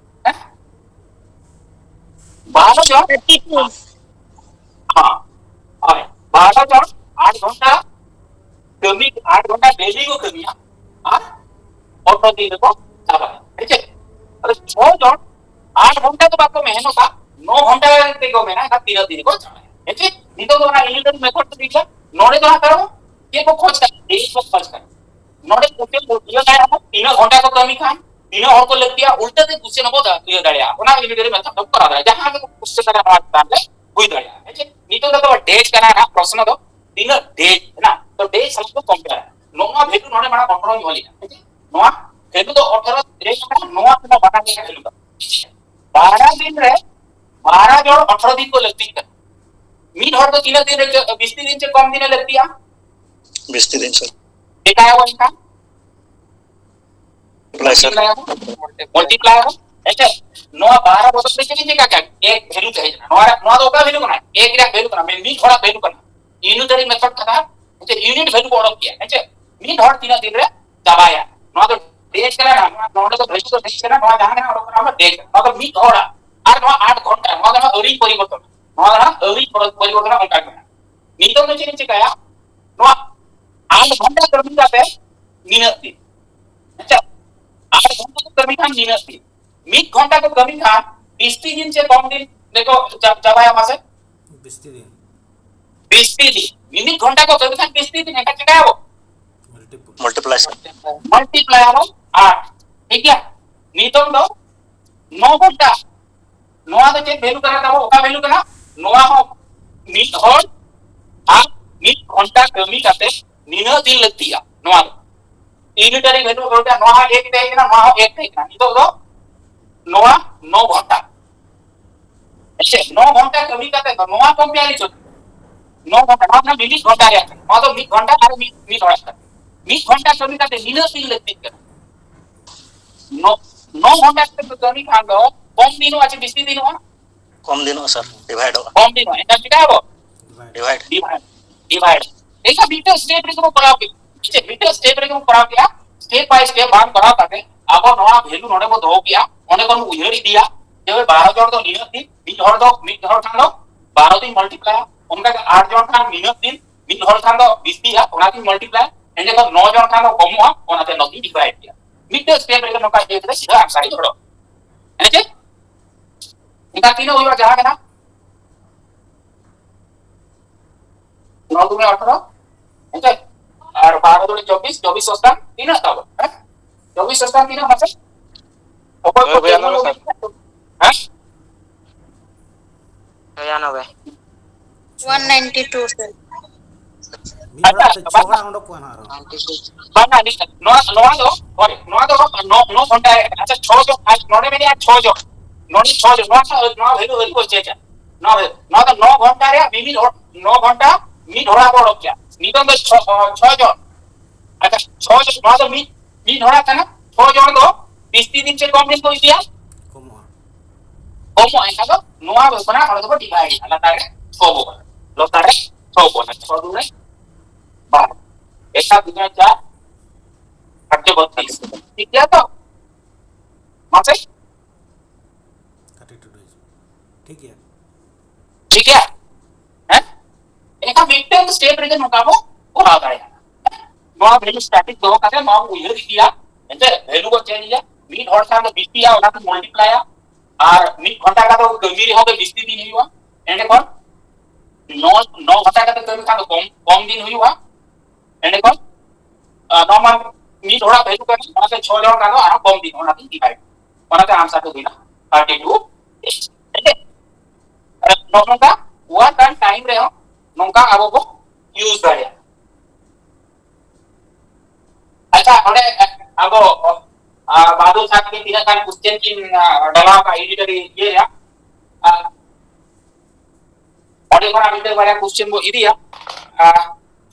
ᱦᱮᱸ? ᱵᱟᱨᱚ ᱡᱚᱱ, ᱴᱷᱤᱠ ᱜᱮ᱾ ᱦᱮᱸ, ᱦᱳᱭ, ᱵᱟᱨᱚ ᱡᱚᱱ ᱟᱴ ᱜᱷᱚᱱᱴᱟ ᱠᱟᱹᱢᱤ, ᱟᱴ ᱜᱷᱚᱱᱴᱟ daily ᱠᱚ ᱠᱟᱹᱢᱤᱭᱟ, ᱟᱨ ᱟᱴᱷᱨᱚ ᱫᱤᱱ ᱨᱮᱠᱚ ᱪᱟᱵᱟᱭᱟ᱾ ᱦᱮᱸ ᱪᱮ? ᱟᱫᱚ ᱱᱚ ᱡᱚᱱ ᱟᱴ ᱜᱷᱚᱱᱴᱟ ᱫᱚ ᱵᱟᱠᱚ ᱢᱮᱦᱱᱚᱛᱟ, ᱱᱚ ᱜᱷᱚᱱᱴᱟ ᱛᱮᱠᱚ ᱢᱮᱱᱟ ᱮᱱᱠᱷᱟᱱ ᱛᱤᱱᱟᱹᱜ ᱫᱤᱱ ᱨᱮᱠᱚ ᱪᱟᱵᱟᱭᱟ᱾ ᱦᱮᱸ ᱪᱮ? ᱱᱤᱛᱚᱜ ᱫᱚ ᱚᱱᱟ unitary method ᱛᱮ ᱴᱷᱤᱠ ᱜᱮᱭᱟ᱾ ᱱᱚᱰᱮ ᱫᱚ ᱦᱟᱸᱜ ᱠᱟᱨᱚᱱ ᱪᱮᱫ ᱠᱚ ᱠᱷᱚᱡᱽ ᱠᱟᱱᱟ? ᱰᱮᱴ ᱠᱚ ᱠᱷᱚᱡᱽ ᱠᱟᱱᱟ᱾ ᱱᱚᱰᱮ question ᱤᱭᱟᱹ ᱫᱟᱲᱮᱭᱟᱜᱼᱟ, ᱛᱤᱱᱟᱹᱜ ᱜᱷᱚᱱᱴᱟ ᱠᱚ ᱠᱟᱹᱢᱤ ᱠᱷᱟᱱ, ᱛᱤᱱᱟᱹᱜ ᱦᱚᱲ ᱠᱚ ᱞᱟᱹᱠᱛᱤᱭᱟ, ᱩᱞᱴᱟᱹ ᱛᱮ question ᱵᱚ ᱤᱭᱟᱹ ᱫᱟᱲᱮᱭᱟᱜᱼᱟ᱾ ᱚᱱᱟ unitary method ᱛᱮ ᱠᱚᱨᱟᱣ ᱫᱟᱲᱮᱭᱟᱜᱼᱟ᱾ ᱡᱟᱦᱟᱸ ᱜᱮ question ᱠᱟᱱᱟ ᱱᱚᱣᱟ ᱪᱮᱛᱟᱱ ᱨᱮ ᱦᱩᱭ ᱫᱟᱲᱮᱭᱟᱜᱼᱟ᱾ ᱦᱮᱸ ᱪᱮ? ᱱᱤᱛᱚᱜ ᱫᱚ ᱰᱮᱴ ᱠᱟᱱᱟ ᱱᱟᱦᱟᱜ ᱯᱨᱚᱥᱱᱚ ᱫᱚ, ᱛᱤᱱᱟᱹᱜ ᱰᱮᱴ ᱦᱮᱱᱟᱜ, ᱛᱚ ᱰᱮᱴ ᱥᱟᱞᱟᱜ ᱠᱚ compare᱾ ᱱᱚᱣᱟ value ᱱᱚᱰᱮ ᱢᱟᱲᱟᱝ ᱚᱴᱷᱨᱚᱧ ᱚᱞ ᱮᱫᱟ, ᱦᱮᱸ ᱪᱮ? ᱱᱚᱣᱟ value ᱫᱚ ᱚᱴᱷᱨᱚ ᱰᱮᱴ ᱠᱟᱱᱟ, ᱱᱚᱣᱟ ᱛᱮᱫᱚ ᱵᱟᱱᱟᱨ ᱜᱮ value ᱠᱟᱱᱟ᱾ ᱵᱟᱨᱟ ᱫᱤᱱ ᱨᱮ ᱵᱟᱨᱟ ᱡᱚᱱ ᱚᱴᱷᱨᱚ ᱫᱤᱱ ᱠᱚ ᱞᱟᱹᱠᱛᱤᱜ ᱠᱟᱱᱟ᱾ ᱢᱤᱫ ᱦᱚᱲ ᱫᱚ ᱛᱤᱱᱟᱹᱜ ᱫᱤᱱ ᱨᱮ, ᱵᱤᱥ ᱫᱤᱱ ᱪᱮ ᱠᱚᱢ ᱫᱤᱱ ᱮ ᱞᱟᱹᱠᱛᱤᱜᱼᱟ? ᱵᱤᱥ ᱫᱤᱱ, ᱥᱟᱨ᱾ ᱪᱮᱠᱟᱭᱟᱵᱚ ᱮᱱᱠᱷᱟᱱ? Multiply, sir. Multiply ᱟᱵᱚ᱾ ᱦᱮᱸ ᱪᱮ? ᱱᱚᱣᱟ ᱵᱟᱨᱟ ᱵᱚᱫᱚᱞ ᱛᱮ ᱪᱮᱫ ᱤᱧ ᱪᱮᱠᱟ ᱠᱮᱫ? ᱮᱠ value ᱛᱟᱦᱮᱸ ᱠᱟᱱᱟ᱾ ᱱᱚᱣᱟ ᱨᱮ, ᱱᱚᱣᱟ ᱫᱚ ᱚᱠᱟ value ᱠᱟᱱᱟ? ᱮᱠ ᱨᱮᱭᱟᱜ value ᱠᱟᱱᱟ, ᱢᱤᱫ ᱦᱚᱲᱟᱜ value ᱠᱟᱱᱟ᱾ Unitary method ᱠᱟᱱᱟ, ᱦᱮᱸ ᱪᱮ? Unit value ᱵᱚ ᱚᱰᱚᱠ ᱠᱮᱭᱟ, ᱦᱮᱸ ᱪᱮ? ᱢᱤᱫ ᱦᱚᱲ ᱛᱤᱱᱟᱹᱜ ᱫᱤᱱ ᱨᱮ ᱪᱟᱵᱟᱭᱟ? ᱱᱚᱣᱟ ᱫᱚ ᱰᱮᱴ ᱠᱟᱱᱟ, ᱱᱚᱣᱟ, ᱱᱚᱰᱮ ᱫᱚ value ᱫᱚ ᱰᱮᱴ ᱠᱟᱱᱟ, ᱱᱚᱣᱟ ᱡᱟᱦᱟᱸ ᱠᱟᱱᱟ ᱚᱰᱚᱠ ᱠᱟᱱᱟ, ᱱᱚᱣᱟ ᱫᱚ ᱰᱮᱴ ᱠᱟᱱᱟ᱾ ᱱᱚᱣᱟ ᱫᱚ ᱢᱤᱫ ᱦᱚᱲᱟᱜ, ᱟᱨ ᱱᱚᱣᱟ ᱟᱴ ᱜᱷᱚᱱᱴᱟ, ᱱᱚᱣᱟ ᱫᱚ ᱱᱟᱦᱟᱜ ᱟᱹᱣᱨᱤ ᱯᱚᱨᱤᱵᱚᱨᱛᱚᱱ, ᱱᱚᱣᱟ ᱫᱚ ᱱᱟᱦᱟᱜ ᱟᱹᱣᱨᱤ ᱯᱚᱨᱤᱵᱚᱨᱛᱚᱱ ᱚᱱᱠᱟ ᱜᱮ ᱢᱮᱱᱟᱜᱼᱟ᱾ ᱱᱤᱛᱚᱜ ᱫᱚ ᱪᱮᱫ ᱤᱧ ᱪᱤᱠᱟᱹᱭᱟ? ᱱᱚᱣᱟ ᱟᱴ ᱜᱷᱚᱱᱴᱟ ᱠᱟᱹᱢᱤ ᱠᱟᱛᱮ ᱱᱤᱱᱟᱹᱜ ᱫᱤᱱ, ᱟᱪᱪᱷᱟ, ᱟᱴ ᱜᱷᱚᱱᱴᱟ ᱠᱚ ᱠᱟᱹᱢᱤ ᱠᱷᱟᱱ ᱱᱤᱱᱟᱹᱜ ᱫᱤᱱ, ᱢᱤᱫ ᱜᱷᱚᱱᱴᱟ ᱠᱚ ᱠᱟᱹᱢᱤ ᱠᱷᱟᱱ ᱵᱤᱥᱴᱤ ᱫᱤᱱ ᱪᱮ ᱠᱚᱢ ᱫᱤᱱ ᱨᱮᱠᱚ ᱪᱟ-, ᱪᱟᱵᱟᱭᱟ ᱢᱟᱥᱮ? ᱵᱤᱥᱴᱤ ᱫᱤᱱ᱾ ᱵᱤᱥᱴᱤ ᱫᱤᱱ, ᱢᱤᱢᱤᱫ ᱜᱷᱚᱱᱴᱟ ᱠᱚ ᱠᱟᱹᱢᱤ ᱠᱷᱟᱱ ᱵᱤᱥᱴᱤ ᱫᱤᱱ, ᱮᱱᱠᱷᱟᱱ ᱪᱤᱠᱟᱭᱟᱵᱚ? Multiply᱾ Multiply, sir. Multiply ᱟᱵᱚ ᱟᱴ, ᱴᱷᱤᱠ ᱜᱮᱭᱟ? ᱱᱤᱛᱚᱝ ᱫᱚ ᱱᱚ ᱜᱷᱚᱱᱴᱟ, ᱱᱚᱣᱟ ᱫᱚ ᱪᱮᱫ value ᱠᱟᱱᱟ ᱛᱟᱵᱚ? ᱚᱠᱟ value ᱠᱟᱱᱟ? ᱱᱚᱣᱟ ᱦᱚᱸ ᱢᱤᱫ ᱦᱚᱲ ᱟᱨ ᱢᱤᱫ ᱜᱷᱚᱱᱴᱟ ᱠᱟᱹᱢᱤ ᱠᱟᱛᱮ ᱱᱤᱱᱟᱹᱜ ᱫᱤᱱ ᱞᱟᱹᱠᱛᱤᱜᱼᱟ᱾ ᱱᱚᱣᱟ ᱫᱚ unitary value ᱵᱚᱞᱛᱮ ᱱᱚᱣᱟ ᱦᱚᱸ ᱮᱠ ᱛᱟᱦᱮᱸ ᱠᱟᱱᱟ, ᱱᱚᱣᱟ ᱦᱚᱸ ᱮᱠ ᱛᱟᱦᱮᱸ ᱠᱟᱱᱟ᱾ ᱱᱤᱛᱚᱜ ᱫᱚ ᱱᱚᱣᱟ ᱱᱚ ᱜᱷᱚᱱᱴᱟ, ᱦᱮᱸ ᱥᱮ? ᱱᱚ ᱜᱷᱚᱱᱴᱟ ᱠᱟᱹᱢᱤ ᱠᱟᱛᱮ ᱫᱚ ᱱᱚᱣᱟ compare ᱦᱚᱪᱚ, ᱱᱚ ᱜᱷᱚᱱᱴᱟ, ᱱᱚᱣᱟ ᱫᱚ ᱢᱤᱢᱤᱫ ᱜᱷᱚᱱᱴᱟ ᱨᱮᱭᱟᱜ ᱠᱟᱱᱟ᱾ ᱱᱚᱣᱟ ᱫᱚ ᱢᱤᱫ ᱜᱷᱚᱱᱴᱟ ᱟᱨ ᱢᱤᱫ, ᱢᱤᱫ ᱦᱚᱲᱟᱜ ᱠᱟᱱᱟ᱾ ᱢᱤᱫ ᱜᱷᱚᱱᱴᱟ ᱠᱟᱹᱢᱤ ᱠᱟᱛᱮ ᱱᱤᱱᱟᱹᱜ ᱫᱤᱱ ᱞᱟᱹᱠᱛᱤᱜ ᱠᱟᱱᱟ᱾ ᱱᱚ, ᱱᱚ ᱜᱷᱚᱱᱴᱟ ᱠᱟᱛᱮ ᱯᱮ ᱠᱟᱹᱢᱤ ᱠᱷᱟᱱ ᱫᱚ ᱠᱚᱢ ᱫᱤᱱᱚᱜᱼᱟ ᱪᱮ ᱵᱤᱥᱤ ᱫᱤᱱᱚᱜᱼᱟ? ᱠᱚᱢ ᱫᱤᱱᱚᱜᱼᱟ, sir, divide ᱚᱜᱼᱟ᱾ ᱠᱚᱢ ᱫᱤᱱᱚᱜᱼᱟ, ᱮᱱᱠᱷᱟᱱ ᱪᱤᱠᱟ ᱟᱵᱚ? Divide᱾ Divide, divide᱾ ᱮᱱᱠᱷᱟᱱ ᱢᱤᱫᱴᱟᱝ step ᱨᱮᱜᱮ ᱵᱚ ᱠᱚᱨᱟᱣ ᱠᱮᱫᱟ᱾ ᱪᱮᱫ ᱢᱤᱫᱴᱟᱝ step ᱨᱮᱜᱮ ᱵᱚ ᱠᱚᱨᱟᱣ ᱠᱮᱫᱟ, step by step ᱵᱟᱝ ᱠᱚᱨᱟᱣ ᱠᱟᱛᱮ ᱟᱵᱚ ᱱᱚᱣᱟ value ᱱᱚᱰᱮ ᱵᱚ ᱫᱚᱦᱚ ᱠᱮᱫᱟ, ᱚᱸᱰᱮ ᱠᱷᱚᱱ ᱵᱚ ᱩᱭᱦᱟᱹᱨ ᱤᱫᱤᱭᱟ ᱡᱮ ᱵᱟᱨᱚ ᱡᱚᱱ ᱫᱚ ᱱᱤᱱᱟᱹᱜ ᱫᱤᱱ, ᱢᱤᱫ ᱦᱚᱲ ᱫᱚ, ᱢᱤᱫ ᱦᱚᱲ ᱠᱷᱟᱱ ᱫᱚ ᱵᱟᱨᱚ ᱫᱤᱱ multiply, ᱚᱱᱠᱟ ᱜᱮ ᱟᱴ ᱡᱚᱱ ᱠᱷᱟᱱ ᱱᱤᱱᱟᱹᱜ ᱫᱤᱱ, ᱢᱤᱫ ᱦᱚᱲ ᱠᱷᱟᱱ ᱫᱚ ᱵᱤᱥᱤᱜᱼᱟ, ᱚᱱᱟ ᱫᱤᱱ multiply, ᱮᱸᱰᱮᱠᱷᱟᱱ ᱱᱚ ᱡᱚᱱ ᱠᱷᱟᱱ ᱫᱚ ᱠᱚᱢᱚᱜᱼᱟ, ᱚᱱᱟᱛᱮ ᱱᱚ ᱫᱤᱱ divide ᱜᱮᱭᱟ᱾ ᱢᱤᱫᱴᱟᱝ step ᱨᱮᱜᱮ ᱱᱚᱝᱠᱟ ᱤᱭᱟᱹ ᱠᱟᱛᱮ ᱥᱤᱫᱷᱟᱹ answer ᱤᱧ ᱚᱰᱚᱠ᱾ ᱦᱮᱸ ᱪᱮ? ᱮᱱᱠᱷᱟᱱ ᱛᱤᱱᱟᱹᱜ ᱦᱩᱭᱩᱜᱼᱟ ᱡᱟᱦᱟᱸ ᱠᱟᱱᱟ? ᱱᱚ ᱫᱩᱱᱮ ᱟᱴᱷᱨᱚ, ᱦᱮᱸ ᱪᱮ? ᱟᱨ ᱵᱟᱨᱚ ᱫᱩᱱᱮ ᱪᱚᱵᱵᱤᱥ, ᱪᱚᱵᱵᱤᱥ ᱥᱚᱥᱛᱟᱱ ᱛᱤᱱᱟᱹᱜ ᱛᱟᱵᱚ? ᱦᱮᱸ? ᱪᱚᱵᱵᱤᱥ ᱥᱚᱥᱛᱟᱱ ᱛᱤᱱᱟᱹᱜ ᱢᱟᱥᱮ? ᱚᱠᱚᱭ ᱠᱚ ᱵᱤᱭᱟᱱᱚᱵᱮ ᱥᱟᱨ᱾ ᱦᱮᱸ? ᱵᱤᱭᱟᱱᱚᱵᱮ᱾ ᱚᱣᱟᱱ ᱱᱟᱭᱤᱱᱴᱤ ᱴᱩ, ᱥᱟᱨ᱾ ᱢᱤᱫ ᱦᱚᱲᱟᱜ ᱛᱮ ᱪᱷᱚ ᱦᱚᱲᱟᱜ ᱚᱰᱚᱠ ᱠᱚᱜᱼᱟ ᱱᱟᱦᱟᱜ ᱟᱨᱚ᱾ ᱵᱟᱝᱟ, ᱱᱤᱥᱪᱚᱭ᱾ ᱱᱚᱣᱟ, ᱱᱚᱣᱟ ᱫᱚ, ᱦᱳᱭ, ᱱᱚᱣᱟ ᱫᱚ ᱱᱚ, ᱱᱚ ᱜᱷᱚᱱᱴᱟ ᱨᱮ, ᱟᱪᱪᱷᱟ, ᱪᱷᱚ ᱡᱚᱱ, ᱟᱨ ᱱᱚᱰᱮ ᱢᱮᱱᱟᱭᱟ ᱪᱷᱚ ᱡᱚᱱ᱾ ᱱᱚᱰᱮ ᱪᱷᱚ ᱡᱚᱱ, ᱱᱚᱣᱟ ᱥᱟᱶ, ᱱᱚᱣᱟ value, value ᱠᱚ change ᱟ᱾ ᱱᱚᱣᱟ, ᱱᱚᱣᱟ ᱫᱚ ᱱᱚ ᱜᱷᱚᱱᱴᱟ ᱨᱮᱭᱟᱜ ᱢᱤᱢᱤᱫ ᱦᱚᱲ, ᱱᱚ ᱜᱷᱚᱱᱴᱟ ᱢᱤᱫ ᱦᱚᱲᱟᱜ ᱠᱚ ᱚᱰᱚᱠ ᱠᱮᱭᱟ᱾ ᱱᱤᱛᱚᱝ ᱫᱚ ᱪᱷᱚ, ᱪᱷᱚ ᱡᱚᱱ᱾ ᱟᱪᱪᱷᱟ, ᱪᱷᱚ ᱡᱚᱱ, ᱱᱚᱣᱟ ᱫᱚ ᱢᱤᱫ, ᱢᱤᱫ ᱦᱚᱲᱟᱜ ᱠᱟᱱᱟ᱾ ᱪᱷᱚ ᱡᱚᱱ ᱫᱚ ᱵᱤᱥᱛᱤ ᱫᱤᱱ ᱪᱮ ᱠᱚᱢ ᱫᱤᱱ ᱠᱚ ᱤᱫᱤᱭᱟ? ᱠᱚᱢᱚᱜᱼᱟ᱾ ᱠᱚᱢᱚᱜᱼᱟ, ᱮᱱᱠᱷᱟᱱ ᱫᱚ ᱱᱚᱣᱟ ᱠᱷᱚᱱᱟᱜ ᱚᱸᱰᱮ ᱫᱚᱵᱚ divide ᱮᱫᱟ, ᱞᱟᱛᱟᱨ ᱨᱮ ᱪᱷᱚ ᱵᱚ, ᱞᱟᱛᱟᱨ ᱨᱮ ᱪᱷᱚ ᱵᱚ, ᱪᱷᱚ ᱫᱩ ᱨᱮ ᱵᱟᱨ, ᱮᱠ ᱥᱟᱛ ᱫᱩ ᱪᱟᱨ, ᱟᱴ ᱪᱚ ᱵᱚᱛᱛᱨᱤᱥ᱾ ᱴᱷᱤᱠ ᱜᱮᱭᱟ ᱛᱚ? ᱢᱟᱥᱮ? ᱠᱟᱹᱴᱤᱡ ᱴᱩᱰᱩ ᱦᱤᱡᱩᱜ᱾ ᱴᱷᱤᱠ ᱜᱮᱭᱟ᱾ ᱴᱷᱤᱠ ᱜᱮᱭᱟ? ᱦᱮᱸ? ᱮᱱᱠᱷᱟᱱ ᱢᱤᱫᱴᱟᱝ step ᱨᱮᱜᱮ ᱱᱚᱝᱠᱟ ᱵᱚ ᱠᱚᱨᱟᱣ ᱫᱟᱲᱮᱭᱟᱜᱼᱟ᱾ ᱱᱚᱣᱟ value static ᱫᱚᱦᱚ ᱠᱟᱛᱮ ᱱᱚᱣᱟ ᱵᱚ ᱩᱭᱦᱟᱹᱨ ᱤᱫᱤᱭᱟ, ᱮᱱᱛᱮ value ᱵᱚ change ᱤᱫᱤᱭᱟ, ᱢᱤᱫ ᱦᱚᱲ ᱥᱟᱶ ᱫᱚ ᱵᱤᱥᱤᱭᱟ, ᱚᱱᱟ ᱠᱚ multiply ᱟ, ᱟᱨ ᱢᱤᱫ ᱜᱷᱚᱱᱴᱟ ᱠᱟᱛᱮ ᱠᱟᱹᱢᱤ ᱨᱮᱦᱚᱸ ᱜᱮ ᱵᱤᱥᱤ ᱫᱤᱱ ᱦᱩᱭᱩᱜᱼᱟ᱾ ᱮᱸᱰᱮᱠᱷᱟᱱ ᱱᱚ, ᱱᱚ ᱜᱷᱚᱱᱴᱟ ᱠᱟᱛᱮ ᱠᱟᱹᱢᱤ ᱠᱷᱟᱱ ᱫᱚ ᱠᱚᱢ, ᱠᱚᱢ ᱫᱤᱱ ᱦᱩᱭᱩᱜᱼᱟ᱾ ᱮᱸᱰᱮᱠᱷᱟᱱ, ᱟᱸ, ᱱᱚᱣᱟ ᱢᱟ ᱢᱤᱫ ᱦᱚᱲᱟᱜ value ᱠᱟᱱᱟ, ᱚᱱᱟᱛᱮ ᱪᱷᱚ ᱡᱚᱱ ᱠᱷᱟᱱ ᱫᱚ ᱟᱨᱦᱚᱸ ᱠᱚᱢ ᱫᱤᱱ, ᱚᱱᱟᱛᱮ divide᱾ ᱚᱱᱟᱛᱮ answer ᱫᱚ ᱦᱩᱭᱱᱟ thirty two days᱾ ᱴᱷᱤᱠ ᱜᱮᱭᱟ? ᱱᱚᱜᱼᱚ ᱱᱚᱝᱠᱟ work and time ᱨᱮᱦᱚᱸ ᱱᱚᱝᱠᱟ ᱟᱵᱚ ᱵᱚ use ᱫᱟᱲᱮᱭᱟᱜᱼᱟ᱾ ᱟᱪᱪᱷᱟ, ᱱᱚᱰᱮ ᱟᱵᱚ, ᱟ, ᱵᱟᱫᱚᱞ ᱥᱟᱨ ᱜᱮ ᱛᱤᱱᱟᱹᱜ ᱜᱟᱱ question ᱠᱤᱱ, ᱟ, ᱰᱟᱞᱟᱣ ᱟᱠᱟᱫ unitary ᱤᱭᱟᱹ ᱨᱮᱭᱟᱜ, ᱟ, ᱚᱸᱰᱮ ᱠᱷᱚᱱᱟᱜ ᱢᱤᱫᱴᱮᱱ ᱵᱟᱨᱭᱟ question ᱵᱚ ᱤᱫᱤᱭᱟ᱾ ᱟ,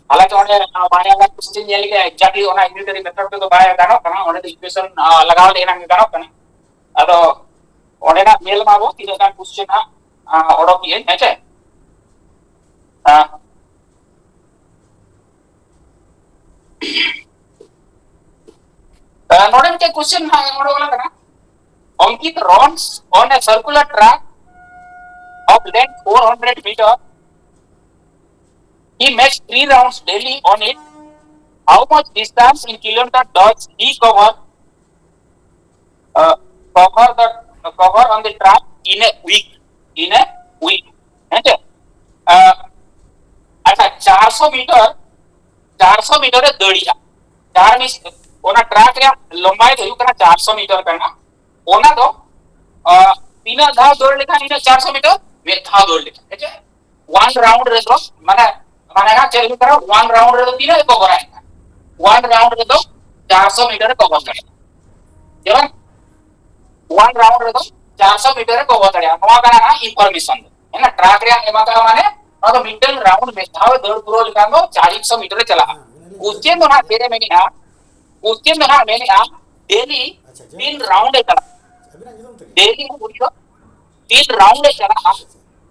ᱦᱟᱞᱟᱝᱠᱮ ᱚᱸᱰᱮ, ᱟ, ᱵᱟᱨᱭᱟ ᱜᱟᱱ question ᱧᱮᱞ ᱞᱮᱠᱷᱟᱱ exactly ᱚᱱᱟ unitary method ᱛᱮᱫᱚ ᱵᱟᱭ ᱜᱟᱱᱚᱜ ᱠᱟᱱᱟ, ᱚᱸᱰᱮ ᱫᱚ equation, ᱟ, ᱞᱟᱜᱟᱣ ᱞᱮᱠᱷᱟᱱ ᱜᱮ ᱜᱟᱱᱚᱜ ᱠᱟᱱᱟ᱾ ᱟᱫᱚ ᱚᱸᱰᱮᱱᱟᱜ ᱧᱮᱞ ᱢᱟᱵᱚ ᱛᱤᱱᱟᱹᱜ ᱜᱟᱱ question ᱦᱟᱸᱜ, ᱟ, ᱚᱰᱚᱠ ᱤᱭᱟᱹᱧ, ᱦᱮᱸ ᱪᱮ? ᱟ, ᱱᱚᱰᱮ ᱢᱤᱫᱴᱮᱱ question ᱦᱟᱸᱜ ᱚᱰᱚᱠ ᱟᱠᱟᱱᱟ᱾ Ankit runs on a circular track of length four hundred meter. He makes three rounds daily on it. How much distance in kilometer does he cover? Uh, cover the cover on the track in a week, in a week. ᱦᱮᱸ ᱪᱮ? ᱟᱪᱪᱷᱟ, ᱪᱟᱨᱥᱚ metre, ᱪᱟᱨᱥᱚ metre ᱮ ᱫᱟᱹᱲᱤᱜᱼᱟ᱾ ᱪᱟᱨ miss ᱚᱱᱟ truck ᱨᱮᱭᱟᱜ ᱞᱚᱢᱵᱟᱭ ᱫᱚ ᱦᱩᱭᱩᱜ ᱠᱟᱱᱟ ᱪᱟᱨᱥᱚ ᱢᱤᱴᱟᱨ ᱠᱟᱱᱟ᱾ ᱚᱱᱟ ᱫᱚ ᱛᱤᱱᱟᱹᱜ ᱫᱷᱟᱣ ᱫᱟᱹᱲ ᱞᱮᱠᱷᱟᱱ ᱤᱱᱟᱹᱜ ᱪᱟᱨᱥᱚ ᱢᱤᱴᱟᱨ? ᱢᱤᱫ ᱫᱷᱟᱣ ᱫᱟᱹᱲ ᱞᱮᱠᱷᱟᱱ, ᱦᱮᱸ ᱪᱮ? ᱚᱣᱟᱱ ᱨᱟᱣᱩᱱᱰ ᱨᱮᱫᱚ ᱢᱟᱱᱮ ᱢᱟᱱᱮ ᱦᱟᱸᱜ ᱪᱮᱫ ᱦᱩᱭᱩᱜ ᱠᱟᱱᱟ? ᱚᱣᱟᱱ ᱨᱟᱣᱩᱱᱰ ᱨᱮᱫᱚ ᱛᱤᱱᱟᱹᱜ ᱮ ᱠᱚᱵᱷᱟᱨᱟ? ᱚᱣᱟᱱ ᱨᱟᱣᱩᱱᱰ ᱨᱮᱫᱚ ᱪᱟᱨᱥᱚ ᱢᱤᱴᱟᱨ ᱮ ᱠᱚᱵᱷᱟᱨ ᱫᱟᱲᱮᱭᱟᱜᱼᱟ᱾ ᱡᱮᱢᱚᱱ ᱚᱣᱟᱱ ᱨᱟᱣᱩᱱᱰ ᱨᱮᱫᱚ ᱪᱟᱨᱥᱚ ᱢᱤᱴᱟᱨ ᱮ ᱠᱚᱵᱷᱟᱨ ᱫᱟᱲᱮᱭᱟᱜᱼᱟ᱾ ᱱᱚᱣᱟ ᱠᱟᱱᱟ ᱦᱟᱸᱜ ᱤᱱᱯᱷᱚᱨᱢᱮᱥᱚᱱ ᱫᱚ᱾ ᱦᱮᱸ, ᱴᱨᱟᱠ ᱨᱮᱭᱟᱜ ᱮᱢ ᱟᱠᱟᱫᱼᱟ, ᱢᱟᱱᱮ ᱱᱚᱣᱟ ᱫᱚ ᱢᱤᱫᱴᱟᱝ ᱨᱟᱣᱩᱱᱰ ᱢᱤᱫ ᱫᱷᱟᱣ ᱮ ᱫᱟᱹᱲ ᱯᱩᱨᱟᱹᱣ ᱞᱮᱠᱷᱟᱱ ᱫᱚ ᱪᱟᱨᱥᱚ ᱢᱤᱴᱟᱨ ᱮ ᱪᱟᱞᱟᱜᱼᱟ᱾ ᱠᱚᱥᱪᱮᱱ ᱫᱚ ᱦᱟᱸᱜ ᱪᱮᱫ ᱮ ᱢᱮᱱᱮᱜᱼᱟ? ᱠᱚᱥᱪᱮᱱ ᱫᱚ ᱦᱟᱸᱜ ᱢᱮᱱᱮᱜᱼᱟ ᱰᱮᱞᱤ ᱛᱤᱱ ᱨᱟᱣᱩᱱᱰ ᱮ ᱪᱟᱞᱟᱜᱼᱟ᱾ ᱰᱮᱞᱤ ᱩᱱᱤ ᱫᱚ ᱛᱤᱱ ᱨᱟᱣᱩᱱᱰ ᱮ ᱪᱟᱞᱟᱜᱼᱟ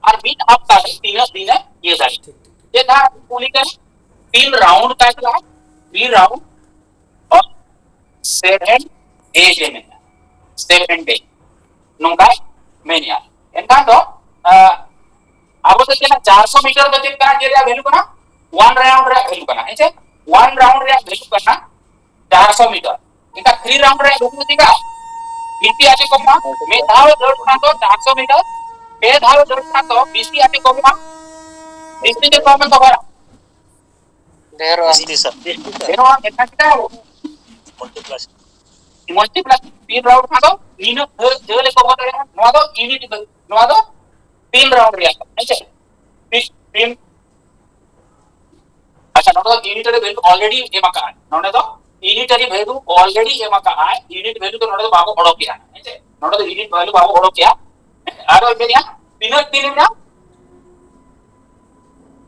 ᱟᱨ ᱢᱤᱫ ᱦᱟᱯᱛᱟ ᱨᱮ ᱛᱤᱱᱟᱹᱜ ᱫᱤᱱ ᱮ ᱤᱭᱟᱹ ᱫᱟᱲᱮᱭᱟᱜᱼᱟ᱾ ᱪᱮᱫ ᱦᱟᱸᱜ ᱠᱩᱞᱤ ᱠᱟᱱᱟ? ᱛᱤᱱ ᱨᱟᱣᱩᱱᱰ ᱛᱟᱭ ᱪᱟᱞᱟᱜᱼᱟ? ᱛᱷᱨᱤ ᱨᱟᱣᱩᱱᱰ ᱚᱯᱷ ᱥᱮᱵᱷᱮᱱ ᱰᱮᱡ ᱮ ᱢᱮᱱᱟ, ᱥᱮᱵᱷᱮᱱ ᱰᱮᱡ᱾ ᱱᱚᱝᱠᱟᱭ ᱢᱮᱱᱮᱜᱼᱟ᱾ ᱮᱱᱠᱷᱟᱱ ᱫᱚ ᱟᱵᱚ ᱫᱚ ᱪᱮᱫ ᱪᱟᱨᱥᱚ ᱢᱤᱴᱟᱨ ᱫᱚ ᱪᱮᱫ ᱠᱟᱱᱟ? ᱪᱮᱫ ᱨᱮᱭᱟᱜ ᱵᱷᱮᱞᱩ ᱠᱟᱱᱟ? ᱚᱣᱟᱱ ᱨᱟᱣᱩᱱᱰ ᱨᱮᱭᱟᱜ ᱵᱷᱮᱞᱩ ᱠᱟᱱᱟ᱾ ᱦᱮᱸ ᱪᱮ? ᱚᱣᱟᱱ ᱨᱟᱣᱩᱱᱰ ᱨᱮᱭᱟᱜ ᱵᱷᱮᱞᱩ ᱠᱟᱱᱟ ᱪᱟᱨᱥᱚ ᱢᱤᱴᱟᱨ᱾ ᱮᱱᱠᱷᱟᱱ ᱛᱷᱨᱤ ᱨᱟᱣᱩᱱᱰ ᱨᱮᱭᱟᱜ ᱵᱷᱮᱞᱩ ᱪᱮᱫ ᱠᱟᱱᱟ? ᱵᱤᱥᱤ ᱟᱹᱰᱤ ᱠᱚᱢᱟ ᱢᱤᱫ ᱫᱷᱟᱣ ᱫᱟᱹᱲ ᱠᱷᱟᱱ ᱫᱚ ᱪᱟᱨᱥᱚ ᱢᱤᱴᱟᱨ, ᱯᱮ ᱫᱷᱟᱣ ᱫᱟᱹᱲ ᱠᱷᱟᱱ ᱫᱚ ᱵᱤᱥᱤ ᱟᱹᱰᱤ ᱠᱚᱢᱟ ᱵᱤᱥᱤ ᱜᱮ ᱠᱚᱢ ᱠᱚ ᱵᱟᱲᱟ᱾ ᱰᱷᱮᱨᱚᱜᱼᱟ᱾ ᱵᱤᱥᱤ ᱥᱟᱨ᱾ ᱰᱷᱮᱨᱚᱜᱼᱟ, ᱢᱮᱱᱠᱷᱟᱱ ᱪᱮᱫᱟᱜ? ᱢᱟᱞᱴᱤᱯᱞᱟᱭ᱾ ᱢᱟᱞᱴᱤᱯᱞᱟᱭ ᱛᱤᱱ ᱨᱟᱣᱩᱱᱰ ᱠᱷᱟᱱ ᱫᱚ ᱱᱤᱱᱟᱹᱜ ᱡᱷᱟᱹᱞ ᱡᱷᱟᱹᱞ ᱮ ᱠᱚᱵᱷᱟᱨ ᱫᱟᱲᱮᱭᱟᱜᱼᱟ᱾ ᱱᱚᱣᱟ ᱫᱚ ᱤᱭᱩᱱᱤᱴ, ᱱᱚᱣᱟ ᱫᱚ ᱛᱤᱱ ᱨᱟᱣᱩᱱᱰ ᱨᱮᱭᱟᱜ, ᱦᱮᱸ ᱥᱮ? ᱛᱤᱱ, ᱛᱤᱱ, ᱟᱪᱪᱷᱟ, ᱱᱚᱰᱮ ᱫᱚ ᱤᱭᱩᱱᱤᱴᱟᱨᱤ ᱵᱷᱮᱞᱩ ᱚᱞᱨᱮᱰᱤ ᱮᱢ ᱟᱠᱟᱫᱼᱟ᱾ ᱱᱚᱰᱮ ᱫᱚ ᱤᱭᱩᱱᱤᱴᱟᱨᱤ ᱵᱷᱮᱞᱩ ᱚᱞᱨᱮᱰᱤ ᱮᱢ ᱟᱠᱟᱫᱼᱟ᱾ ᱤᱭᱩᱱᱤᱴ ᱵᱷᱮᱞᱩ ᱫᱚ ᱱᱚᱰᱮ ᱫᱚ ᱵᱟᱵᱚ ᱚᱰᱚᱠᱮᱜᱼᱟ, ᱦᱮᱸ ᱥᱮ? ᱱᱚᱰᱮ ᱫᱚ ᱤᱭᱩᱱᱤᱴ ᱵᱷᱮᱞᱩ ᱵᱟᱵᱚ ᱚᱰᱚᱠᱮᱜᱼᱟ᱾ ᱟᱨᱚ ᱤᱧ ᱢᱮᱱᱮᱜᱼᱟ, ᱛᱤᱱᱟᱹᱜ ᱫᱤᱱ ᱨᱮᱱᱟᱜ?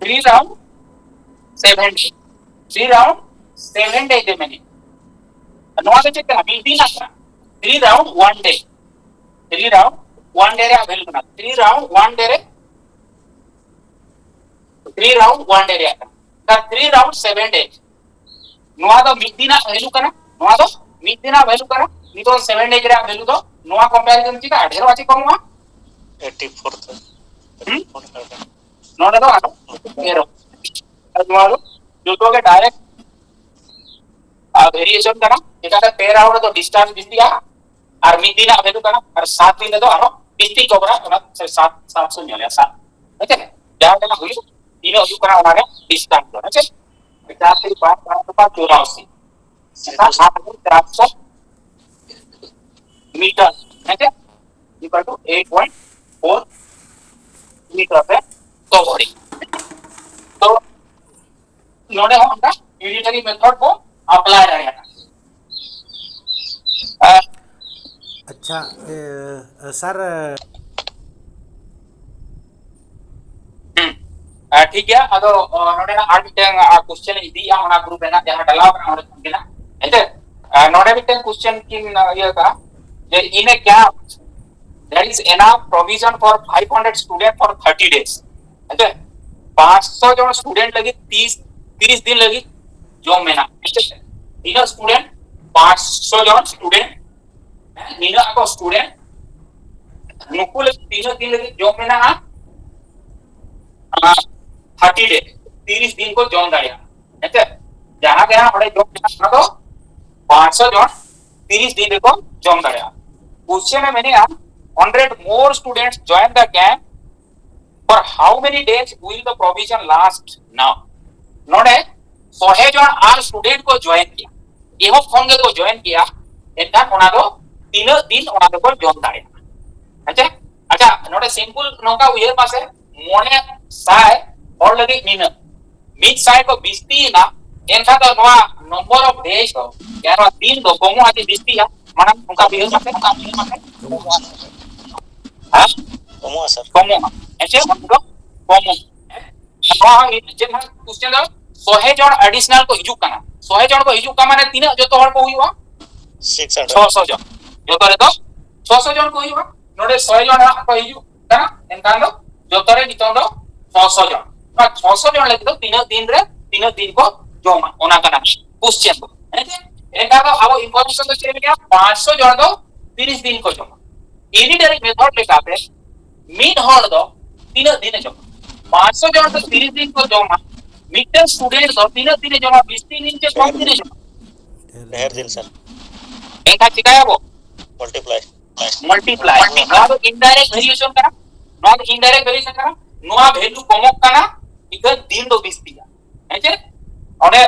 ᱛᱷᱨᱤ ᱨᱟᱣᱩᱱᱰ ᱥᱮᱵᱷᱮᱱ ᱰᱮ, ᱛᱷᱨᱤ ᱨᱟᱣᱩᱱᱰ ᱥᱮᱵᱷᱮᱱ ᱰᱮ ᱫᱮ ᱢᱮᱱᱮᱜᱼᱟ᱾ ᱱᱚᱣᱟ ᱫᱚ ᱪᱮᱫ ᱠᱟᱱᱟ? ᱢᱤᱫ ᱫᱤᱱ ᱨᱮᱱᱟᱜ ᱠᱟᱱᱟ᱾ ᱛᱷᱨᱤ ᱨᱟᱣᱩᱱᱰ ᱚᱣᱟᱱ ᱰᱮ, ᱛᱷᱨᱤ ᱨᱟᱣᱩᱱᱰ ᱚᱣᱟᱱ ᱰᱮ ᱨᱮᱭᱟᱜ ᱵᱷᱮᱞᱩ ᱠᱟᱱᱟ᱾ ᱛᱷᱨᱤ ᱨᱟᱣᱩᱱᱰ ᱚᱣᱟᱱ ᱰᱮ ᱨᱮ, ᱛᱷᱨᱤ ᱨᱟᱣᱩᱱᱰ ᱚᱣᱟᱱ ᱰᱮ ᱨᱮᱭᱟᱜ ᱠᱟᱱᱟ᱾ ᱛᱷᱨᱤ ᱨᱟᱣᱩᱱᱰ ᱥᱮᱵᱷᱮᱱ ᱰᱮ᱾ ᱱᱚᱣᱟ ᱫᱚ ᱢᱤᱫ ᱫᱤᱱᱟᱜ ᱵᱷᱮᱞᱩ ᱠᱟᱱᱟ, ᱱᱚᱣᱟ ᱫᱚ ᱢᱤᱫ ᱫᱤᱱᱟᱜ ᱵᱷᱮᱞᱩ ᱠᱟᱱᱟ᱾ ᱱᱤᱛᱚᱜ ᱥᱮᱵᱷᱮᱱ ᱰᱮᱡ ᱨᱮᱭᱟᱜ ᱵᱷᱮᱞᱩ ᱫᱚ ᱱᱚᱣᱟ ᱠᱚᱢᱯᱮᱨᱤᱡᱚᱱ ᱪᱮᱫᱟᱜ ᱰᱷᱮᱨᱚᱜᱼᱟ ᱪᱮ ᱠᱚᱢᱚᱜᱼᱟ? ᱮᱭᱤᱴᱤ ᱯᱷᱳᱨ ᱛᱮ᱾ ᱦᱩᱸ? ᱱᱚᱰᱮ ᱫᱚ ᱟᱨᱚ ᱰᱷᱮᱨᱚᱜᱼᱟ᱾ ᱟᱨ ᱱᱚᱣᱟ ᱫᱚ ᱡᱚᱛᱚ ᱜᱮ ᱰᱟᱭᱨᱮᱠᱴ ᱟᱨ ᱵᱷᱮᱨᱤᱭᱮᱥᱚᱱ ᱠᱟᱱᱟ᱾ ᱮᱴᱟᱜ ᱯᱮ ᱨᱟᱣᱩᱱᱰ ᱨᱮᱫᱚ ᱰᱤᱥᱴᱟᱱᱥ ᱵᱮᱥᱤᱜᱼᱟ, ᱟᱨ ᱢᱤᱫ ᱫᱤᱱᱟᱜ ᱵᱷᱮᱞᱩ ᱠᱟᱱᱟ, ᱟᱨ ᱥᱟᱛ ᱫᱤᱱ ᱨᱮᱫᱚ ᱟᱨᱦᱚᱸ ᱵᱤᱥᱛᱤ ᱠᱚᱵᱨᱟ, ᱚᱱᱟ ᱥᱟᱛ, ᱥᱟᱛᱥᱚ ᱧᱮᱞᱮᱭᱟ, ᱥᱟᱛ᱾ ᱦᱮᱸ ᱪᱮ? ᱡᱟᱦᱟᱸ ᱛᱤᱱᱟᱹᱜ ᱦᱩᱭᱩᱜ, ᱛᱤᱱᱟᱹᱜ ᱦᱩᱭᱩᱜ ᱠᱟᱱᱟ, ᱚᱱᱟᱨᱮ ᱰᱤᱥᱴᱟᱱᱥ ᱫᱚ, ᱦᱮᱸ ᱪᱮ? ᱪᱟᱨ ᱛᱤᱱ ᱵᱟᱨ, ᱵᱟᱨ ᱫᱩ ᱵᱟᱨ ᱪᱩᱨᱟᱥᱤ᱾ ᱥᱟᱛ ᱦᱟᱡᱟᱨ ᱪᱟᱨᱥᱚ ᱢᱤᱴᱟᱨ, ᱦᱮᱸ ᱪᱮ? Equal to eight point four meter ᱨᱮ ᱠᱚᱵᱨᱤ᱾ ᱛᱚ, ᱱᱚᱰᱮ ᱦᱚᱸ ᱚᱱᱠᱟ unitary method ᱵᱚ apply ᱫᱟᱲᱮᱭᱟᱜᱼᱟ᱾ ᱟᱨ ᱟᱪᱪᱷᱟ, ᱮ, ᱥᱟᱨ, ᱦᱩᱸ᱾ ᱟᱨ ᱴᱷᱤᱠ ᱜᱮᱭᱟ, ᱟᱫᱚ, ᱚ, ᱱᱚᱰᱮᱱᱟᱜ ᱟᱨ ᱢᱤᱫᱴᱟᱝ, ᱟ, question ᱤᱧ ᱤᱫᱤᱭᱟ, ᱚᱱᱟ group ᱨᱮᱱᱟᱜ ᱡᱟᱦᱟᱸ ᱰᱟᱞᱟᱣ ᱠᱟᱱᱟ, ᱚᱸᱰᱮ ᱠᱷᱚᱱ ᱜᱮ ᱱᱟᱜ᱾ ᱦᱮᱸ ᱪᱮ? ᱟᱨ ᱱᱚᱰᱮ ᱢᱤᱫᱴᱟᱝ question ᱠᱤᱱ, ᱟ, ᱤᱭᱟᱹ ᱠᱟᱜᱼᱟ, ᱡᱮ in a camp there is enough provision for five hundred student for thirty days. ᱦᱮᱸ ᱪᱮ? ᱯᱟᱸᱪᱥᱚ ᱡᱚᱱ student ᱞᱟᱹᱜᱤᱫ ᱛᱤᱥ, ᱛᱤᱨᱤᱥ ᱫᱤᱱ ᱞᱟᱹᱜᱤᱫ ᱡᱚᱢ ᱢᱮᱱᱟᱜᱼᱟ᱾ ᱦᱮᱸ ᱪᱮ? ᱛᱤᱱᱟᱹᱜ student? ᱯᱟᱸᱪᱥᱚ ᱡᱚᱱ student, ᱦᱮᱸ, ᱱᱤᱱᱟᱹᱜ ᱟᱠᱚ student, ᱱᱩᱠᱩ ᱞᱟᱹᱜᱤᱫ ᱛᱤᱱᱟᱹᱜ ᱫᱤᱱ ᱞᱟᱹᱜᱤᱫ ᱡᱚᱢ ᱢᱮᱱᱟᱜᱼᱟ? ᱟᱨ thirty day, ᱛᱤᱨᱤᱥ ᱫᱤᱱ ᱠᱚ ᱡᱚᱢ ᱫᱟᱲᱮᱭᱟᱜᱼᱟ᱾ ᱦᱮᱸ ᱪᱮ? ᱡᱟᱦᱟᱸ ᱜᱮ ᱦᱟᱸᱜ ᱚᱸᱰᱮ ᱡᱚᱢ ᱢᱮᱱᱟᱜᱼᱟ, ᱚᱱᱟ ᱫᱚ ᱯᱟᱸᱪᱥᱚ ᱡᱚᱱ ᱛᱤᱨᱤᱥ ᱫᱤᱱ ᱨᱮᱠᱚ ᱡᱚᱢ ᱫᱟᱲᱮᱭᱟᱜᱼᱟ᱾ Question ᱮ ᱢᱮᱱᱮᱜᱼᱟ, hundred more students join the camp for how many days will the provision last now? ᱱᱚᱰᱮ ᱥᱚᱦᱮ ᱡᱚᱱ ᱟᱨ student ᱠᱚ join ᱠᱮᱭᱟ, ᱮᱦᱚᱵ ᱠᱷᱚᱱ ᱜᱮᱠᱚ join ᱠᱮᱭᱟ, ᱮᱱᱠᱷᱟᱱ ᱚᱱᱟ ᱫᱚ ᱛᱤᱱᱟᱹᱜ ᱫᱤᱱ ᱚᱱᱟ ᱫᱚᱠᱚ ᱡᱚᱢ ᱫᱟᱲᱮᱭᱟᱜᱼᱟ? ᱦᱮᱸ ᱪᱮ? ᱟᱪᱪᱷᱟ, ᱱᱚᱰᱮ simple ᱱᱚᱝᱠᱟ ᱩᱭᱦᱟᱹᱨ ᱢᱟᱥᱮ, ᱢᱚᱬᱮ ᱥᱟᱭ ᱦᱚᱲ ᱞᱟᱹᱜᱤᱫ ᱱᱤᱱᱟᱹᱜ, ᱢᱤᱫ ᱥᱟᱭ ᱠᱚ ᱵᱤᱥᱛᱤᱭᱮᱱᱟ, ᱮᱱᱠᱷᱟᱱ ᱫᱚ ᱱᱚᱣᱟ number of days ᱫᱚ, ᱭᱟ ᱱᱚᱣᱟ ᱫᱤᱱ ᱫᱚ ᱠᱚᱢᱚᱜᱼᱟ ᱪᱮ ᱵᱤᱥᱛᱤᱜᱼᱟ? ᱢᱟᱲᱟᱝ ᱚᱱᱠᱟ ᱩᱭᱦᱟᱹᱨ ᱢᱟᱥᱮ᱾ ᱦᱮᱸ? ᱠᱚᱢᱚᱜᱼᱟ, ᱥᱟᱨ᱾ ᱠᱚᱢᱚᱜᱼᱟ᱾ ᱦᱮᱸ ᱪᱮ? ᱚᱱᱟ ᱫᱚ ᱠᱚᱢᱚᱜᱼᱟ᱾ ᱱᱚᱣᱟ ᱦᱚᱸ ᱪᱮᱫ ᱦᱟᱸᱜ question ᱫᱚ ᱥᱚᱦᱮ ᱡᱚᱱ additional ᱠᱚ ᱦᱤᱡᱩᱜ ᱠᱟᱱᱟ᱾ ᱥᱚᱦᱮ ᱡᱚᱱ ᱠᱚ ᱦᱤᱡᱩᱜ ᱠᱟᱱᱟ, ᱢᱟᱱᱮ ᱛᱤᱱᱟᱹᱜ ᱡᱚᱛᱚ ᱦᱚᱲ ᱠᱚ ᱦᱩᱭᱩᱜᱼᱟ? Six hundred. ᱪᱷᱚᱥᱚ ᱡᱚᱱ᱾ ᱡᱚᱛᱚ ᱨᱮᱫᱚ ᱪᱷᱚᱥᱚ ᱡᱚᱱ ᱠᱚ ᱦᱩᱭᱩᱜᱼᱟ᱾ ᱱᱚᱰᱮ ᱥᱚᱭ ᱡᱚᱱ ᱦᱟᱸᱜ ᱠᱚ ᱦᱤᱡᱩᱜ ᱠᱟᱱᱟ, ᱮᱱᱠᱷᱟᱱ ᱫᱚ ᱡᱚᱛᱚ ᱨᱮ ᱱᱤᱛᱚᱝ ᱫᱚ ᱪᱷᱚᱥᱚ ᱡᱚᱱ᱾ ᱚᱱᱟ ᱪᱷᱚᱥᱚ ᱡᱚᱱ ᱞᱟᱹᱜᱤᱫ ᱫᱚ ᱛᱤᱱᱟᱹᱜ ᱫᱤᱱ ᱨᱮ ᱛᱤᱱᱟᱹᱜ ᱫᱤᱱ ᱠᱚ ᱡᱚᱢᱟ, ᱚᱱᱟ ᱠᱟᱱᱟ question ᱫᱚ᱾ ᱦᱮᱸ ᱪᱮ? ᱮᱱᱠᱷᱟᱱ ᱫᱚ ᱟᱵᱚ information ᱫᱚ ᱪᱮᱫ ᱞᱮᱠᱟ? ᱯᱟᱸᱪᱥᱚ ᱡᱚᱱ ᱫᱚ ᱛᱤᱨᱤᱥ ᱫᱤᱱ ᱠᱚ ᱡᱚᱢᱟ᱾ Unitary method ᱞᱮᱠᱟᱛᱮ ᱢᱤᱫ ᱦᱚᱲ ᱫᱚ ᱛᱤᱱᱟᱹᱜ ᱫᱤᱱᱮ ᱡᱚᱢᱟ? ᱯᱟᱸᱪᱥᱚ ᱡᱚᱱ ᱫᱚ ᱛᱤᱨᱤᱥ ᱫᱤᱱ ᱠᱚ ᱡᱚᱢᱟ᱾ ᱢᱤᱫᱴᱟᱝ student ᱫᱚ ᱛᱤᱱᱟᱹᱜ ᱫᱤᱱᱮ ᱡᱚᱢᱟ? ᱵᱤᱥ ᱫᱤᱱ ᱥᱮ ᱠᱚᱢ ᱫᱤᱱᱮ ᱡᱚᱢᱟ? ᱰᱷᱮᱨ ᱫᱤᱱ, ᱥᱟᱨ᱾ ᱮᱱᱠᱷᱟᱱ ᱪᱤᱠᱟᱹᱭᱟᱵᱚ? ᱢᱟᱞᱴᱤᱯᱞᱟᱭ᱾ ᱢᱟᱞᱴᱤᱯᱞᱟᱭ᱾ ᱱᱚᱣᱟ ᱫᱚ ᱤᱱᱰᱟᱭᱨᱮᱠᱴ ᱵᱷᱮᱨᱤᱭᱮᱥᱚᱱ ᱠᱟᱱᱟ᱾ ᱱᱚᱣᱟ ᱫᱚ ᱤᱱᱰᱟᱭᱨᱮᱠᱴ ᱵᱷᱮᱨᱤᱭᱮᱥᱚᱱ ᱠᱟᱱᱟ᱾ ᱱᱚᱣᱟ ᱵᱷᱮᱞᱩ ᱠᱚᱢᱚᱜ ᱠᱟᱱᱟ, ᱤᱠᱷᱟᱹᱱ ᱫᱤᱱ ᱫᱚ ᱵᱤᱥᱛᱤᱜᱼᱟ᱾ ᱦᱮᱸ ᱪᱮ? ᱚᱸᱰᱮ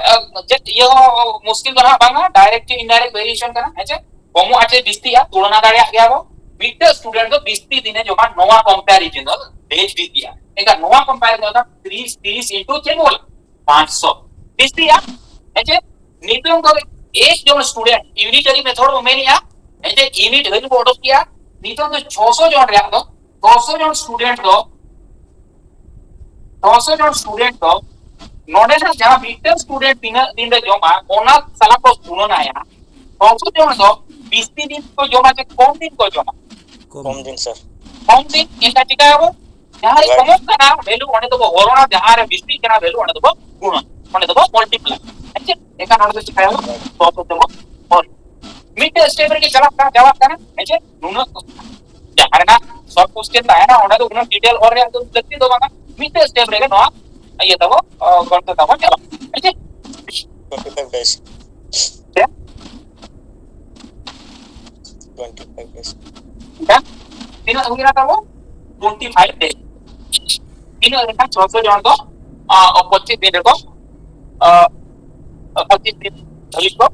ᱪᱮᱫ ᱤᱭᱟᱹ ᱦᱚᱸ ᱢᱩᱥᱠᱤᱞ ᱫᱚ ᱱᱟᱦᱟᱜ ᱵᱟᱝᱟ, ᱰᱟᱭᱨᱮᱠᱴ ᱤᱱᱰᱟᱭᱨᱮᱠᱴ ᱵᱷᱮᱨᱤᱭᱮᱥᱚᱱ ᱠᱟᱱᱟ᱾ ᱦᱮᱸ ᱪᱮ? ᱠᱚᱢᱚᱜᱼᱟ ᱪᱮ ᱵᱤᱥᱛᱤᱜᱼᱟ, ᱛᱩᱞᱚᱱᱟ ᱫᱟᱲᱮᱭᱟᱜ ᱜᱮᱭᱟ ᱵᱚ᱾ ᱢᱤᱫᱴᱮᱡ ᱥᱴᱩᱰᱮᱱᱴ ᱫᱚ ᱵᱤᱥᱛᱤ ᱫᱤᱱᱮ ᱡᱚᱢᱟ, ᱱᱚᱣᱟ ᱠᱚᱢᱯᱮᱨᱤᱡᱚᱱ ᱫᱚ ᱵᱮᱥ ᱵᱤᱥᱛᱤᱜᱼᱟ᱾ ᱮᱱᱠᱷᱟᱱ ᱱᱚᱣᱟ ᱠᱚᱢᱯᱮᱨᱤᱡᱚᱱ ᱫᱚ ᱛᱤᱨᱤᱥ, ᱛᱤᱨᱤᱥ ᱤᱱᱴᱩ ᱪᱮᱫ ᱵᱚᱞ ᱯᱟᱸᱪᱥᱚ ᱵᱤᱥᱛᱤᱜᱼᱟ᱾ ᱦᱮᱸ ᱪᱮ? ᱱᱤᱛᱚᱝ ᱫᱚ ᱮᱠ ᱡᱚᱱ ᱥᱴᱩᱰᱮᱱᱴ, ᱤᱭᱩᱱᱤᱴᱟᱨᱤ ᱢᱮᱛᱷᱚᱰ ᱵᱚ ᱢᱮᱱᱮᱜᱼᱟ᱾ ᱦᱮᱸ ᱪᱮ? ᱤᱭᱩᱱᱤᱴ ᱦᱟᱹᱨᱤ ᱵᱚ ᱚᱰᱚᱠ ᱠᱮᱜᱼᱟ᱾ ᱱᱤᱛᱚᱝ ᱫᱚ ᱪᱷᱚᱥᱚ ᱡᱚᱱ ᱨᱮᱭᱟᱜ ᱫᱚ, ᱪᱷᱚᱥᱚ ᱡᱚᱱ ᱥᱴᱩᱰᱮᱱᱴ ᱫᱚ, ᱪᱷᱚᱥᱚ ᱡᱚᱱ ᱥᱴᱩᱰᱮᱱᱴ ᱫᱚ ᱱᱚᱰᱮ ᱱᱟᱜ ᱡᱟᱦᱟᱸ ᱢᱤᱫᱴᱟᱝ ᱥᱴᱩᱰᱮᱱᱴ ᱛᱤᱱᱟᱹᱜ ᱫᱤᱱ ᱨᱮ ᱡᱚᱢᱟ, ᱚᱱᱟ ᱥᱟᱞᱟᱜ ᱠᱚ ᱛᱩᱞᱚᱱᱟᱭᱟ᱾ ᱪᱷᱚᱥᱚ ᱡᱚᱱ ᱫᱚ ᱵᱤᱥᱛᱤ ᱫᱤᱱ ᱠᱚ ᱡᱚᱢᱟ ᱪᱮ ᱠᱚᱢ ᱫᱤᱱ ᱠᱚ ᱡᱚᱢᱟ? ᱠᱚᱢ ᱫᱤᱱ, ᱥᱟᱨ᱾ ᱠᱚᱢ ᱫᱤᱱ᱾ ᱮᱱᱠᱷᱟᱱ ᱪᱤᱠᱟᱹᱭᱟᱵᱚ? ᱡᱟᱦᱟᱸ ᱨᱮ ᱠᱚᱢᱚᱜ ᱠᱟᱱᱟ ᱵᱷᱮᱞᱩ, ᱚᱸᱰᱮ ᱫᱚᱵᱚ ᱦᱚᱨᱚᱱᱟ, ᱡᱟᱦᱟᱸ ᱨᱮ ᱵᱤᱥᱛᱤᱜ ᱠᱟᱱᱟ ᱵᱷᱮᱞᱩ, ᱚᱸᱰᱮ ᱫᱚᱵᱚ ᱜᱩᱬᱟ, ᱚᱸᱰᱮ ᱫᱚᱵᱚ ᱢᱟᱞᱴᱤᱯᱞᱟᱭ᱾ ᱦᱮᱸ ᱪᱮ? ᱮᱱᱠᱷᱟᱱ ᱚᱸᱰᱮ ᱫᱚ ᱪᱤᱠᱟᱹᱭᱟᱵᱚ? ᱢᱤᱫᱴᱮᱡ ᱥᱴᱮᱯ ᱨᱮᱜᱮ ᱪᱟᱞᱟᱜ ᱠᱟᱱᱟ, ᱪᱟᱞᱟᱜ ᱠᱟᱱᱟ᱾ ᱦᱮᱸ ᱪᱮ? ᱱᱩᱱᱟᱹᱜ ᱡᱟᱦᱟᱸ ᱨᱮᱱᱟᱜ ᱥᱚᱨᱴ ᱠᱚᱥᱪᱮᱱ ᱛᱟᱦᱮᱱᱟ, ᱚᱸᱰᱮ ᱫᱚ ᱩᱱᱟᱹᱜ ᱰᱤᱴᱮᱞ ᱚᱞ ᱨᱮᱭᱟᱜ ᱫᱚ ᱞᱟᱹᱠᱛᱤ ᱫᱚ ᱵᱟᱝᱟ᱾ ᱢᱤᱫᱴᱮᱡ ᱥᱴᱮᱯ ᱨᱮᱜᱮ ᱱᱚᱣᱟ ᱤᱭᱟᱹ ᱛᱟᱵᱚ, ᱚ, ᱜᱚᱱᱛᱮ ᱛᱟᱵᱚ ᱪᱟᱞᱟᱜ ᱠᱟᱱᱟ᱾ ᱦᱮᱸ ᱪᱮ? Twenty five days. ᱪᱮ? Twenty five days. ᱮᱱᱠᱷᱟᱱ ᱛᱤᱱᱟᱹᱜ ᱦᱩᱭᱱᱟ ᱛᱟᱵᱚ? Twenty five days. ᱛᱤᱱᱟᱹᱜ ᱞᱮᱠᱷᱟᱱ ᱪᱷᱚᱥᱚ ᱡᱚᱱ ᱫᱚ, ᱟ, ᱯᱚᱸᱪᱤᱥ ᱫᱤᱱ ᱨᱮᱠᱚ, ᱟ, ᱯᱚᱸᱪᱤᱥ ᱫᱤᱱ ᱫᱷᱟᱹᱵᱤᱡ ᱠᱚ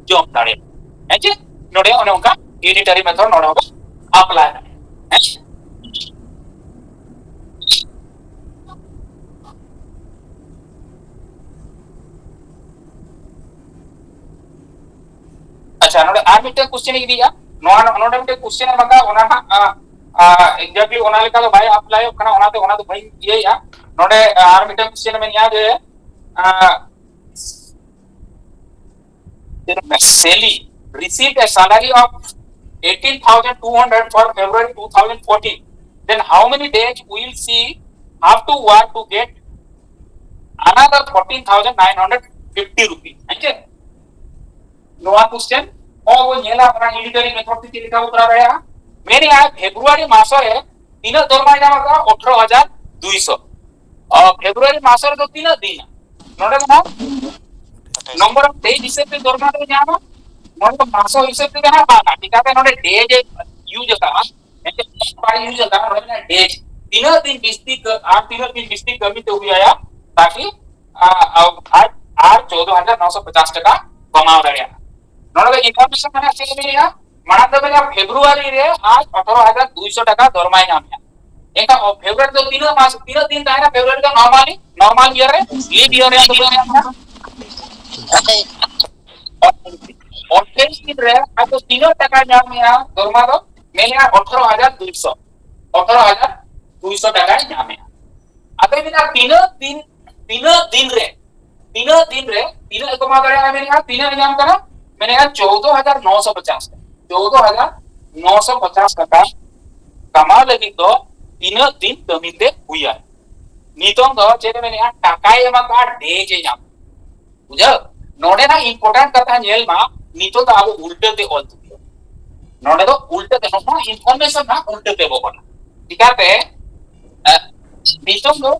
ᱡᱚᱢ ᱫᱟᱲᱮᱭᱟᱜᱼᱟ᱾ ᱦᱮᱸ ᱪᱮ? ᱱᱚᱰᱮ ᱚᱱᱮ ᱚᱱᱠᱟ ᱤᱭᱩᱱᱤᱴᱟᱨᱤ ᱢᱮᱛᱷᱚᱰ ᱱᱚᱰᱮ ᱦᱚᱸᱵᱚ ᱟᱯᱞᱟᱭ ᱫᱟᱲᱮᱭᱟᱜᱼᱟ᱾ ᱦᱮᱸ ᱪᱮ? ᱟᱪᱪᱷᱟ, ᱱᱚᱰᱮ ᱟᱨ ᱢᱤᱫᱴᱮᱱ ᱠᱚᱥᱪᱮᱱ ᱤᱧ ᱤᱫᱤᱭᱟ᱾ ᱱᱚᱣᱟ, ᱱᱚᱰᱮ ᱢᱤᱫᱴᱮᱱ ᱠᱚᱥᱪᱮᱱ ᱮᱢ ᱟᱠᱟᱫ, ᱚᱱᱟ ᱦᱟᱸᱜ, ᱟ, ᱟ, ᱮᱠᱡᱟᱠᱴᱞᱤ ᱚᱱᱟ ᱞᱮᱠᱟ ᱫᱚ ᱵᱟᱭ ᱟᱯᱞᱟᱭᱚᱜ ᱠᱟᱱᱟ, ᱚᱱᱟᱛᱮ ᱚᱱᱟ ᱫᱚ ᱵᱟᱹᱧ ᱤᱭᱟᱹᱭᱟ᱾ ᱱᱚᱰᱮ, ᱟ, ᱟᱨ ᱢᱤᱫᱴᱮᱱ ᱠᱚᱥᱪᱮᱱ ᱢᱮᱱᱮᱜᱼᱟ ᱡᱮ, ᱟ, Sally received a salary of eighteen thousand two hundred for February two thousand fourteen. Then how many days will she have to work to get another fourteen thousand nine hundred fifty rupees? ᱦᱮᱸ ᱪᱮ? ᱱᱚᱣᱟ question ᱦᱚᱸ ᱵᱚᱱ ᱧᱮᱞᱟ, ᱚᱱᱟ ᱤᱭᱩᱱᱤᱴᱟᱨᱤ method ᱛᱮ ᱪᱮᱫ ᱞᱮᱠᱟ ᱵᱚ ᱠᱚᱨᱟᱣ ᱫᱟᱲᱮᱭᱟᱜᱼᱟ᱾ ᱢᱮᱱᱮᱜᱼᱟᱭ, ᱯᱷᱮᱵᱽᱨᱩᱣᱟᱨᱤ ᱢᱟᱥ ᱨᱮ ᱛᱤᱱᱟᱹᱜ ᱫᱚᱨᱢᱟᱭ ᱧᱟᱢ ᱟᱠᱟᱫᱼᱟ? ᱟᱴᱷᱨᱚ ᱦᱟᱡᱟᱨ ᱫᱩᱭᱥᱚ᱾ ᱚ, ᱯᱷᱮᱵᱽᱨᱩᱣᱟᱨᱤ ᱢᱟᱥ ᱨᱮᱫᱚ ᱛᱤᱱᱟᱹᱜ ᱫᱤᱱ? ᱱᱚᱰᱮ ᱫᱚ ᱱᱟᱦᱟᱜ ᱱᱚᱢᱵᱚᱨ ᱚᱯᱷ ᱰᱮᱡᱽ ᱦᱤᱥᱟᱹᱵ ᱛᱮ ᱫᱚᱨᱢᱟ ᱫᱚ ᱧᱟᱢᱟ᱾ ᱱᱚᱰᱮ ᱫᱚ ᱢᱟᱥᱚ ᱦᱤᱥᱟᱹᱵ ᱛᱮ ᱡᱟᱦᱟᱸ ᱵᱟᱝᱟ, ᱪᱤᱠᱟᱹᱛᱮ ᱱᱚᱰᱮ ᱰᱮᱡ ᱮ use ᱟᱠᱟᱫᱼᱟ, ᱢᱮᱱᱛᱮ ᱵᱟᱭ use ᱟᱠᱟᱫᱼᱟ, ᱱᱚᱰᱮ ᱢᱮᱱᱟᱜᱼᱟ ᱰᱮᱡ᱾ ᱛᱤᱱᱟᱹᱜ ᱫᱤᱱ ᱵᱤᱥᱛᱤ ᱠᱟᱹ-, ᱟᱨ ᱛᱤᱱᱟᱹᱜ ᱫᱤᱱ ᱵᱤᱥᱛᱤ ᱠᱟᱹᱢᱤ ᱛᱮ ᱦᱩᱭ ᱟᱭᱟ, ᱛᱟᱠᱤ, ᱟ, ᱟ, ᱟᱡ ᱟᱨ ᱪᱳᱫᱽᱫᱳ ᱦᱟᱡᱟᱨ ᱱᱚᱥᱚ ᱯᱚᱪᱟᱥ ᱴᱟᱠᱟ ᱠᱟᱢᱟᱣ ᱫᱟᱲᱮᱭᱟᱜᱼᱟ᱾ ᱱᱚᱰᱮ ᱫᱚ information ᱢᱮᱱᱟᱜ ᱪᱮᱫ ᱞᱟᱹᱭᱟ? ᱢᱟᱲᱟᱝ ᱫᱚ ᱢᱮᱱᱟ ᱯᱷᱮᱵᱽᱨᱩᱣᱟᱨᱤ ᱨᱮ ᱟᱡ ᱟᱴᱷᱟᱨᱚ ᱦᱟᱡᱟᱨ ᱫᱩᱭᱥᱚ ᱴᱟᱠᱟ ᱫᱚᱨᱢᱟᱭ ᱧᱟᱢᱮᱜᱼᱟ᱾ ᱮᱱᱠᱷᱟᱱ ᱚ-, ᱯᱷᱮᱵᱽᱨᱩᱣᱟᱨᱤ ᱫᱚ ᱛᱤᱱᱟᱹᱜ ᱢᱟᱥ, ᱛᱤᱱᱟᱹᱜ ᱫᱤᱱ ᱛᱟᱦᱮᱱᱟ ᱯᱷᱮᱵᱽᱨᱩᱣᱟᱨᱤ ᱫᱚ normally? Normal year ᱨᱮ, leap year ᱨᱮ ᱫᱚ ᱵᱟᱹᱧ ᱧᱟᱢᱟ᱾ ᱟᱴᱷᱟᱥ ᱫᱤᱱ ᱨᱮ ᱟᱡ ᱫᱚ ᱛᱤᱱᱟᱹᱜ ᱴᱟᱠᱟᱭ ᱧᱟᱢᱮᱜᱼᱟ ᱫᱚᱨᱢᱟ ᱫᱚ? ᱢᱮᱱᱮᱜᱼᱟ ᱟᱴᱷᱟᱨᱚ ᱦᱟᱡᱟᱨ ᱫᱩᱭᱥᱚ, ᱟᱴᱷᱟᱨᱚ ᱦᱟᱡᱟᱨ ᱫᱩᱭᱥᱚ ᱴᱟᱠᱟᱭ ᱧᱟᱢᱮᱜᱼᱟ᱾ ᱟᱫᱚᱭ ᱢᱮᱱᱟ ᱛᱤᱱᱟᱹᱜ ᱫᱤᱱ, ᱛᱤᱱᱟᱹᱜ ᱫᱤᱱ ᱨᱮ, ᱛᱤᱱᱟᱹᱜ ᱫᱤᱱ ᱨᱮ ᱛᱤᱱᱟᱹᱜ ᱮ ᱠᱚᱢᱟᱣ ᱫᱟᱲᱮᱭᱟᱜᱼᱟ? ᱢᱮᱱᱮᱜᱼᱟ ᱛᱤᱱᱟᱹᱜ ᱮ ᱧᱟᱢ ᱠᱟᱱᱟ? ᱢᱮᱱᱮᱜᱼᱟ ᱪᱳᱫᱽᱫᱳ ᱦᱟᱡᱟᱨ ᱱᱚᱥᱚ ᱯᱚᱪᱟᱥ, ᱪᱳᱫᱽᱫᱳ ᱦᱟᱡᱟᱨ ᱱᱚᱥᱚ ᱯᱚᱪᱟᱥ ᱴᱟᱠᱟ ᱠᱟᱢᱟᱣ ᱞᱟᱹᱜᱤᱫ ᱫᱚ ᱛᱤᱱᱟᱹᱜ ᱫᱤᱱ ᱠᱟᱹᱢᱤ ᱛᱮ ᱦᱩᱭᱟ? ᱱᱤᱛᱚᱝ ᱫᱚ ᱪᱮᱫ ᱮ ᱢᱮᱱᱮᱜᱼᱟ? ᱴᱟᱠᱟᱭ ᱮᱢᱟ ᱠᱚᱣᱟ, ᱰᱮᱡ ᱮ ᱧᱟᱢ᱾ ᱵᱩᱡᱷᱟᱹᱣ? ᱱᱚᱰᱮᱱᱟᱜ important ᱠᱟᱛᱷᱟ ᱧᱮᱞ ᱢᱟ, ᱱᱤᱛᱚᱜ ᱫᱚ ᱟᱵᱚ ᱩᱞᱴᱟᱹ ᱛᱮ ᱚᱞ ᱛᱩᱫᱩᱜᱼᱟ᱾ ᱱᱚᱰᱮ ᱫᱚ ᱩᱞᱴᱟᱹ ᱛᱮ, ᱱᱚᱣᱟ information ᱦᱟᱸᱜ ᱩᱞᱴᱟᱹ ᱛᱮ ᱵᱚᱦᱚᱱᱟ᱾ ᱪᱤᱠᱟᱹᱛᱮ? ᱮ, ᱱᱤᱛᱚᱝ ᱫᱚ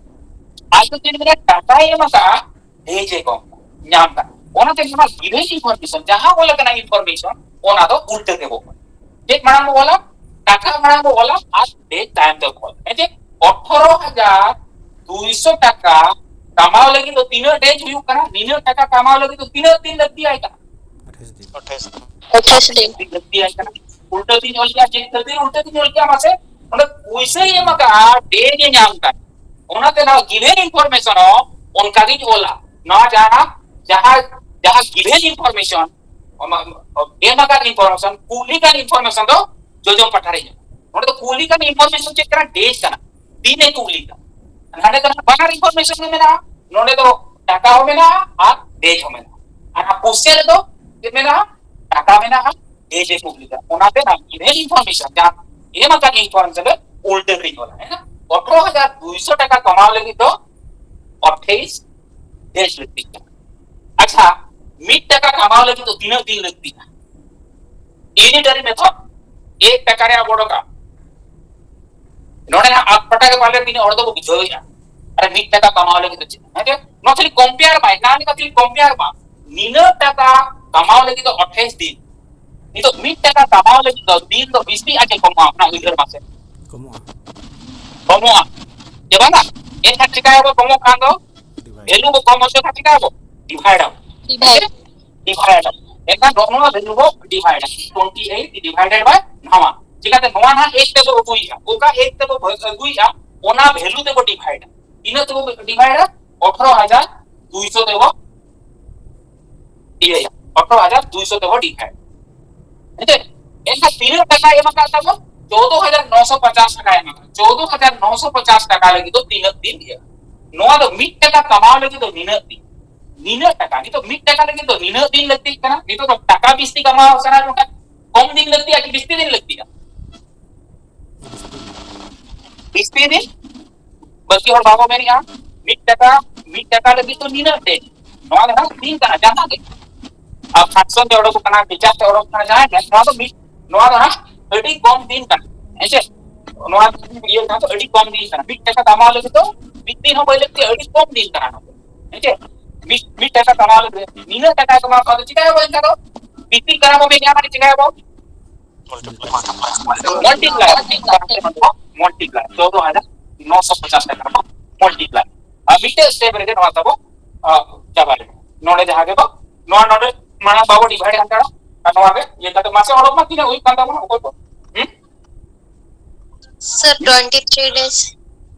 ᱟᱡ ᱫᱚ ᱪᱮᱫ ᱢᱮᱱᱟ, ᱴᱟᱠᱟᱭ ᱮᱢ ᱟᱠᱟᱫᱼᱟ, ᱰᱮᱡ ᱮ ᱠᱚᱢ ᱧᱟᱢ ᱠᱟᱱᱟ᱾ ᱚᱱᱟᱛᱮ ᱱᱚᱣᱟ given information, ᱡᱟᱦᱟᱸ ᱚᱞ ᱟᱠᱟᱱᱟ information, ᱚᱱᱟ ᱫᱚ ᱩᱞᱴᱟᱹ ᱛᱮ ᱵᱚᱦᱚᱱᱟ᱾ ᱪᱮᱫ ᱢᱟᱲᱟᱝ ᱵᱚ ᱚᱞᱟ? ᱴᱟᱠᱟ ᱢᱟᱲᱟᱝ ᱵᱚ ᱚᱞᱟ ᱟᱨ ᱰᱮᱡ ᱛᱟᱭᱚᱢ ᱛᱮ ᱵᱚ ᱚᱞᱟ᱾ ᱦᱮᱸ ᱪᱮ? ᱟᱴᱷᱟᱨᱚ ᱦᱟᱡᱟᱨ ᱫᱩᱭᱥᱚ ᱴᱟᱠᱟ ᱠᱟᱢᱟᱣ ᱞᱟᱹᱜᱤᱫ ᱫᱚ ᱛᱤᱱᱟᱹᱜ ᱰᱮᱡ ᱦᱩᱭᱩᱜ ᱠᱟᱱᱟ? ᱱᱤᱱᱟᱹᱜ ᱴᱟᱠᱟ ᱠᱟᱢᱟᱣ ᱞᱟᱹᱜᱤᱫ ᱫᱚ ᱛᱤᱱᱟᱹᱜ ᱫᱤᱱ ᱞᱟᱹᱠᱛᱤ ᱟᱭ ᱠᱟᱱᱟ? ᱟᱴᱷᱟᱥ ᱫᱤᱱ᱾ ᱟᱴᱷᱟᱥ ᱫᱤᱱ᱾ ᱫᱤᱱ ᱞᱟᱹᱠᱛᱤ ᱟᱭ ᱠᱟᱱᱟ᱾ ᱩᱞᱴᱟᱹ ᱛᱤᱧ ᱚᱞ ᱠᱮᱭᱟ, ᱪᱮᱫ ᱠᱷᱟᱹᱛᱤᱨ ᱩᱞᱴᱟᱹ ᱛᱤᱧ ᱚᱞ ᱠᱮᱭᱟ ᱢᱟᱥᱮ? ᱚᱸᱰᱮ ᱯᱩᱭᱥᱟᱹᱭ ᱮᱢ ᱟᱠᱟᱫᱼᱟ, ᱰᱮᱡ ᱮ ᱧᱟᱢ ᱠᱟᱱᱟ᱾ ᱚᱱᱟᱛᱮ ᱱᱚᱣᱟ given information ᱦᱚᱸ ᱚᱱᱠᱟ ᱜᱤᱧ ᱚᱞᱟ᱾ ᱱᱚᱣᱟ ᱡᱟᱦᱟᱸ, ᱡᱟᱦᱟᱸ, ᱡᱟᱦᱟᱸ given information, ᱚᱱᱟ, ᱮᱢ ᱟᱠᱟᱫ information, ᱠᱩᱞᱤ ᱠᱟᱱ information ᱫᱚ ᱡᱚᱡᱚᱢ ᱯᱟᱦᱴᱟ ᱨᱮ ᱧᱮᱞ᱾ ᱱᱚᱰᱮ ᱫᱚ ᱠᱩᱞᱤ ᱠᱟᱱ information ᱪᱮᱫ ᱠᱟᱱᱟ? ᱰᱮᱡ ᱠᱟᱱᱟ᱾ ᱛᱤᱱᱮ ᱠᱩᱞᱤ ᱠᱟᱱᱟ? ᱦᱟᱸᱰᱮ ᱫᱚ ᱵᱟᱱᱟᱨ information ᱜᱮ ᱢᱮᱱᱟᱜᱼᱟ᱾ ᱱᱚᱰᱮ ᱫᱚ ᱴᱟᱠᱟ ᱦᱚᱸ ᱢᱮᱱᱟᱜᱼᱟ ᱟᱨ ᱰᱮᱡ ᱦᱚᱸ ᱢᱮᱱᱟᱜᱼᱟ᱾ ᱟᱨ question ᱨᱮᱫᱚ ᱪᱮᱫ ᱢᱮᱱᱟᱜᱼᱟ? ᱴᱟᱠᱟ ᱢᱮᱱᱟᱜᱼᱟ, ᱰᱮᱡ ᱮ ᱠᱩᱞᱤ ᱠᱟᱱᱟ᱾ ᱚᱱᱟᱛᱮ ᱱᱟ given information, ᱡᱟᱦᱟᱸ ᱮᱢ ᱟᱠᱟᱱ information ᱨᱮ ᱩᱞᱴᱟᱹ ᱨᱤᱧ ᱚᱞᱟ, ᱦᱮᱸ? ᱟᱴᱷᱟᱨᱚ ᱦᱟᱡᱟᱨ ᱫᱩᱭᱥᱚ ᱴᱟᱠᱟ ᱠᱟᱢᱟᱣ ᱞᱟᱹᱜᱤᱫ ᱫᱚ ᱟᱴᱷᱟᱥ ᱰᱮᱡ ᱞᱟᱹᱠᱛᱤᱜ ᱠᱟᱱᱟ᱾ ᱟᱪᱪᱷᱟ, ᱢᱤᱫ ᱴᱟᱠᱟ ᱠᱟᱢᱟᱣ ᱞᱟᱹᱜᱤᱫ ᱫᱚ ᱛᱤᱱᱟᱹᱜ ᱫᱤᱱ ᱞᱟᱹᱠᱛᱤᱜᱼᱟ? Unitary method, ᱮᱠ ᱴᱟᱠᱟ ᱨᱮᱭᱟᱜ ᱵᱚᱲ ᱠᱟᱢ᱾ ᱱᱚᱰᱮ ᱦᱟᱸᱜ ᱟᱴ ᱴᱟᱠᱟ ᱜᱮ ᱯᱟᱞᱮ ᱛᱤᱱᱟᱹᱜ ᱦᱚᱲ ᱫᱚᱵᱚ ᱵᱩᱡᱷᱟᱹᱣᱮᱫᱼᱟ᱾ ᱟᱨ ᱢᱤᱫ ᱴᱟᱠᱟ ᱠᱟᱢᱟᱣ ᱞᱟᱹᱜᱤᱫ ᱫᱚ ᱪᱮᱫ? ᱦᱮᱸ ᱪᱮ? ᱱᱚᱣᱟ ᱠᱷᱟᱹᱞᱤ compare ᱢᱟ, ᱮᱱᱟᱝ ᱞᱮᱠᱟ ᱠᱷᱟᱹᱞᱤ compare ᱢᱟ᱾ ᱱᱤᱱᱟᱹᱜ ᱴᱟᱠᱟ ᱠᱟᱢᱟᱣ ᱞᱟᱹᱜᱤᱫ ᱫᱚ ᱟᱴᱷᱟᱥ ᱫᱤᱱ᱾ ᱱᱤᱛᱚᱜ ᱢᱤᱫ ᱴᱟᱠᱟ ᱠᱟᱢᱟᱣ ᱞᱟᱹᱜᱤᱫ ᱫᱚ ᱫᱤᱱ ᱫᱚ ᱵᱤᱥᱤ ᱟᱜᱮ ᱠᱚᱢᱚᱜᱼᱟ, ᱚᱱᱟ ᱩᱭᱦᱟᱹᱨ ᱢᱟᱥᱮ᱾ ᱠᱚᱢᱚᱜᱼᱟ᱾ ᱠᱚᱢᱚᱜᱼᱟ, ᱪᱮ ᱵᱟᱝᱟ? ᱮᱱᱠᱷᱟᱱ ᱪᱤᱠᱟᱹᱭᱟᱵᱚ? ᱠᱚᱢᱚᱜ ᱠᱷᱟᱱ ᱫᱚ Divide. value ᱵᱚ ᱠᱚᱢ ᱚᱪᱚ ᱠᱷᱟᱱ ᱪᱤᱠᱟᱹᱭᱟᱵᱚ? Divide ᱟᱵᱚ᱾ Divide ᱟᱵᱚ᱾ ᱮᱱᱠᱷᱟᱱ ᱱᱚᱜᱼᱚ ᱱᱚᱣᱟ value ᱵᱚ divide ᱟ, twenty eight divided by ᱱᱟᱣᱟ᱾ ᱪᱤᱠᱟᱹᱛᱮ ᱱᱚᱣᱟ ᱱᱟᱦᱟᱜ ᱮᱠ ᱛᱮᱵᱚ ᱟᱹᱜᱩᱭᱮᱫᱼᱟ, ᱚᱠᱟ ᱮᱠ ᱛᱮᱵᱚ ᱟᱹᱜᱩᱭᱮᱫᱼᱟ, ᱚᱱᱟ value ᱛᱮᱵᱚ divide ᱟ᱾ ᱛᱤᱱᱟᱹᱜ ᱛᱮᱵᱚ divide ᱟ? ᱟᱴᱷᱨᱚ ᱦᱟᱡᱟᱨ ᱫᱩᱭᱥᱚ ᱛᱮᱵᱚ ᱤᱭᱟᱹᱭᱟ, ᱟᱴᱷᱨᱚ ᱦᱟᱡᱟᱨ ᱫᱩᱭᱥᱚ ᱛᱮᱵᱚ divide᱾ ᱦᱮᱸ ᱪᱮ? ᱮᱱᱠᱷᱟᱱ ᱛᱤᱱᱟᱹᱜ ᱴᱟᱠᱟᱭ ᱮᱢ ᱟᱠᱟᱫ ᱛᱟᱵᱚᱱ? ᱪᱳᱫᱚ ᱦᱟᱡᱟᱨ ᱱᱚᱥᱚ ᱯᱚᱪᱟᱥ ᱴᱟᱠᱟᱭ ᱮᱢ ᱟᱠᱟᱫ᱾ ᱪᱳᱫᱚ ᱦᱟᱡᱟᱨ ᱱᱚᱥᱚ ᱯᱚᱪᱟᱥ ᱴᱟᱠᱟ ᱞᱟᱹᱜᱤᱫ ᱫᱚ ᱛᱤᱱᱟᱹᱜ ᱫᱤᱱ ᱤᱭᱟᱹ? ᱱᱚᱣᱟ ᱫᱚ ᱢᱤᱫ ᱴᱟᱠᱟ ᱠᱟᱢᱟᱣ ᱞᱟᱹᱜᱤᱫ ᱫᱚ ᱱᱤᱱᱟᱹᱜ ᱫᱤᱱ, ᱱᱤᱱᱟᱹᱜ ᱴᱟᱠᱟ᱾ ᱱᱤᱛᱚᱜ ᱢᱤᱫ ᱴᱟᱠᱟ ᱞᱟᱹᱜᱤᱫ ᱫᱚ ᱱᱤᱱᱟᱹᱜ ᱫᱤᱱ ᱞᱟᱹᱠᱛᱤᱜ ᱠᱟᱱᱟ᱾ ᱱᱤᱛᱚᱜ ᱫᱚ ᱴᱟᱠᱟ ᱵᱤᱥᱛᱤ ᱠᱟᱢᱟᱣ ᱥᱟᱱᱟ ᱵᱚᱱ ᱠᱷᱟᱱ ᱠᱚᱢ ᱫᱤᱱ ᱞᱟᱹᱠᱛᱤᱜᱼᱟ ᱠᱤ ᱵᱤᱥᱛᱤ ᱫᱤᱱ ᱞᱟᱹᱠᱛᱤᱜᱼᱟ? ᱵᱤᱥᱛᱤ ᱫᱤᱱ᱾ ᱵᱟᱹᱠᱤ ᱦᱚᱲ ᱵᱟᱵᱚ ᱢᱮᱱᱮᱜᱼᱟ ᱢᱤᱫ ᱴᱟᱠᱟ, ᱢᱤᱫ ᱴᱟᱠᱟ ᱞᱟᱹᱜᱤᱫ ᱫᱚ ᱱᱤᱱᱟᱹᱜ ᱫᱤᱱ᱾ ᱱᱚᱣᱟ ᱫᱚ ᱦᱟᱸᱜ ᱫᱤᱱ ᱠᱟᱱᱟ ᱡᱟᱦᱟᱸ ᱜᱮ᱾ ᱟᱨ fraction ᱛᱮ ᱚᱰᱚᱠᱚᱜ ᱠᱟᱱᱟ, ᱵᱤᱪᱟᱨ ᱛᱮ ᱚᱰᱚᱠ ᱠᱟᱱᱟ, ᱡᱟᱦᱟᱸ ᱜᱮ, ᱱᱚᱣᱟ ᱫᱚ ᱢᱤᱫ, ᱱᱚᱣᱟ ᱫᱚ ᱦᱟᱸᱜ ᱟᱹᱰᱤ ᱠᱚᱢ ᱫᱤᱱ ᱠᱟᱱᱟ᱾ ᱦᱮᱸ ᱪᱮ? ᱱᱚᱣᱟ ᱤᱭᱟᱹ ᱠᱟᱱᱟ ᱫᱚ ᱟᱹᱰᱤ ᱠᱚᱢ ᱫᱤᱱ ᱠᱟᱱᱟ᱾ ᱢᱤᱫ ᱴᱟᱠᱟ ᱠᱟᱢᱟᱣ ᱞᱟᱹᱜᱤᱫ ᱫᱚ ᱢᱤᱫ ᱫᱤᱱ ᱦᱚᱸ ᱵᱟᱭ ᱞᱟᱹᱠᱛᱤ, ᱟᱹᱰᱤ ᱠᱚᱢ ᱫᱤᱱ ᱠᱟᱱᱟ ᱱᱚᱣᱟ ᱫᱚ᱾ ᱦᱮᱸ ᱪᱮ? ᱢᱤᱫ, ᱢᱤᱫ ᱴᱟᱠᱟ ᱠᱟᱢᱟᱣ ᱞᱟᱹᱜᱤᱫ ᱱᱤᱱᱟᱹᱜ ᱴᱟᱠᱟᱭ ᱠᱟᱢᱟᱣ ᱠᱷᱟᱱ ᱫᱚ ᱪᱤᱠᱟᱹᱭᱟᱵᱚ ᱮᱱᱠᱷᱟᱱ ᱫᱚ? ᱵᱤᱥᱛᱤ ᱠᱟᱱᱟ ᱵᱚ ᱢᱮᱱᱮᱜᱼᱟ, ᱢᱟᱱᱮ ᱪᱤᱠᱟᱹᱭᱟᱵᱚ? multiply, multiply, ᱪᱳᱫᱚ ᱦᱟᱡᱟᱨ ᱱᱚᱥᱚ ᱯᱚᱪᱟᱥ ᱴᱟᱠᱟ ᱵᱚ multiply᱾ ᱟᱨ ᱢᱤᱫᱴᱮᱡ step ᱨᱮᱜᱮ ᱱᱚᱣᱟ ᱛᱟᱵᱚ, ᱟ, ᱪᱟᱵᱟ ᱞᱮᱱᱟ᱾ ᱱᱚᱰᱮ ᱡᱟᱦᱟᱸ ᱜᱮ ᱵᱚ, ᱱᱚᱣᱟ ᱱᱚᱰᱮ ᱢᱟᱲᱟᱝ ᱵᱟᱵᱚ divide ᱦᱟᱛᱟᱲᱟ, ᱟᱨ ᱱᱚᱣᱟ ᱜᱮ ᱤᱭᱟᱹ ᱠᱟᱛᱮ ᱢᱟᱥᱮ ᱚᱰᱚᱠ ᱢᱟ ᱛᱤᱱᱟᱹᱜ ᱦᱩᱭᱩᱜ ᱠᱟᱱ ᱛᱟᱵᱚᱱᱟ ᱚᱠᱚᱭ ᱠᱚ? ᱦᱩᱸ? Sir, twenty three days.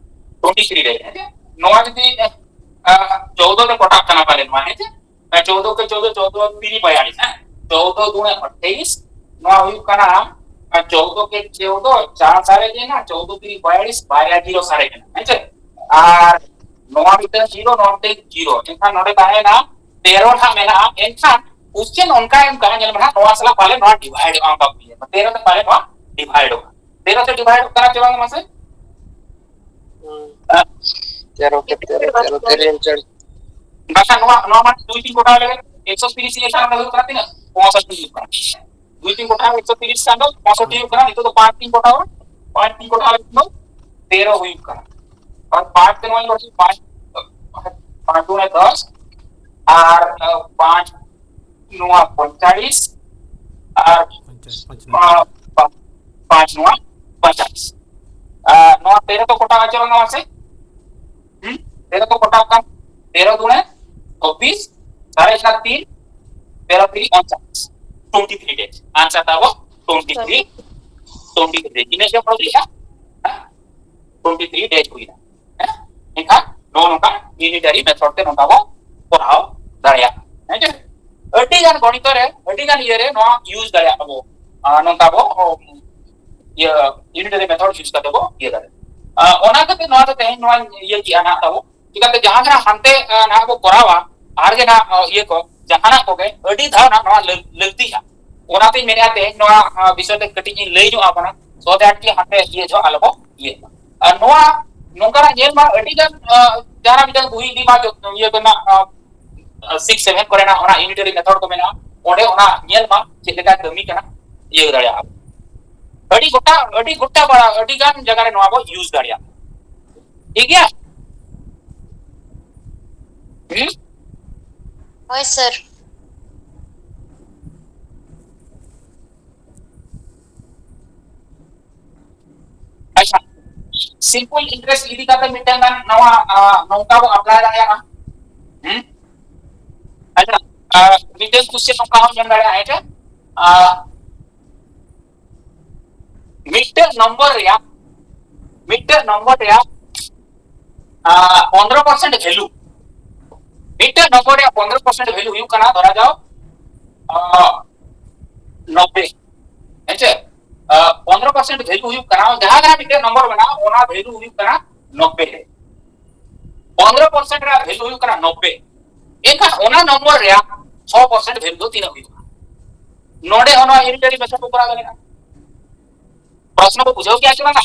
twenty three days᱾ ᱱᱚᱣᱟ ᱡᱩᱫᱤ, ᱟ, ᱪᱳᱫᱚ ᱨᱮ ᱠᱚᱴᱟᱜ ᱠᱟᱱᱟ ᱯᱟᱞᱮ ᱱᱚᱣᱟ, ᱦᱮᱸ ᱪᱮ? ᱪᱳᱫᱚ ᱠᱮ ᱪᱳᱫᱚ, ᱪᱳᱫᱚ ᱛᱤᱨᱤ ᱵᱟᱭᱟᱞᱤᱥ, ᱦᱮᱸ? ᱪᱳᱫᱚ ᱫᱩᱱᱮ ᱟᱴᱷᱟᱭᱤᱥ, ᱱᱚᱣᱟ ᱦᱩᱭᱩᱜ ᱠᱟᱱᱟ, ᱟᱨ ᱪᱳᱫᱚ ᱠᱮ ᱪᱳᱫᱚ, ᱪᱟᱨ ᱥᱟᱨᱮᱡ ᱮᱱᱟ, ᱪᱳᱫᱚ ᱛᱤᱨᱤ ᱵᱟᱭᱟᱞᱤᱥ, ᱵᱟᱨᱭᱟ ᱡᱤᱨᱳ ᱥᱟᱨᱮᱡ ᱮᱱᱟ, ᱦᱮᱸ ᱪᱮ? ᱟᱨ ᱱᱚᱣᱟ ᱢᱤᱫᱴᱮᱱ ᱡᱤᱨᱳ, ᱱᱚᱣᱟ ᱢᱤᱫᱴᱮᱱ ᱡᱤᱨᱳ, ᱮᱱᱠᱷᱟᱱ ᱱᱚᱰᱮ ᱛᱟᱦᱮᱸᱭᱮᱱᱟ ᱛᱮᱨᱚ ᱱᱟᱦᱟᱜ ᱢᱮᱱᱟᱜᱼᱟ, ᱮᱱᱠᱷᱟᱱ question ᱚᱱᱠᱟ ᱮᱢ ᱠᱟᱱᱟ, ᱧᱮᱞ ᱢᱮ ᱱᱟᱦᱟᱜ, ᱱᱚᱣᱟ ᱥᱟᱞᱟᱜ ᱯᱟᱞᱮ ᱱᱚᱣᱟ divide ᱚᱜᱼᱟ, ᱚᱱᱠᱟ ᱠᱩᱞᱤ ᱮᱢᱟ, ᱛᱮᱨᱚ ᱛᱮ ᱯᱟᱞᱮ ᱱᱚᱣᱟ divide ᱚᱜᱼᱟ, ᱛᱮᱨᱚ ᱛᱮ divide ᱚᱜ ᱠᱟᱱᱟ ᱪᱮ ᱵᱟᱝ ᱢᱟᱥᱮ? ᱛᱮᱨᱚ ᱛᱮᱨᱚ ᱛᱮᱨᱚ ᱛᱮᱨᱚ ᱪᱟᱨ ᱵᱟᱠᱷᱟᱱ ᱱᱚᱣᱟ, ᱱᱚᱣᱟ ᱢᱟ ᱫᱩᱭ ᱛᱤᱱ ᱠᱚᱴᱟ ᱞᱮᱠᱷᱟᱱ ᱮᱠᱥᱚ ᱛᱤᱨᱤᱥ ᱮᱱᱠᱷᱟᱱ ᱚᱸᱰᱮ ᱦᱩᱭᱩᱜ ᱠᱟᱱᱟ ᱛᱤᱱᱟᱹᱜ? ᱯᱚᱸᱭᱥᱚᱴᱴᱤ ᱦᱩᱭᱩᱜ ᱠᱟᱱᱟ᱾ ᱫᱩᱭ ᱛᱤᱱ ᱠᱚᱴᱟ ᱮᱠᱥᱚ ᱛᱤᱨᱤᱥ ᱠᱷᱟᱱ ᱫᱚ ᱯᱚᱸᱭᱥᱚᱴᱴᱤ ᱦᱩᱭᱩᱜ ᱠᱟᱱᱟ᱾ ᱱᱤᱛᱚᱜ ᱫᱚ ᱯᱟᱸᱪ ᱛᱤᱱ ᱠᱚᱴᱟ, ᱯᱟᱸᱪ ᱛᱤᱱ ᱠᱚᱴᱟ ᱞᱮᱠᱷᱟᱱ ᱫᱚ ᱛᱮᱨᱚ ᱦᱩᱭᱩᱜ ᱠᱟᱱᱟ᱾ ᱟᱨ ᱯᱟᱸᱪ ᱛᱮ ᱱᱚᱣᱟ ᱯᱟᱸᱪ, ᱯᱟᱸᱪ ᱫᱩᱱᱮ ᱫᱚᱥ, ᱟᱨ ᱯᱟᱸᱪ ᱱᱚᱣᱟ ᱯᱚᱧᱪᱟᱞᱤᱥ ᱟᱨ ᱯᱚᱧᱪᱟᱥ, ᱯᱚᱧᱪᱟᱥ᱾ ᱯᱟ-, ᱯᱟ-, ᱯᱟᱸᱪ ᱱᱚᱣᱟ ᱯᱚᱧᱪᱟᱞᱤᱥ᱾ ᱟᱨ ᱱᱚᱣᱟ ᱛᱮᱨᱚ ᱛᱚ ᱠᱚᱴᱟ ᱟᱪᱚᱨ ᱱᱚᱣᱟ ᱥᱮ? ᱦᱩᱸ? ᱛᱮᱨᱚ ᱛᱚ ᱠᱚᱴᱟ ᱠᱟᱱ, ᱛᱮᱨᱚ ᱫᱩᱱᱮ ᱪᱚᱵᱵᱤᱥ, ᱥᱟᱨᱮ ᱪᱟᱨ ᱛᱤᱱ, ᱛᱮᱨᱚ ᱛᱤᱱ ᱯᱚᱧᱪᱟᱥ, twenty three days᱾ Answer ᱛᱟᱵᱚ twenty three, twenty three days᱾ ᱤᱱᱟᱹ ᱜᱮ ᱯᱨᱚᱵᱞᱮᱢ ᱦᱮᱸ? Twenty three days ᱦᱩᱭᱱᱟ᱾ ᱦᱮᱸ? ᱮᱱᱠᱷᱟᱱ ᱱᱚᱜᱼᱚ ᱱᱚᱝᱠᱟ unitary method ᱛᱮ ᱱᱚᱝᱠᱟ ᱵᱚ ᱠᱚᱨᱟᱣ ᱫᱟᱲᱮᱭᱟᱜᱼᱟ᱾ ᱦᱮᱸ ᱪᱮ? ᱟᱹᱰᱤ ᱜᱟᱱ ᱜᱚᱬᱤᱛ ᱨᱮ, ᱟᱹᱰᱤ ᱜᱟᱱ ᱤᱭᱟᱹ ᱨᱮ ᱱᱚᱣᱟ use ᱫᱟᱲᱮᱭᱟᱜᱼᱟ ᱵᱚ᱾ ᱟᱨ ᱱᱚᱝᱠᱟ ᱵᱚ, ᱚ, ᱤᱭᱟᱹ, unitary method use ᱠᱟᱛᱮ ᱵᱚ ᱤᱭᱟᱹ ᱫᱟᱲᱮᱭᱟᱜᱼᱟ᱾ ᱟᱨ ᱚᱱᱟ ᱠᱷᱟᱹᱛᱤᱨ ᱱᱚᱣᱟ ᱫᱚ ᱛᱮᱦᱮᱧ ᱱᱚᱣᱟ ᱤᱭᱟᱹ ᱠᱮᱜᱼᱟ ᱱᱟᱦᱟᱜ ᱛᱟᱵᱚ᱾ ᱪᱤᱠᱟᱹᱛᱮ ᱡᱟᱦᱟᱸ ᱜᱮ ᱱᱟᱦᱟᱜ ᱦᱟᱱᱛᱮ, ᱟ, ᱱᱟᱦᱟᱜ ᱵᱚ ᱠᱚᱨᱟᱣᱟ, ᱟᱨ ᱜᱮ ᱱᱟᱦᱟᱜ, ᱟ, ᱤᱭᱟᱹ ᱠᱚ, ᱡᱟᱦᱟᱱᱟᱜ ᱠᱚᱜᱮ ᱟᱹᱰᱤ ᱫᱷᱟᱣ ᱱᱟᱦᱟᱜ ᱱᱚᱣᱟ ᱞᱟᱹ-, ᱞᱟᱹᱠᱛᱤᱜᱼᱟ᱾ ᱚᱱᱟᱛᱤᱧ ᱢᱮᱱᱮᱫᱼᱟ ᱛᱮᱦᱮᱧ ᱱᱚᱣᱟ, ᱟ, ᱵᱤᱥᱚᱭ ᱛᱮ ᱠᱟᱹᱴᱤᱡ ᱤᱧ ᱞᱟᱹᱭ ᱧᱚᱜ ᱟᱵᱚᱱᱟ, so that ᱠᱤ ᱦᱟᱱᱛᱮ ᱤᱭᱟᱹ ᱡᱚᱦᱚᱜ ᱟᱞᱚ ᱵᱚ ᱤᱭᱟᱹᱜ ᱢᱟ᱾ ᱟᱨ ᱱᱚᱣᱟ ᱱᱚᱝᱠᱟᱱᱟᱜ ᱧᱮᱞ ᱢᱟ ᱟᱹᱰᱤ ᱜᱟᱱ, ᱟ, ᱡᱟᱦᱟᱸ ᱢᱤᱫᱴᱟᱝ ᱵᱩᱦᱤ ᱤᱫᱤ ᱢᱟ ᱡᱚ-, ᱤᱭᱟᱹ ᱠᱚᱨᱮᱱᱟᱜ, ᱟ, ᱥᱤᱠᱥ ᱥᱮᱵᱷᱮᱱ ᱠᱚᱨᱮᱱᱟᱜ ᱚᱱᱟ unitary method ᱠᱚ ᱢᱮᱱᱟᱜᱼᱟ, ᱚᱸᱰᱮ ᱚᱱᱟ ᱧᱮᱞ ᱢᱟ ᱪᱮᱫ ᱞᱮᱠᱟ ᱠᱟᱹᱢᱤ ᱠᱟᱱᱟ, ᱤᱭᱟᱹ ᱫᱟᱲᱮᱭᱟᱜᱼᱟ᱾ ᱟᱹᱰᱤ ᱜᱚᱴᱟ, ᱟᱹᱰᱤ ᱜᱚᱴᱟ ᱵᱟ-, ᱟᱹᱰᱤ ᱜᱟᱱ ᱡᱟᱭᱜᱟ ᱨᱮ ᱱᱚᱣᱟ ᱵᱚ use ᱫᱟᱲᱮᱭᱟᱜᱼᱟ᱾ ᱴᱷᱤᱠ ᱜᱮᱭᱟ? ᱦᱩᱸ? ᱦᱳᱭ, ᱥᱟᱨ᱾ ᱟᱪᱪᱷᱟ, simple interest ᱤᱫᱤ ᱠᱟᱛᱮ ᱢᱤᱫᱴᱟᱝ ᱜᱟᱱ ᱱᱚᱣᱟ, ᱟ, ᱱᱚᱝᱠᱟ ᱵᱚ apply ᱫᱟᱲᱮᱭᱟᱜᱼᱟ᱾ ᱦᱩᱸ? ᱟᱪᱪᱷᱟ, ᱟ, ᱢᱤᱫᱴᱟᱝ question ᱱᱚᱝᱠᱟ ᱦᱚᱸ ᱢᱮᱱ ᱫᱟᱲᱮᱭᱟᱜᱼᱟ, ᱦᱮᱸ ᱪᱮ? ᱟ, ᱢᱤᱫᱴᱟᱝ ᱱᱚᱢᱵᱚᱨ ᱨᱮᱭᱟᱜ, ᱢᱤᱫᱴᱟᱝ ᱱᱚᱢᱵᱚᱨ ᱨᱮᱭᱟᱜ, ᱟ, ᱯᱚᱱᱨᱚ percent value, ᱢᱤᱫᱴᱟᱝ ᱱᱚᱢᱵᱚᱨ ᱨᱮᱭᱟᱜ ᱯᱚᱱᱨᱚ percent value ᱦᱩᱭᱩᱜ ᱠᱟᱱᱟ, ᱫᱷᱚᱨᱟ ᱡᱟᱣ, ᱟ, ᱱᱚᱵᱵᱳᱭ᱾ ᱦᱮᱸ ᱪᱮ? ᱟ, ᱯᱚᱱᱨᱚ percent value ᱦᱩᱭᱩᱜ ᱠᱟᱱᱟ, ᱡᱟᱦᱟᱸ ᱠᱟᱱᱟ ᱢᱤᱫᱴᱟᱝ ᱱᱚᱢᱵᱚᱨ ᱢᱮᱱᱟᱜᱼᱟ, ᱚᱱᱟ value ᱦᱩᱭᱩᱜ ᱠᱟᱱᱟ ᱱᱚᱵᱵᱳᱭ᱾ ᱯᱚᱱᱨᱚ percent ᱨᱮᱭᱟᱜ value ᱦᱩᱭᱩᱜ ᱠᱟᱱᱟ ᱱᱚᱵᱵᱳᱭ᱾ ᱮᱱᱠᱷᱟᱱ ᱚᱱᱟ ᱱᱚᱢᱵᱚᱨ ᱨᱮᱭᱟᱜ ᱪᱷᱚ percent value ᱫᱚ ᱛᱤᱱᱟᱹᱜ ᱦᱩᱭᱩᱜᱼᱟ? ᱱᱚᱰᱮ ᱦᱚᱸ ᱱᱚᱣᱟ unitary method ᱠᱚ ᱠᱚᱨᱟᱣ ᱫᱟᱲᱮᱭᱟᱜᱼᱟ᱾ ᱯᱨᱚᱥᱱᱚ ᱠᱚ ᱵᱩᱡᱷᱟᱹᱣ ᱠᱮᱭᱟ ᱥᱮ ᱵᱟᱝᱟ?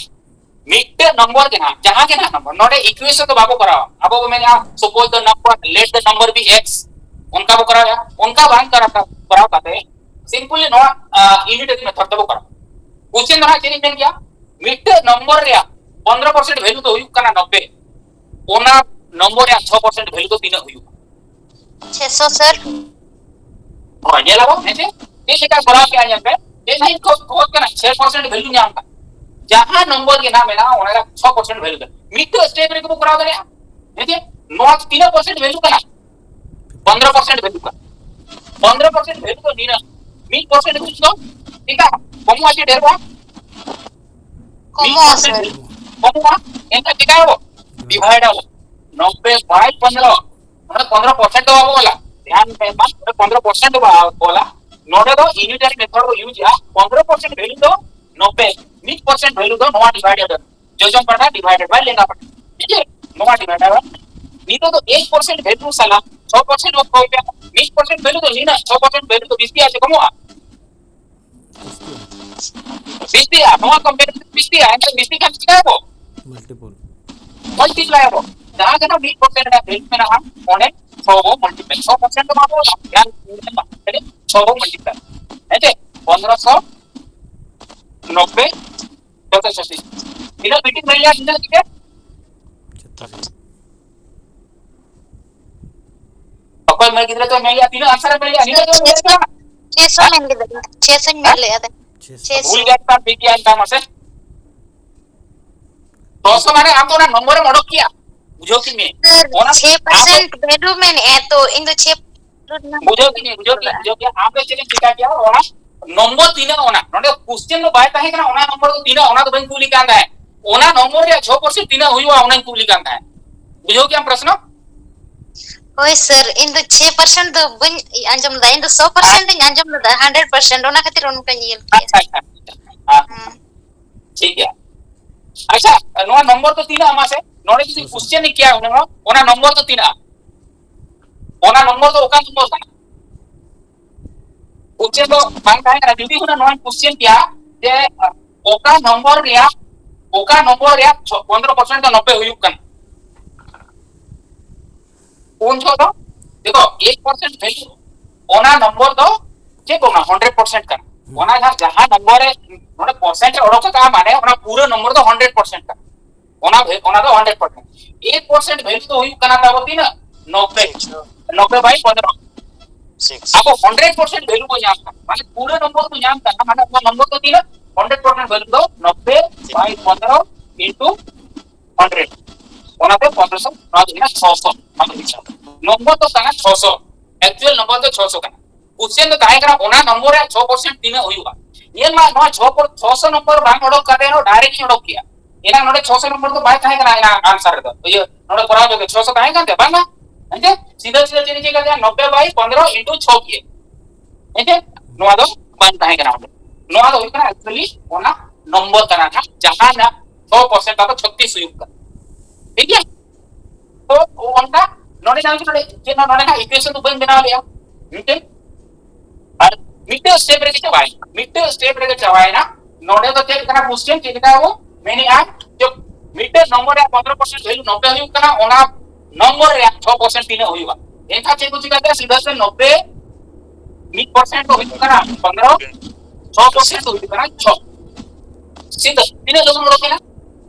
ᱢᱤᱫᱴᱮᱱ ᱱᱚᱢᱵᱚᱨ ᱜᱮ ᱱᱟᱦᱟᱜ, ᱡᱟᱦᱟᱸ ᱜᱮ ᱱᱟᱦᱟᱜ ᱱᱚᱢᱵᱚᱨ, ᱱᱚᱰᱮ equation ᱫᱚ ᱵᱟᱵᱚ ᱠᱚᱨᱟᱣᱟ᱾ ᱟᱵᱚ ᱵᱚ ᱢᱮᱱᱮᱜᱼᱟ, suppose the number, let the number be x, ᱚᱱᱠᱟ ᱵᱚ ᱠᱚᱨᱟᱣᱮᱜᱼᱟ᱾ ᱚᱱᱠᱟ ᱵᱟᱝ ᱠᱚᱨᱟᱣ ᱠᱟ-, ᱠᱚᱨᱟᱣ ᱠᱟᱛᱮ simply ᱱᱚᱣᱟ, ᱟ, unitary method ᱛᱮᱵᱚ ᱠᱚᱨᱟᱣᱟ᱾ Question ᱫᱚ ᱱᱟᱦᱟᱜ ᱪᱮᱫ ᱤᱧ ᱢᱮᱱ ᱠᱮᱭᱟ? ᱢᱤᱫᱴᱮᱱ ᱱᱚᱢᱵᱚᱨ ᱨᱮᱭᱟᱜ ᱯᱚᱱᱨᱚ percent value ᱫᱚ ᱦᱩᱭᱩᱜ ᱠᱟᱱᱟ ᱱᱚᱵᱵᱳᱭ᱾ ᱚᱱᱟ ᱱᱚᱢᱵᱚᱨ ᱨᱮᱭᱟᱜ ᱪᱷᱚ percent value ᱫᱚ ᱛᱤᱱᱟᱹᱜ ᱦᱩᱭᱩᱜᱼᱟ? ᱪᱷᱮᱥᱚ, ᱥᱟᱨ᱾ ᱦᱳᱭ, ᱧᱮᱞ ᱟᱵᱚ, ᱦᱮᱸ ᱪᱮ? ᱪᱮᱫ ᱞᱮᱠᱟ ᱠᱚᱨᱟᱣ ᱠᱮᱜᱼᱟ, ᱧᱮᱞ ᱯᱮ᱾ ᱪᱮᱫ ᱞᱟᱹᱜᱤᱫ ᱠᱚ ᱠᱷᱚᱡ ᱠᱟᱱᱟ? ᱪᱷᱚᱭ ᱯᱟᱨᱥᱮᱱᱴ ᱵᱷᱮᱞᱩ ᱧᱟᱢ ᱠᱟᱱᱟ᱾ ᱡᱟᱦᱟᱸ ᱱᱚᱢᱵᱚᱨ ᱜᱮ ᱱᱟᱦᱟᱜ ᱢᱮᱱᱟᱜᱼᱟ, ᱚᱱᱟ ᱨᱮ ᱪᱷᱚ ᱯᱟᱨᱥᱮᱱᱴ ᱵᱷᱮᱞᱩ ᱠᱟᱱᱟ᱾ ᱢᱤᱫᱴᱟᱝ ᱥᱴᱮᱯ ᱨᱮᱜᱮ ᱵᱚ ᱠᱚᱨᱟᱣ ᱫᱟᱲᱮᱭᱟᱜᱼᱟ, ᱦᱮᱸ ᱪᱮ? ᱱᱚᱣᱟ ᱛᱤᱱᱟᱹᱜ ᱯᱟᱨᱥᱮᱱᱴ ᱵᱷᱮᱞᱩ ᱠᱟᱱᱟ? ᱯᱚᱱᱫᱽᱨᱚ ᱯᱟᱨᱥᱮᱱᱴ ᱵᱷᱮᱞᱩ ᱠᱟᱱᱟ᱾ ᱯᱚᱱᱫᱽᱨᱚ ᱯᱟᱨᱥᱮᱱᱴ ᱵᱷᱮᱞᱩ ᱫᱚ ᱱᱤᱱᱟᱹᱜ, ᱢᱤᱫ ᱯᱟᱨᱥᱮᱱᱴ ᱫᱚ ᱪᱮᱫᱟᱜ ᱠᱚᱢᱚᱜᱼᱟ ᱪᱮ ᱰᱷᱮᱨᱚᱜᱼᱟ? ᱠᱚᱢᱚᱜᱼᱟ, ᱢᱤᱫ ᱯᱟᱨᱥᱮᱱᱴ ᱥᱟᱨ᱾ ᱵᱷᱮᱞᱩ ᱠᱚᱢᱚᱜᱼᱟ, ᱮᱱᱠᱷᱟᱱ ᱪᱤᱠᱟᱹᱭᱟᱵᱚ? ᱰᱤᱵᱷᱟᱭᱤᱰ ᱟᱵᱚ᱾ ᱱᱚᱵᱵᱳᱭ ᱵᱟᱭ ᱯᱚᱱᱫᱽᱨᱚ, ᱱᱚᱰᱮ ᱯᱚᱱᱫᱽᱨᱚ ᱯᱟᱨᱥᱮᱱᱴ ᱫᱚ ᱵᱟᱵᱚ ᱚᱞᱟ᱾ ᱫᱷᱮᱭᱟᱱ ᱯᱮ ᱢᱟ, ᱱᱚᱰᱮ ᱯᱚᱱᱫᱽᱨᱚ ᱯᱟᱨᱥᱮᱱᱴ ᱫᱚ ᱵᱟᱵᱚ ᱚᱞᱟ᱾ ᱱᱚᱰᱮ ᱫᱚ unitary method ᱵᱚ ᱤᱭᱩᱡᱽ ᱮᱜᱼᱟ᱾ ᱯᱚᱱᱫᱽᱨᱚ ᱯᱟᱨᱥᱮᱱᱴ ᱵᱷᱮᱞᱩ ᱫᱚ ᱱᱚᱵᱵᱳᱭ, ᱢᱤᱫ ᱯᱟᱨᱥᱮᱱᱴ ᱵᱷᱮᱞᱩ ᱫᱚ ᱱᱚᱣᱟ ᱰᱤᱵᱷᱟᱭᱰᱮᱰ, ᱡᱚᱡᱚᱢ ᱯᱟᱦᱴᱟ ᱰᱤᱵᱷᱟᱭᱰᱮᱰ ᱵᱟᱭ ᱞᱮᱸᱜᱟ ᱯᱟᱦᱴᱟ᱾ ᱴᱷᱤᱠ ᱜᱮᱭᱟ? ᱱᱚᱣᱟ ᱰᱤᱵᱷᱟᱭᱰᱮᱰ᱾ ᱱᱤᱛᱚᱜ ᱫᱚ ᱮᱠ ᱯᱟᱨᱥᱮᱱᱴ ᱵᱷᱮᱞᱩ ᱥᱟᱞᱟᱜ ᱪᱷᱚ ᱯᱟᱨᱥᱮᱱᱴ ᱵᱚ ᱠᱚᱭ ᱯᱮ, ᱢᱤᱫ ᱯᱟᱨᱥᱮᱱᱴ ᱵᱷᱮᱞᱩ ᱫᱚ ᱱᱤᱱᱟᱹᱜ, ᱪᱷᱚ ᱯᱟᱨᱥᱮᱱᱴ ᱵᱷᱮᱞᱩ ᱫᱚ ᱵᱤᱥᱛᱤᱜᱼᱟ ᱥᱮ ᱠᱚᱢᱚᱜᱼᱟ? ᱵᱤᱥᱛᱤᱜᱼᱟ᱾ ᱱᱚᱣᱟ ᱠᱚᱢᱯᱮᱭᱟᱨ ᱵᱤᱥᱛᱤᱜᱼᱟ, ᱮᱱᱠᱷᱟᱱ ᱵᱤᱥᱛᱤ ᱠᱷᱟᱱ ᱪᱤᱠᱟᱹᱭᱟᱵᱚ? ᱢᱟᱞᱴᱤᱯᱚᱞ᱾ ᱢᱟᱞᱴᱤᱯᱞᱟᱭ ᱟᱵᱚ᱾ ᱡᱟᱦᱟᱸ ᱡᱟᱦᱟᱸ ᱢᱤᱫ ᱯᱟᱨᱥᱮᱱᱴ ᱨᱮᱱᱟᱜ ᱵᱷᱮᱞᱩ ᱢᱮᱱᱟᱜᱼᱟ, ᱚᱸᱰᱮ ᱪᱷᱚ ᱵᱚ ᱢᱟᱞᱴᱤᱯᱞᱟᱭ᱾ ᱪᱷᱚ ᱯᱟᱨᱥᱮᱱᱴ ᱫᱚ ᱵᱟᱵᱚ ᱚᱞᱟ, ᱡᱟᱦᱟᱸ ᱪᱷᱚ ᱵᱚ ᱢᱟᱞᱴᱤᱯᱞᱟᱭ᱾ ᱦᱮᱸ ᱪᱮ? ᱯᱚᱱᱫᱽᱨᱚᱥᱚ ᱱᱚᱵᱵᱳᱭ ᱡᱚᱛᱚ ᱥᱚᱴᱷᱤᱠ᱾ ᱛᱤᱱᱟᱹᱜ ᱵᱤᱴᱤ ᱢᱮᱱ ᱞᱮᱭᱟ, ᱛᱤᱱᱟᱹᱜ ᱵᱤᱴᱤ? ᱪᱷᱟᱛᱛᱨᱤᱥ᱾ ᱚᱠᱚᱭ ᱢᱟᱹᱭ ᱜᱤᱫᱽᱨᱟᱹ ᱫᱚ ᱢᱮᱱ ᱞᱮᱭᱟ, ᱛᱤᱱᱟᱹᱜ ᱟᱱᱥᱟᱨ ᱮ ᱢᱮᱱ ᱞᱮᱭᱟ, ᱱᱤᱱᱟᱹᱜ ᱫᱚ ᱢᱮᱱ ᱞᱮᱭᱟ᱾ ᱪᱷᱮᱥᱚ ᱢᱮᱱ ᱞᱮᱫᱟ, ᱪᱷᱮᱥᱚᱧ ᱢᱮᱱ ᱞᱮᱫᱟ᱾ ᱪᱷᱮᱥᱚ᱾ ᱵᱷᱩᱞ ᱜᱮᱭᱟ, ᱴᱷᱤᱠ ᱜᱮᱭᱟ, ᱮᱱᱠᱷᱟᱱ ᱢᱟᱥᱮ᱾ ᱫᱚᱥ ᱢᱟᱱᱮ ᱟᱢ ᱫᱚ ᱚᱱᱟ ᱱᱚᱢᱵᱚᱨ ᱮᱢ ᱚᱰᱚᱠ ᱠᱮᱭᱟ, ᱵᱩᱡᱷᱟᱹᱣ ᱠᱤᱫ ᱢᱮ᱾ ᱥᱟᱨ, ᱚᱱᱟ ᱪᱷᱮ ᱟᱢ ᱫᱚ ᱯᱟᱨᱥᱮᱱᱴ ᱵᱷᱮᱞᱩ ᱢᱮᱱᱮᱫᱼᱟ ᱛᱚ, ᱤᱧ ᱫᱚ ᱪᱷᱮ ᱵᱩᱡᱷᱟᱹᱣ ᱠᱤᱫᱤᱧ, ᱵᱩᱡᱷᱟᱹᱣ ᱠᱤᱫᱤᱧ, ᱵᱩᱡᱷᱟᱹᱣ ᱠᱤᱫᱤᱧ᱾ ᱟᱢ ᱫᱚ ᱪᱮᱫ ᱮᱢ ᱪᱤᱠᱟ ᱠᱮᱭᱟ? ᱚᱱᱟ ᱱᱚᱢᱵᱚᱨ ᱛᱤᱱᱟᱹᱜ, ᱚᱱᱟ ᱱᱚᱰᱮ ᱠᱚᱥᱪᱮᱱ ᱫᱚ ᱵᱟᱭ ᱛᱟᱦᱮᱸ ᱠᱟᱱᱟ, ᱚᱱᱟ ᱱᱚᱢᱵᱚᱨ ᱫᱚ ᱛᱤᱱᱟᱹᱜ, ᱚᱱᱟ ᱫᱚ ᱵᱟᱹᱧ ᱠᱩᱞᱤ ᱠᱟᱱ ᱛᱟᱦᱮᱸᱫ᱾ ᱚᱱᱟ ᱱᱚᱢᱵᱚᱨ ᱨᱮᱭᱟᱜ ᱪᱷᱚ ᱯᱟᱨᱥᱮᱱᱴ ᱛᱤᱱᱟᱹᱜ ᱦᱩᱭᱩᱜᱼᱟ, ᱚᱱᱟᱧ ᱠᱩᱞᱤ ᱠᱟᱱ ᱛᱟᱦᱮᱸᱫ᱾ ᱵᱩᱡᱷᱟᱹᱣ ᱠᱮᱫᱟᱢ ᱯᱨᱚᱥᱱᱚ? ᱦᱳᱭ ᱥᱟᱨ, ᱤᱧ ᱫᱚ ᱪᱷᱮ ᱯᱟᱨᱥᱮᱱᱴ ᱫᱚ ᱵᱟᱹᱧ ᱟᱸᱡᱚᱢ ᱞᱮᱫᱟ, ᱤᱧ ᱫᱚ ᱥᱚ ᱯᱟᱨᱥᱮᱱᱴ ᱤᱧ ᱟᱸᱡᱚᱢ ᱞᱮᱫᱟ, ᱦᱟᱱᱰᱨᱮᱰ ᱯᱟᱨᱥᱮᱱᱴ, ᱚᱱᱟ ᱠᱷᱟᱹᱛᱤᱨ ᱚᱱᱠᱟᱧ ᱧᱮᱞ ᱠᱮᱜᱼᱟ᱾ ᱟᱪᱪᱷᱟ, ᱟᱪᱪᱷᱟ, ᱟᱪᱪᱷᱟ᱾ ᱦᱮᱸ᱾ ᱦᱮᱸ᱾ ᱴᱷᱤᱠ ᱜᱮᱭᱟ᱾ ᱟᱪᱪᱷᱟ, ᱱᱚᱣᱟ ᱱᱚᱢᱵᱚᱨ ᱫᱚ ᱛᱤᱱᱟᱹᱜ ᱢᱟᱥᱮ? ᱱᱚᱰᱮ ᱡᱩᱫᱤ ᱠᱚᱥᱪᱮᱱ ᱤᱧ ᱠᱮᱭᱟ, ᱚᱱᱟ, ᱚᱱᱟ ᱱᱚᱢᱵᱚᱨ ᱫᱚ ᱛᱤᱱᱟᱹᱜ? ᱚᱱᱟ ᱱᱚᱢᱵᱚᱨ ᱫᱚ ᱚᱠᱟ ᱱᱚᱢᱵᱚᱨ ᱠᱟᱱᱟ? ᱠᱚᱥᱪᱮᱱ ᱫᱚ ᱵᱟᱝ ᱛᱟᱦᱮᱸ ᱠᱟᱱᱟ᱾ ᱡᱩᱫᱤ ᱦᱩᱱᱟᱹᱝ ᱱᱚᱣᱟᱧ ᱠᱚᱥᱪᱮᱱ ᱠᱮᱭᱟ ᱡᱮ, ᱚᱠᱟ ᱱᱚᱢᱵᱚᱨ ᱨᱮᱭᱟᱜ, ᱚᱠᱟ ᱱᱚᱢᱵᱚᱨ ᱨᱮᱭᱟᱜ ᱯᱚᱱᱫᱽᱨᱚ ᱯᱟᱨᱥᱮᱱᱴ ᱫᱚ ᱱᱚᱵᱵᱳᱭ ᱦᱩᱭᱩᱜ ᱠᱟᱱᱟ, ᱩᱱ ᱡᱚᱦᱚᱜ ᱫᱚ ᱫᱮᱠᱷᱚ, ᱮᱠ ᱯᱟᱨᱥᱮᱱᱴ ᱵᱷᱮᱞᱩ, ᱚᱱᱟ ᱱᱚᱢᱵᱚᱨ ᱫᱚ ᱪᱮᱫ ᱠᱚ ᱢᱮᱱᱟ? ᱦᱟᱱᱰᱨᱮᱰ ᱯᱟᱨᱥᱮᱱᱴ ᱠᱟᱱᱟ᱾ ᱦᱩᱸ᱾ ᱚᱱᱟ ᱡᱟᱦᱟᱸ, ᱡᱟᱦᱟᱸ ᱱᱚᱢᱵᱚᱨ ᱨᱮ ᱱᱚᱰᱮ ᱯᱟᱨᱥᱮᱱᱴ ᱮ ᱚᱰᱚᱠ ᱟᱠᱟᱫᱼᱟ, ᱢᱟᱱᱮ ᱚᱱᱟ ᱯᱩᱨᱟᱹ ᱱᱚᱢᱵᱚᱨ ᱫᱚ ᱦᱟᱱᱰᱨᱮᱰ ᱯᱟᱨᱥᱮᱱᱴ ᱠᱟᱱᱟ᱾ ᱚᱱᱟ ᱵᱷᱮ-, ᱚᱱᱟ ᱫᱚ ᱦᱟᱱᱰᱨᱮᱰ ᱯᱟᱨᱥᱮᱱᱴ᱾ ᱮᱠ ᱯᱟᱨᱥᱮᱱᱴ ᱵᱷᱮᱞᱩ ᱫᱚ ᱦᱩᱭᱩᱜ ᱠᱟᱱᱟ ᱛᱟᱵᱚ ᱛᱤᱱᱟᱹᱜ? ᱱᱚᱵᱵᱳᱭ᱾ ᱱᱚᱵᱵᱳᱭ ᱵᱟᱭ ᱯᱚᱱᱫᱽᱨᱚ᱾ ᱟᱵᱚ ᱦᱟᱱᱰᱨᱮᱰ ᱯᱟᱨᱥᱮᱱᱴ ᱵᱷᱮᱞᱩ ᱵᱚ ᱧᱟᱢ ᱠᱟᱱᱟ, ᱢᱟᱱᱮ ᱯᱩᱨᱟᱹ ᱱᱚᱢᱵᱚᱨ ᱵᱚ ᱧᱟᱢ ᱠᱟᱱᱟ, ᱢᱟᱱᱮ ᱚᱱᱟ ᱱᱚᱢᱵᱚᱨ ᱫᱚ ᱛᱤᱱᱟᱹᱜ? ᱦᱟᱱᱰᱨᱮᱰ ᱯᱟᱨᱥᱮᱱᱴ ᱵᱷᱮᱞᱩ ᱫᱚ ᱱᱚᱵᱵᱳᱭ by ᱯᱚᱱᱨᱚ into ᱦᱟᱱᱰᱨᱮᱰ, ᱚᱱᱟᱛᱮ ᱯᱚᱱᱨᱚᱥᱚ, ᱱᱚᱣᱟ ᱫᱚ ᱦᱩᱭᱩᱜ ᱠᱟᱱᱟ ᱪᱷᱚᱥᱚ᱾ ᱱᱚᱢᱵᱚᱨ ᱫᱚ ᱠᱟᱱᱟ ᱪᱷᱚᱥᱚ, ᱮᱠᱪᱩᱭᱟᱞ ᱱᱚᱢᱵᱚᱨ ᱫᱚ ᱪᱷᱚᱥᱚ ᱠᱟᱱᱟ᱾ ᱠᱚᱥᱪᱮᱱ ᱫᱚ ᱛᱟᱦᱮᱸ ᱠᱟᱱᱟ ᱚᱱᱟ ᱱᱚᱢᱵᱚᱨ ᱨᱮᱭᱟᱜ ᱪᱷᱚ ᱯᱟᱨᱥᱮᱱᱴ ᱛᱤᱱᱟᱹᱜ ᱦᱩᱭᱩᱜᱼᱟ᱾ ᱧᱮᱞ ᱢᱟ, ᱱᱚᱣᱟ ᱪᱷᱚ ᱯᱚᱨ-, ᱪᱷᱚᱥᱚ ᱱᱚᱢᱵᱚᱨ ᱵᱟᱝ ᱚᱰᱚᱠ ᱠᱟᱛᱮ ᱨᱮᱦᱚᱸ ᱰᱟᱭᱨᱮᱠᱴ ᱤᱧ ᱚᱰᱚᱠ ᱠᱮᱭᱟ᱾ ᱮᱱᱟᱝ ᱱᱚᱰᱮ ᱪᱷᱚᱥᱚ ᱱᱚᱢᱵᱚᱨ ᱫᱚ ᱵᱟᱭ ᱛᱟᱦᱮᱸ ᱠᱟᱱᱟ, ᱮᱱᱟᱝ ᱟᱱᱥᱟᱨ ᱨᱮᱫᱚ᱾ ᱤᱭᱟᱹ, ᱱᱚᱰᱮ ᱠᱚᱨᱟᱣ ᱡᱚᱜᱮ ᱪᱷᱚᱥᱚ ᱛᱟᱦᱮᱸ ᱠᱟᱱ ᱛᱮ ᱵᱟᱝᱟ? ᱦᱮᱸ ᱪᱮ? ᱥᱤᱫᱷᱟᱹ ᱥᱤᱫᱷᱟᱹ ᱪᱮᱫ ᱤᱧ ᱪᱤᱠᱟᱹ ᱠᱮᱫᱟ? ᱱᱚᱵᱵᱳᱭ by ᱯᱚᱱᱨᱚ into ᱪᱷᱚ ᱠᱮᱫ᱾ ᱦᱮᱸ ᱪᱮ? ᱱᱚᱣᱟ ᱫᱚ ᱵᱟᱝ ᱛᱟᱦᱮᱸ ᱠᱟᱱᱟ ᱚᱸᱰᱮ᱾ ᱱᱚᱣᱟ ᱫᱚ ᱦᱩᱭᱩᱜ ᱠᱟᱱᱟ ᱮᱠᱪᱩᱭᱟᱞᱤ ᱚᱱᱟ ᱱᱚᱢᱵᱚᱨ ᱠᱟᱱᱟ ᱱᱟᱦᱟᱜ, ᱡᱟᱦᱟᱸ ᱱᱟᱜ ᱪᱷᱚ ᱯᱟᱨᱥᱮᱱᱴ ᱛᱟᱠᱚ ᱪᱷᱚᱛᱤᱥ ᱦᱩᱭᱩᱜ ᱠᱟᱱᱟ᱾ ᱴᱷᱤᱠ ᱜᱮᱭᱟ? ᱛᱚ ᱚᱱᱠᱟ ᱱᱚᱰᱮ ᱧᱮᱞ ᱢᱮ, ᱱᱚᱰᱮ ᱪᱮᱫ ᱦᱚᱸ ᱱᱚᱰᱮ ᱱᱟᱦᱟᱜ ᱤᱠᱩᱭᱮᱥᱚᱱ ᱫᱚ ᱵᱟᱹᱧ ᱵᱮᱱᱟᱣ ᱞᱮᱜᱼᱟ᱾ ᱢᱤᱫᱴᱮᱱ ᱟᱨ ᱢᱤᱫᱴᱮᱱ ᱥᱴᱮᱯ ᱨᱮᱜᱮ ᱪᱟᱵᱟᱭᱮᱱᱟ, ᱢᱤᱫᱴᱮᱱ ᱥᱴᱮᱯ ᱨᱮᱜᱮ ᱪᱟᱵᱟᱭᱮᱱᱟ᱾ ᱱᱚᱰᱮ ᱫᱚ ᱪᱮᱫ ᱠᱟᱱᱟ ᱠᱚᱥᱪᱮᱱ, ᱪᱮᱫ ᱞᱮᱠᱟ ᱵᱚ ᱢᱮᱱᱮᱜᱼᱟ? ᱡᱮ ᱢᱤᱫᱴᱮᱱ ᱱᱚᱢᱵᱚᱨ ᱨᱮᱭᱟᱜ ᱯᱚᱱᱨᱚ ᱯᱟᱨᱥᱮᱱᱴ ᱵᱷᱮᱞᱩ ᱱᱚᱵᱵᱳᱭ ᱦᱩᱭᱩᱜ ᱠᱟᱱᱟ, ᱚᱱᱟ ᱱᱚᱢᱵᱚᱨ ᱨᱮᱭᱟᱜ ᱪᱷᱚ ᱯᱟᱨᱥᱮᱱᱴ ᱛᱤᱱᱟᱹᱜ ᱦᱩᱭᱩᱜᱼᱟ? ᱮᱱᱠᱷᱟᱱ ᱪᱮᱫ ᱠᱚ ᱪᱤᱠᱟᱹ ᱠᱮᱫᱟ? ᱥᱤᱫᱷᱟᱹ ᱥᱮ ᱱᱚᱵᱵᱳᱭ ᱢᱤᱫ ᱯᱟᱨᱥᱮᱱᱴ ᱫᱚ ᱦᱩᱭᱩᱜ ᱠᱟᱱᱟ ᱯᱚᱱᱨᱚ, ᱪᱷᱚ ᱯᱟᱨᱥᱮᱱᱴ ᱫᱚ ᱦᱩᱭᱩᱜ ᱠᱟᱱᱟ ᱪᱷᱚ᱾ ᱥᱤᱫᱷᱟᱹ ᱛᱤᱱᱟᱹᱜ ᱞᱚᱜᱚᱱ ᱚᱰᱚᱠ ᱮᱱᱟ?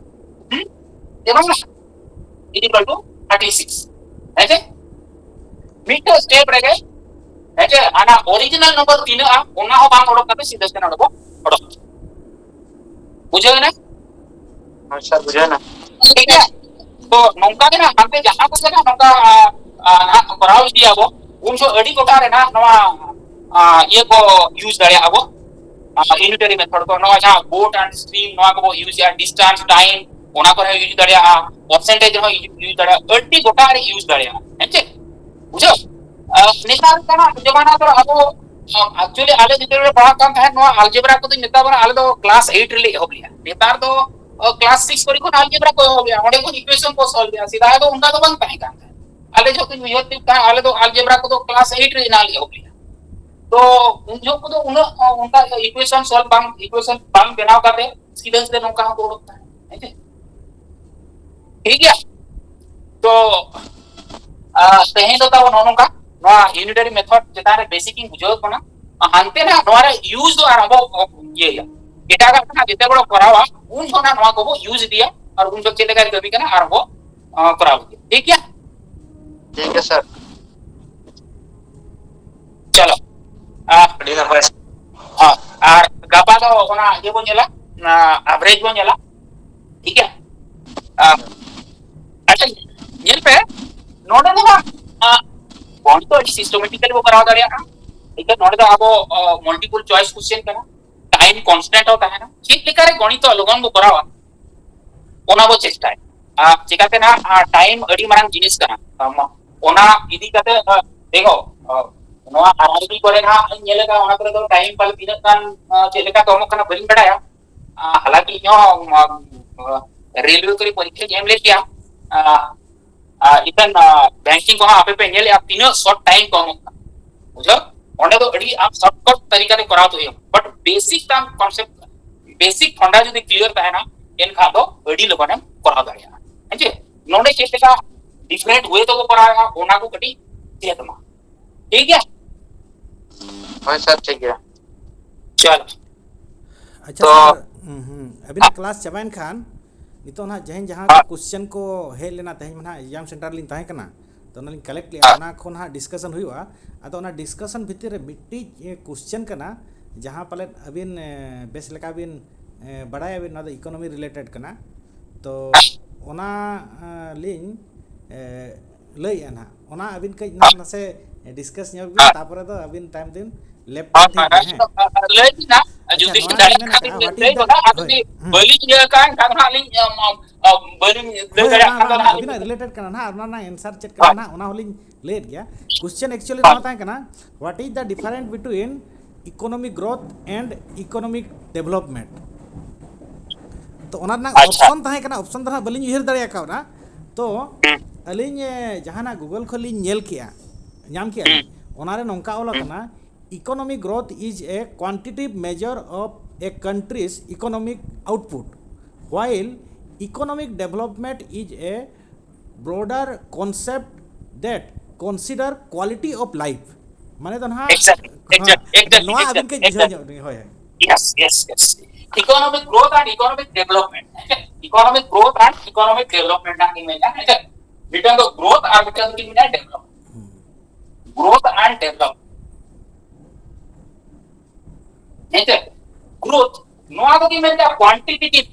ᱦᱩᱸ? ᱮ ᱵᱟᱝ, is equal to thirty six᱾ ᱦᱮᱸ ᱪᱮ? ᱢᱤᱫᱴᱮᱡ ᱥᱴᱮᱯ ᱨᱮᱜᱮ, ᱦᱮᱸ ᱪᱮ, ᱚᱱᱟ ᱚᱨᱤᱡᱤᱱᱟᱞ ᱱᱚᱢᱵᱚᱨ ᱛᱤᱱᱟᱹᱜᱼᱟ, ᱚᱱᱟ ᱦᱚᱸ ᱵᱟᱝ ᱚᱰᱚᱠ ᱠᱟᱛᱮ ᱥᱤᱫᱷᱟᱹ ᱥᱮ ᱱᱚᱰᱮ ᱵᱚ ᱚᱰᱚᱠ᱾ ᱵᱩᱡᱷᱟᱹᱣ ᱮᱱᱟ? ᱦᱳᱭ ᱥᱟᱨ, ᱵᱩᱡᱷᱟᱹᱣ ᱮᱱᱟ᱾ ᱴᱷᱤᱠ ᱜᱮᱭᱟ? ᱛᱚ ᱱᱚᱝᱠᱟ ᱜᱮ ᱱᱟᱜ ᱦᱟᱱᱛᱮ ᱡᱟᱦᱟᱸ ᱠᱚ ᱥᱮᱫ ᱱᱚᱝᱠᱟ, ᱟ, ᱟ, ᱱᱟᱦᱟᱜ ᱠᱚᱨᱟᱣ ᱤᱫᱤᱭᱟᱵᱚ, ᱩᱱ ᱡᱚᱦᱚᱜ ᱟᱹᱰᱤ ᱜᱚᱴᱟ ᱨᱮ ᱱᱟᱜ ᱱᱚᱣᱟ, ᱟ, ᱤᱭᱟᱹ ᱠᱚ ᱤᱭᱩᱡᱽ ᱫᱟᱲᱮᱭᱟᱜᱼᱟ ᱵᱚ, ᱟ, unitary method ᱠᱚ, ᱱᱚᱣᱟ ᱡᱟᱦᱟᱸ vote and stream, ᱱᱚᱣᱟ ᱠᱚᱵᱚ ᱤᱭᱩᱡᱽ ᱮᱜᱼᱟ, distance, time, ᱚᱱᱟ ᱠᱚᱨᱮ ᱦᱚᱸ ᱤᱭᱩᱡᱽ ᱫᱟᱲᱮᱭᱟᱜᱼᱟ, percentage ᱨᱮᱦᱚᱸ ᱤᱭᱩᱡᱽ ᱫᱟᱲᱮᱭᱟᱜᱼᱟ, ᱟᱹᱰᱤ ᱜᱚᱴᱟ ᱨᱮ ᱤᱭᱩᱡᱽ ᱫᱟᱲᱮᱭᱟᱜᱼᱟ᱾ ᱦᱮᱸ ᱪᱮ? ᱵᱩᱡᱷᱟᱹᱣ? ᱟ, ᱱᱮᱛᱟᱨ ᱠᱟᱱᱟ ᱡᱚᱢᱟᱱᱟ ᱫᱚ ᱟᱵᱚ, ᱟ, actually ᱟᱞᱮ ᱡᱩᱫᱤ ᱞᱮ ᱯᱟᱲᱦᱟᱜ ᱠᱟᱱ ᱛᱟᱦᱮᱸᱫ, ᱱᱚᱣᱟ algebra ᱠᱚᱫᱚ ᱢᱮᱛᱟ ᱵᱚᱱᱟ, ᱟᱞᱮ ᱫᱚ class eight ᱨᱮᱞᱮ ᱮᱦᱚᱵ ᱞᱮᱜᱼᱟ᱾ ᱱᱮᱛᱟᱨ ᱫᱚ, ᱟ, class six ᱠᱚᱨᱮ ᱠᱷᱚᱱ algebra ᱠᱚ ᱮᱦᱚᱵ ᱞᱮᱜᱼᱟ, ᱚᱸᱰᱮ ᱠᱷᱚᱱ equation ᱠᱚ solve ᱞᱮᱜᱼᱟ᱾ ᱥᱮᱫᱟᱭ ᱫᱚ ᱚᱱᱠᱟ ᱫᱚ ᱵᱟᱝ ᱛᱟᱦᱮᱸ ᱠᱟᱱ ᱛᱟᱦᱮᱸᱫ᱾ ᱟᱞᱮ ᱡᱚᱠᱷᱚᱱ ᱩᱭᱦᱟᱹᱨ ᱛᱤᱭᱳᱜ ᱛᱟᱦᱮᱸᱫ, ᱟᱞᱮ ᱫᱚ algebra ᱠᱚᱫᱚ class eight ᱨᱮ ᱮᱱᱟᱝ ᱞᱮ ᱮᱦᱚᱵ ᱞᱮᱜᱼᱟ᱾ ᱛᱚ ᱩᱱ ᱡᱚᱠᱷᱚᱱ ᱠᱚᱫᱚ ᱩᱱᱟᱹᱜ, ᱟ, ᱚᱱᱠᱟ equation solve ᱵᱟᱝ, equation ᱵᱟᱝ ᱵᱮᱱᱟᱣ ᱠᱟᱛᱮ ᱥᱤᱫᱷᱟᱹ ᱥᱤᱫᱷᱟᱹ ᱱᱚᱝᱠᱟ ᱦᱚᱸᱠᱚ ᱚᱰᱚᱠ ᱛᱟᱦᱮᱸᱫ᱾ ᱦᱮᱸ ᱪᱮ? ᱴᱷᱤᱠ ᱜᱮᱭᱟ? ᱛᱚ, ᱟ, ᱛᱮᱦᱮᱧ ᱫᱚ ᱛᱟᱵᱚ ᱱᱚᱜᱼᱚ ᱱᱚᱝᱠᱟ, ᱱᱚᱣᱟ unitary method ᱪᱮᱛᱟᱱ ᱨᱮ basic ᱤᱧ ᱵᱩᱡᱷᱟᱹᱣ ᱵᱚᱱᱟ᱾ ᱦᱟᱱᱛᱮ ᱱᱟᱜ ᱱᱚᱣᱟ ᱨᱮ use ᱫᱚ ᱟᱨ ᱟᱵᱚ ᱤᱭᱟᱹᱭᱟ, ᱮᱴᱟᱜᱟᱜ ᱠᱷᱚᱱᱟᱜ ᱡᱮᱛᱮ ᱵᱚᱲᱚ ᱠᱚᱨᱟᱣᱟ, ᱩᱱ ᱡᱚᱠᱷᱚᱱ ᱱᱚᱣᱟ ᱠᱚᱵᱚ use ᱤᱫᱤᱭᱟ, ᱟᱨ ᱩᱱ ᱡᱚᱠᱷᱚᱱ ᱪᱮᱫ ᱞᱮᱠᱟᱭ ᱠᱟᱹᱢᱤ ᱠᱟᱱᱟ ᱟᱨ ᱵᱚ, ᱟ, ᱠᱚᱨᱟᱣ ᱤᱫᱤᱭᱟ᱾ ᱴᱷᱤᱠ ᱜᱮᱭᱟ? ᱴᱷᱤᱠ ᱜᱮᱭᱟ ᱥᱟᱨ᱾ ᱪᱚᱞᱚ᱾ ᱟᱹᱰᱤ ᱱᱟᱯᱟᱭ᱾ ᱟᱨ ᱜᱟᱯᱟ ᱫᱚ ᱚᱱᱟ ᱤᱭᱟᱹ ᱵᱚᱱ ᱧᱮᱞᱟ, ᱚᱱᱟ ᱟᱵᱷᱨᱮᱡᱽ ᱵᱚᱱ ᱧᱮᱞᱟ᱾ ᱴᱷᱤᱠ ᱜᱮᱭᱟ᱾ ᱟᱪᱪᱷᱟ, ᱧᱮᱞ ᱯᱮ, ᱱᱚᱰᱮ ᱫᱚ ᱦᱟᱸᱜ ᱜᱚᱬᱤᱛ ᱫᱚ ᱟᱹᱰᱤ ᱥᱤᱥᱴᱮᱢᱮᱴᱤᱠᱟᱞᱤ ᱵᱚ ᱠᱚᱨᱟᱣ ᱫᱟᱲᱮᱭᱟᱜᱼᱟ᱾ ᱴᱷᱤᱠ ᱜᱮᱭᱟ, ᱱᱚᱰᱮ ᱫᱚ ᱟᱵᱚ ᱢᱟᱞᱴᱤᱯᱚᱞ ᱪᱚᱭᱮᱥ ᱠᱚᱥᱪᱮᱱ ᱠᱟᱱᱟ, ᱴᱟᱭᱤᱢ ᱠᱚᱱᱥᱴᱮᱱᱴ ᱦᱚᱸ ᱛᱟᱦᱮᱱᱟ᱾ ᱪᱮᱫ ᱞᱮᱠᱟᱨᱮ ᱜᱚᱬᱤᱛ ᱫᱚ ᱞᱚᱜᱚᱱ ᱵᱚ ᱠᱚᱨᱟᱣᱟ, ᱚᱱᱟ ᱵᱚ ᱪᱮᱥᱴᱟᱭᱟ᱾ ᱟᱨ ᱪᱮᱠᱟᱛᱮ ᱱᱟᱦᱟᱜ ᱴᱟᱭᱤᱢ ᱟᱹᱰᱤ ᱢᱟᱨᱟᱝ ᱡᱤᱱᱤᱥ ᱠᱟᱱᱟ, ᱚᱱᱟ ᱤᱫᱤ ᱠᱟᱛᱮ ᱫᱮᱠᱷᱚ, ᱱᱚᱣᱟ ᱟᱨ ᱟᱭ ᱵᱤ ᱠᱚᱨᱮ ᱱᱟᱦᱟᱜ ᱤᱧ ᱧᱮᱞ ᱮᱫᱟ, ᱚᱱᱟ ᱠᱚᱨᱮ ᱫᱚ ᱴᱟᱭᱤᱢ ᱯᱟᱞᱮ ᱛᱤᱱᱟᱹᱜ ᱜᱟᱱ ᱪᱮᱫ ᱞᱮᱠᱟ ᱠᱚ ᱮᱢᱚᱜ ᱠᱟᱱᱟ ᱵᱟᱹᱧ ᱵᱟᱲᱟᱭᱟ᱾ ᱦᱟᱞᱟᱝᱠᱤ ᱤᱧ ᱦᱚᱸ ᱨᱮᱞᱣᱮ ᱠᱚᱨᱮ ᱯᱚᱨᱤᱠᱠᱷᱟᱧ ᱮᱢ ᱞᱮᱫ ᱜᱮᱭᱟ᱾ ᱤᱠᱷᱟᱹᱱ ᱵᱮᱝᱠᱤᱝ ᱠᱚᱦᱚᱸ ᱟᱯᱮ ᱯᱮ ᱧᱮᱞᱮᱫᱼᱟ ᱛᱤᱱᱟᱹᱜ ᱥᱚᱨᱴ ᱴᱟᱭᱤᱢ ᱠᱚ ᱮᱢᱚᱜ ᱠᱟᱱᱟ, ᱵᱩᱡᱷᱟᱹᱣ? ᱚᱸᱰᱮ ᱫᱚ ᱟᱹᱰᱤ ᱟᱢ ᱥᱚᱨᱴᱠᱟᱴ ᱛᱟᱹᱨᱤᱠᱟ ᱛᱮ ᱠᱚᱨᱟᱣ ᱛᱮ ᱦᱩᱭᱩᱜᱼᱟ, ᱵᱟᱴ ᱵᱮᱥᱤᱠ ᱛᱟᱢ ᱠᱚᱱᱥᱮᱯᱴ, ᱵᱮᱥᱤᱠ ᱯᱷᱟᱱᱰᱟ ᱡᱩᱫᱤ ᱠᱞᱤᱭᱟᱨ ᱛᱟᱦᱮᱱᱟ, ᱮᱱᱠᱷᱟᱱ ᱫᱚ ᱟᱹᱰᱤ ᱞᱚᱜᱚᱱᱮᱢ ᱠᱚᱨᱟᱣ ᱫᱟᱲᱮᱭᱟᱜᱼᱟ᱾ ᱦᱮᱸ ᱪᱮ? ᱱᱚᱰᱮ ᱪᱮᱫ ᱞᱮᱠᱟ ᱰᱤᱯᱷᱟᱨᱮᱱᱴ ᱳᱭᱮ ᱛᱮᱠᱚ ᱠᱚᱨᱟᱣᱮᱫᱼᱟ, ᱚᱱᱟ ᱠᱚ ᱠᱟᱹᱴᱤᱡ ᱪᱮᱫ ᱢᱟ᱾ ᱴᱷᱤᱠ ᱜᱮᱭᱟ? ᱦᱳᱭ ᱥᱟᱨ, ᱴᱷᱤᱠ ᱜᱮᱭᱟ᱾ ᱪᱚᱞ᱾ ᱟᱪᱪᱷᱟ ᱛᱚ- ᱥᱟᱨ, ᱦᱩᱸ, ᱦᱩᱸ, ᱟᱹᱵᱤᱱᱟᱜ ᱠᱞᱟᱥ ᱪᱟᱵᱟᱭᱮᱱ ᱠᱷᱟᱱ ᱱᱤᱛᱚᱜ ᱱᱟᱦᱟᱜ ᱡᱟᱦᱟᱸ ᱡᱟᱦᱟᱸ ᱠᱚ ᱠᱚᱥᱪᱮᱱ ᱠᱚ ᱦᱮᱡ ᱞᱮᱱᱟ, ᱛᱮᱦᱮᱧ ᱢᱟ ᱱᱟᱦᱟᱜ ᱮᱠᱡᱟᱢ ᱥᱮᱱᱴᱟᱨ ᱨᱮᱞᱤᱧ ᱛᱟᱦᱮᱸ ᱠᱟᱱᱟ, ᱛᱚ ᱚᱱᱟᱞᱤᱧ ᱠᱟᱞᱮᱠᱴ ᱞᱮᱜᱼᱟ, ᱚᱱᱟ ᱠᱷᱚᱱ ᱦᱟᱸᱜ ᱰᱤᱥᱠᱟᱥᱚᱱ ᱦᱩᱭᱩᱜᱼᱟ᱾ ᱟᱫᱚ ᱚᱱᱟ ᱰᱤᱥᱠᱟᱥᱚᱱ ᱵᱷᱤᱛᱤᱨ ᱨᱮ ᱢᱤᱫᱴᱤᱡ ᱠᱚᱥᱪᱮᱱ ᱠᱟᱱᱟ, ᱡᱟᱦᱟᱸ ᱯᱟᱞᱮᱫ ᱟᱹᱵᱤᱱ ᱮ, ᱵᱮᱥ ᱞᱮᱠᱟ ᱵᱤᱱ ᱮ, ᱵᱟᱲᱟᱭᱟᱵᱤᱱ, ᱱᱚᱣᱟ ᱫᱚ ᱤᱠᱳᱱᱚᱢᱤ ᱨᱤᱞᱮᱴᱮᱰ ᱠᱟᱱᱟ᱾ ᱛᱚ ᱚᱱᱟ ᱮ, ᱞᱤᱧ ᱮ, ᱞᱟᱹᱭᱮᱫᱼᱟ ᱱᱟᱦᱟᱜ, ᱚᱱᱟ ᱟᱹᱵᱤᱱ ᱠᱟᱹᱡ ᱱᱟᱦᱟᱜ ᱱᱟᱥᱮ ᱰᱤᱥᱠᱟᱥ ᱧᱚᱜ ᱵᱤᱱ, ᱛᱟᱯᱚᱨᱮ ᱫᱚ ᱟᱹᱵᱤᱱ ᱛᱟᱭᱚᱢ ᱫᱤᱱ ᱞᱮᱯᱴᱚᱯ ᱴᱷᱤᱠ ᱜᱮ, ᱦᱮᱸ᱾ ᱞᱟᱹᱭ ᱵᱤᱱ ᱱᱟᱦᱟᱜ, ᱟᱪᱪᱷᱟ, ᱡᱩᱫᱤ ᱱᱚᱣᱟ ᱫᱟᱲᱮᱭᱟᱜ ᱞᱤᱧ ᱢᱮᱱ ᱠᱷᱟᱱ ᱟᱠᱟᱫᱼᱟ, ᱵᱤᱱ what is ᱞᱟᱹᱭ the- ᱜᱚᱫᱟ, ᱟᱨ ᱦᱳᱭ, ᱡᱩᱫᱤ ᱦᱩᱸ᱾ ᱵᱟᱹᱞᱤᱧ ᱤᱭᱟᱹ ᱠᱷᱟᱱ ᱮᱱᱠᱷᱟᱱ ᱫᱚ ᱦᱟᱸᱜ ᱞᱤᱧ ᱟᱢ, ᱟᱢ, ᱟᱢ, ᱵᱟᱹᱞᱤᱧ ᱞᱟᱹᱭ ᱦᱳᱭ, ᱦᱳᱭ, ᱫᱟᱲᱮᱭᱟᱜ ᱚᱱᱟ, ᱠᱷᱟᱱ ᱫᱚ ᱚᱱᱟ ᱦᱟᱸᱜ ᱞᱤᱧ ᱟᱹᱵᱤᱱᱟᱜ ᱨᱤᱞᱮᱴᱮᱰ ᱠᱟᱱᱟ ᱱᱟᱦᱟᱜ, ᱚᱱᱟ ᱨᱮᱱᱟᱜ ᱮᱱᱥᱟᱨ ᱪᱮᱫ ᱠᱟᱱᱟ ᱱᱟᱦᱟᱜ, ᱚᱱᱟ ᱦᱚᱸᱞᱤᱧ ᱞᱟᱹᱭᱮᱫ ᱜᱮᱭᱟ᱾ ᱠᱚᱥᱪᱮᱱ ᱮᱠᱪᱩᱭᱮᱞᱤ ᱱᱚᱣᱟ ᱛᱟᱦᱮᱸ ᱠᱟᱱᱟ, what is the difference between economic growth and economic development? ᱛᱚ ᱚᱱᱟ ᱨᱮᱱᱟᱜ ᱟᱪᱪᱷᱟ᱾ ᱚᱯᱥᱚᱱ ᱛᱟᱦᱮᱸ ᱠᱟᱱᱟ, ᱚᱯᱥᱚᱱ ᱫᱚ ᱦᱟᱸᱜ ᱵᱟᱹᱞᱤᱧ ᱩᱭᱦᱟᱹᱨ ᱫᱟᱲᱮ ᱟᱠᱟᱣᱫᱟ᱾ ᱛᱚ ᱦᱩᱸ᱾ ᱟᱹᱞᱤᱧ ᱮ, ᱡᱟᱦᱟᱱᱟᱜ ᱜᱩᱜᱚᱞ ᱠᱷᱚᱱ ᱞᱤᱧ ᱧᱮᱞ ᱠᱮᱜᱼᱟ, ᱧᱟᱢ ᱠᱮᱜᱼᱟ ᱦᱩᱸ᱾ ᱞᱤᱧ, ᱚᱱᱟᱨᱮ ᱱᱚᱝᱠᱟ ᱚᱞ ᱟᱠᱟᱱᱟ, economic growth is a quantitative measure of a country's economic output, while economic development is a broader concept that consider quality of life. ᱢᱟᱱᱮ ᱫᱚ ᱱᱟᱦᱟᱜ, Exactly, exactly, ᱦᱮᱸ, exactly, ᱱᱚᱣᱟ ᱟᱹᱵᱤᱱ exactly, ᱠᱟᱹᱡ ᱵᱩᱡᱷᱟᱹᱣ exactly. ᱧᱚᱜ ᱵᱤᱱ, ᱦᱳᱭ, ᱦᱳᱭ᱾ Yes, yes, yes. Economic growth and economic development. Economic growth and economic development ᱨᱮᱱᱟᱜ ᱤᱧ ᱢᱮᱱᱟ, ᱦᱮᱸ ᱥᱮ? ᱢᱤᱫᱴᱟᱝ ᱫᱚ growth ᱟᱨ ᱢᱤᱫᱴᱟᱝ ᱫᱚ ᱢᱮᱱᱟ development. Growth and development. ᱦᱮᱸ ᱥᱮ? ᱜᱨᱳᱛᱷ, ᱱᱚᱣᱟ ᱫᱚ ᱢᱮᱱᱫᱟ ᱠᱳᱣᱟᱱᱴᱤᱴᱮᱴᱤᱵᱷ᱾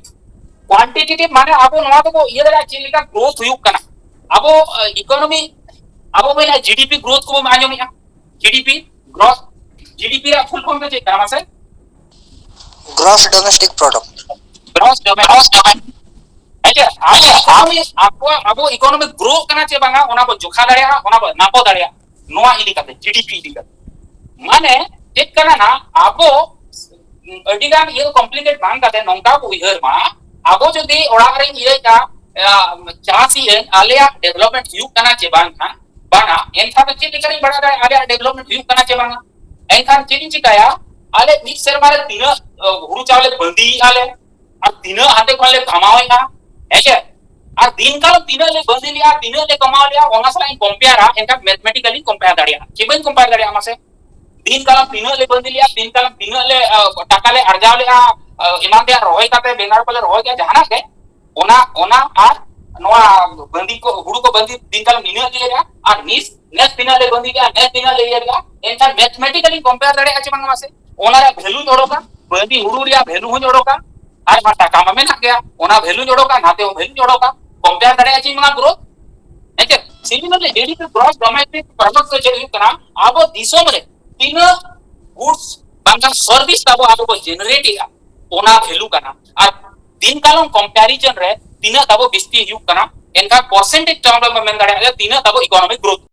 ᱠᱳᱣᱟᱱᱴᱤᱴᱮᱴᱤᱵᱷ ᱢᱟᱱᱮ ᱟᱵᱚ ᱱᱚᱣᱟ ᱫᱚᱵᱚ ᱤᱭᱟᱹ ᱫᱟᱲᱮᱭᱟᱜᱼᱟ ᱪᱮᱫ ᱞᱮᱠᱟ ᱜᱨᱳᱛᱷ ᱦᱩᱭᱩᱜ ᱠᱟᱱᱟ᱾ ᱟᱵᱚ ᱤᱠᱳᱱᱚᱢᱤ, ᱟᱵᱚ ᱢᱮᱱᱟ ᱡᱤᱰᱤᱯᱤ ᱜᱨᱳᱛᱷ ᱠᱚᱵᱚᱱ ᱟᱸᱡᱚᱢᱮᱫᱼᱟ᱾ ᱡᱤᱰᱤᱯᱤ, ᱜᱨᱚᱥ, ᱡᱤᱰᱤᱯᱤ ᱨᱮᱭᱟᱜ ᱯᱷᱩᱞ ᱯᱷᱚᱨᱢ ᱫᱚ ᱪᱮᱫ ᱠᱟᱱᱟ ᱢᱟᱥᱮ? Gross Domestic Product. ᱜᱨᱚᱥ ᱰᱚᱢᱮᱥᱴᱤᱠ, ᱦᱮᱸ ᱪᱮ? ᱟᱵᱚ ᱤᱠᱳᱱᱚᱢᱤ, ᱟᱵᱚᱣᱟᱜ, ᱟᱵᱚ ᱤᱠᱳᱱᱚᱢᱤ ᱜᱨᱳ ᱠᱟᱱᱟ ᱪᱮ ᱵᱟᱝᱟ, ᱚᱱᱟ ᱵᱚ ᱡᱚᱠᱷᱟ ᱫᱟᱲᱮᱭᱟᱜᱼᱟ, ᱚᱱᱟ ᱵᱚ ᱱᱟᱯᱚ ᱫᱟᱲᱮᱭᱟᱜᱼᱟ᱾ ᱱᱚᱣᱟ ᱤᱫᱤ ᱠᱟᱛᱮ, ᱡᱤᱰᱤᱯᱤ ᱤᱫᱤ ᱠᱟᱛᱮ, ᱢᱟᱱᱮ ᱪᱮᱫ ᱠᱟᱱᱟ ᱱᱟ, ᱟᱵᱚ ᱟᱹᱰᱤ ᱜᱟᱱ ᱤᱭᱟᱹ ᱠᱚᱢᱯᱞᱤᱠᱮᱴ ᱵᱟᱝ ᱠᱟᱛᱮ ᱱᱚᱝᱠᱟ ᱵᱚ ᱩᱭᱦᱟᱹᱨ ᱢᱟ, ᱟᱵᱚ ᱡᱩᱫᱤ ᱚᱲᱟᱜ ᱨᱮᱧ ᱤᱭᱟᱹᱭᱮᱫᱟ, ᱪᱟᱥ ᱤᱭᱟᱹᱧ, ᱟᱞᱮᱭᱟᱜ ᱰᱮᱵᱷᱞᱚᱯᱢᱮᱱᱴ ᱦᱩᱭᱩᱜ ᱠᱟᱱᱟ ᱪᱮ ᱵᱟᱝ ᱠᱷᱟᱱ ᱵᱟᱝᱟ, ᱮᱱᱠᱷᱟᱱ ᱫᱚ ᱪᱮᱫ ᱞᱮᱠᱟᱨᱤᱧ ᱵᱟᱲᱟᱭ ᱫᱟᱲᱮᱭᱟᱜᱼᱟ ᱟᱞᱮᱭᱟᱜ ᱰᱮᱵᱷᱞᱚᱯᱢᱮᱱᱴ ᱦᱩᱭᱩᱜ ᱠᱟᱱᱟ ᱪᱮ ᱵᱟᱝᱟ? ᱮᱱᱠᱷᱟᱱ ᱪᱮᱫ ᱤᱧ ᱪᱤᱠᱟᱹᱭᱟ? ᱟᱞᱮ ᱢᱤᱫ ᱥᱮᱨᱢᱟ ᱨᱮ ᱛᱤᱱᱟᱹᱜ ᱦᱩᱲᱩ ᱪᱟᱣᱞᱮ ᱵᱟᱹᱫᱤᱭᱮᱫᱼᱟ ᱞᱮ, ᱟᱨ ᱛᱤᱱᱟᱹᱜ ᱦᱟᱱᱛᱮ ᱠᱷᱚᱱ ᱞᱮ ᱠᱟᱢᱟᱣᱮᱫᱼᱟ, ᱦᱮᱸ ᱪᱮ? ᱟᱨ ᱫᱤᱱ ᱠᱟᱞᱚᱢ ᱛᱤᱱᱟᱹᱜ ᱞᱮ ᱵᱟᱹᱫᱤ ᱞᱮᱜᱼᱟ, ᱛᱤᱱᱟᱹᱜ ᱞᱮ ᱠᱟᱢᱟᱣ ᱞᱮᱜᱼᱟ, ᱚᱱᱟ ᱥᱟᱞᱟᱜ ᱤᱧ ᱠᱚᱢᱯᱮᱭᱟᱨᱟ, ᱮᱱᱠᱷᱟᱱ ᱢᱮᱛᱷᱢᱮᱴᱤᱠᱟᱞᱤᱧ ᱠᱚᱢᱯᱮᱭᱟᱨ ᱫᱟᱲᱮᱭᱟᱜᱼᱟ᱾ ᱪᱮ ᱵᱟᱹᱧ ᱠᱚᱢᱯᱮᱭᱟᱨ ᱫᱟᱲᱮᱭᱟᱜᱼᱟ ᱢᱟᱥᱮ? ᱫᱤᱱ ᱠᱟᱞᱚᱢ ᱛᱤᱱᱟᱹᱜ ᱞᱮ ᱵᱟᱹᱫᱤ ᱞᱮᱜᱼᱟ, ᱫᱤᱱ ᱠᱟᱞᱚᱢ ᱛᱤᱱᱟᱹᱜ ᱞᱮ ᱴᱟᱠᱟ ᱞᱮ ᱟᱨᱡᱟᱣ ᱞᱮᱜᱼᱟ, ᱮᱢᱟᱱ ᱛᱮᱭᱟᱜ ᱨᱚᱦᱚᱭ ᱠᱟᱛᱮ, ᱵᱮᱸᱜᱟᱲ ᱠᱚᱞᱮ ᱨᱚᱦᱚᱭ ᱠᱮᱜᱼᱟ, ᱡᱟᱦᱟᱱᱟᱜ ᱜᱮ, ᱚᱱᱟ, ᱚᱱᱟ ᱟᱨ ᱱᱚᱣᱟ ᱵᱟᱹᱫᱤ ᱠᱚ, ᱦᱩᱲᱩ ᱠᱚ ᱵᱟᱹᱫᱤ ᱫᱤᱱ ᱠᱟᱞᱚᱢ ᱱᱤᱱᱟᱹᱜ ᱞᱮ ᱞᱮᱜᱼᱟ, ᱟᱨ ᱱᱤᱥ, ᱱᱮᱥ ᱛᱤᱱᱟᱹᱜ ᱞᱮ ᱵᱟᱹᱫᱤ ᱞᱮᱜᱼᱟ, ᱱᱮᱥ ᱛᱤᱱᱟᱹᱜ ᱞᱮ ᱤᱭᱟᱹ ᱞᱮᱜᱼᱟ, ᱮᱱᱠᱷᱟᱱ ᱢᱮᱛᱷᱢᱮᱴᱤᱠᱟᱞᱤᱧ ᱠᱚᱢᱯᱮᱭᱟᱨ ᱫᱟᱲᱮᱭᱟᱜᱼᱟ ᱪᱮ ᱵᱟᱝ ᱢᱟᱥᱮ? ᱚᱱᱟ ᱨᱮᱭᱟᱜ ᱵᱷᱮᱞᱩᱧ ᱚᱰᱚᱠᱟ, ᱵᱟᱹᱫᱤ ᱦᱩᱲᱩ ᱨᱮᱭᱟᱜ ᱵᱷᱮᱞᱩ ᱦᱚᱸᱧ ᱚᱰᱚᱠᱟ, ᱟᱨ ᱢᱟ ᱴᱟᱠᱟ ᱢᱟ ᱢᱮᱱᱟᱜ ᱜᱮᱭᱟ, ᱚᱱᱟ ᱵᱷᱮᱞᱩᱧ ᱚᱰᱚᱠᱟ, ᱱᱟᱛᱮ ᱦᱚᱸ ᱵᱷᱮᱞᱩᱧ ᱚᱰᱚᱠᱟ, ᱠᱚᱢᱯᱮᱭᱟᱨ ᱫᱟᱲᱮᱭᱟᱜᱼᱟ ᱪᱮ ᱵᱟᱝ ᱜᱨᱳᱛᱷ? ᱦᱮᱸ ᱪᱮ? ᱥᱤᱢᱤᱞᱟᱨᱞᱤ, ᱡᱤᱰᱤᱯᱤ ᱜᱨᱚᱥ ᱰᱚᱢᱮᱥᱴᱤᱠ ᱯᱨᱚᱰᱟᱠᱴ ᱫᱚ ᱪᱮᱫ ᱦᱩᱭᱩᱜ ᱠᱟᱱᱟ? ᱟᱵᱚ ᱫᱤᱥᱚᱢ ᱨᱮ ᱛᱤᱱᱟᱹᱜ ᱜᱩᱰᱥ ᱵᱟᱝᱠᱷᱟᱱ ᱥᱟᱨᱵᱷᱤᱥ ᱛᱟᱵᱚ ᱟᱵᱚ ᱵᱚ ᱡᱮᱱᱟᱨᱮᱴ ᱮᱜᱼᱟ, ᱚᱱᱟ ᱵᱷᱮᱞᱩ ᱠᱟᱱᱟ᱾ ᱟᱨ ᱫᱤᱱ ᱠᱟᱞᱚᱢ ᱠᱚᱢᱯᱮᱨᱤᱡᱚᱱ ᱨᱮ ᱛᱤᱱᱟᱹᱜ ᱛᱟᱵᱚ ᱵᱤᱥᱛᱤ ᱦᱩᱭᱩᱜ ᱠᱟᱱᱟ, ᱮᱱᱠᱷᱟᱱ ᱯᱟᱨᱥᱮᱱᱴᱮᱡᱽ ᱴᱟᱨᱢ ᱨᱮ ᱵᱚ ᱢᱮᱱ ᱫᱟᱲᱮᱭᱟᱜᱼᱟ ᱡᱮ ᱛᱤᱱᱟᱹᱜ ᱛᱟᱵᱚ ᱤᱠᱳᱱᱚᱢᱤᱠ ᱜᱨᱳᱛᱷ᱾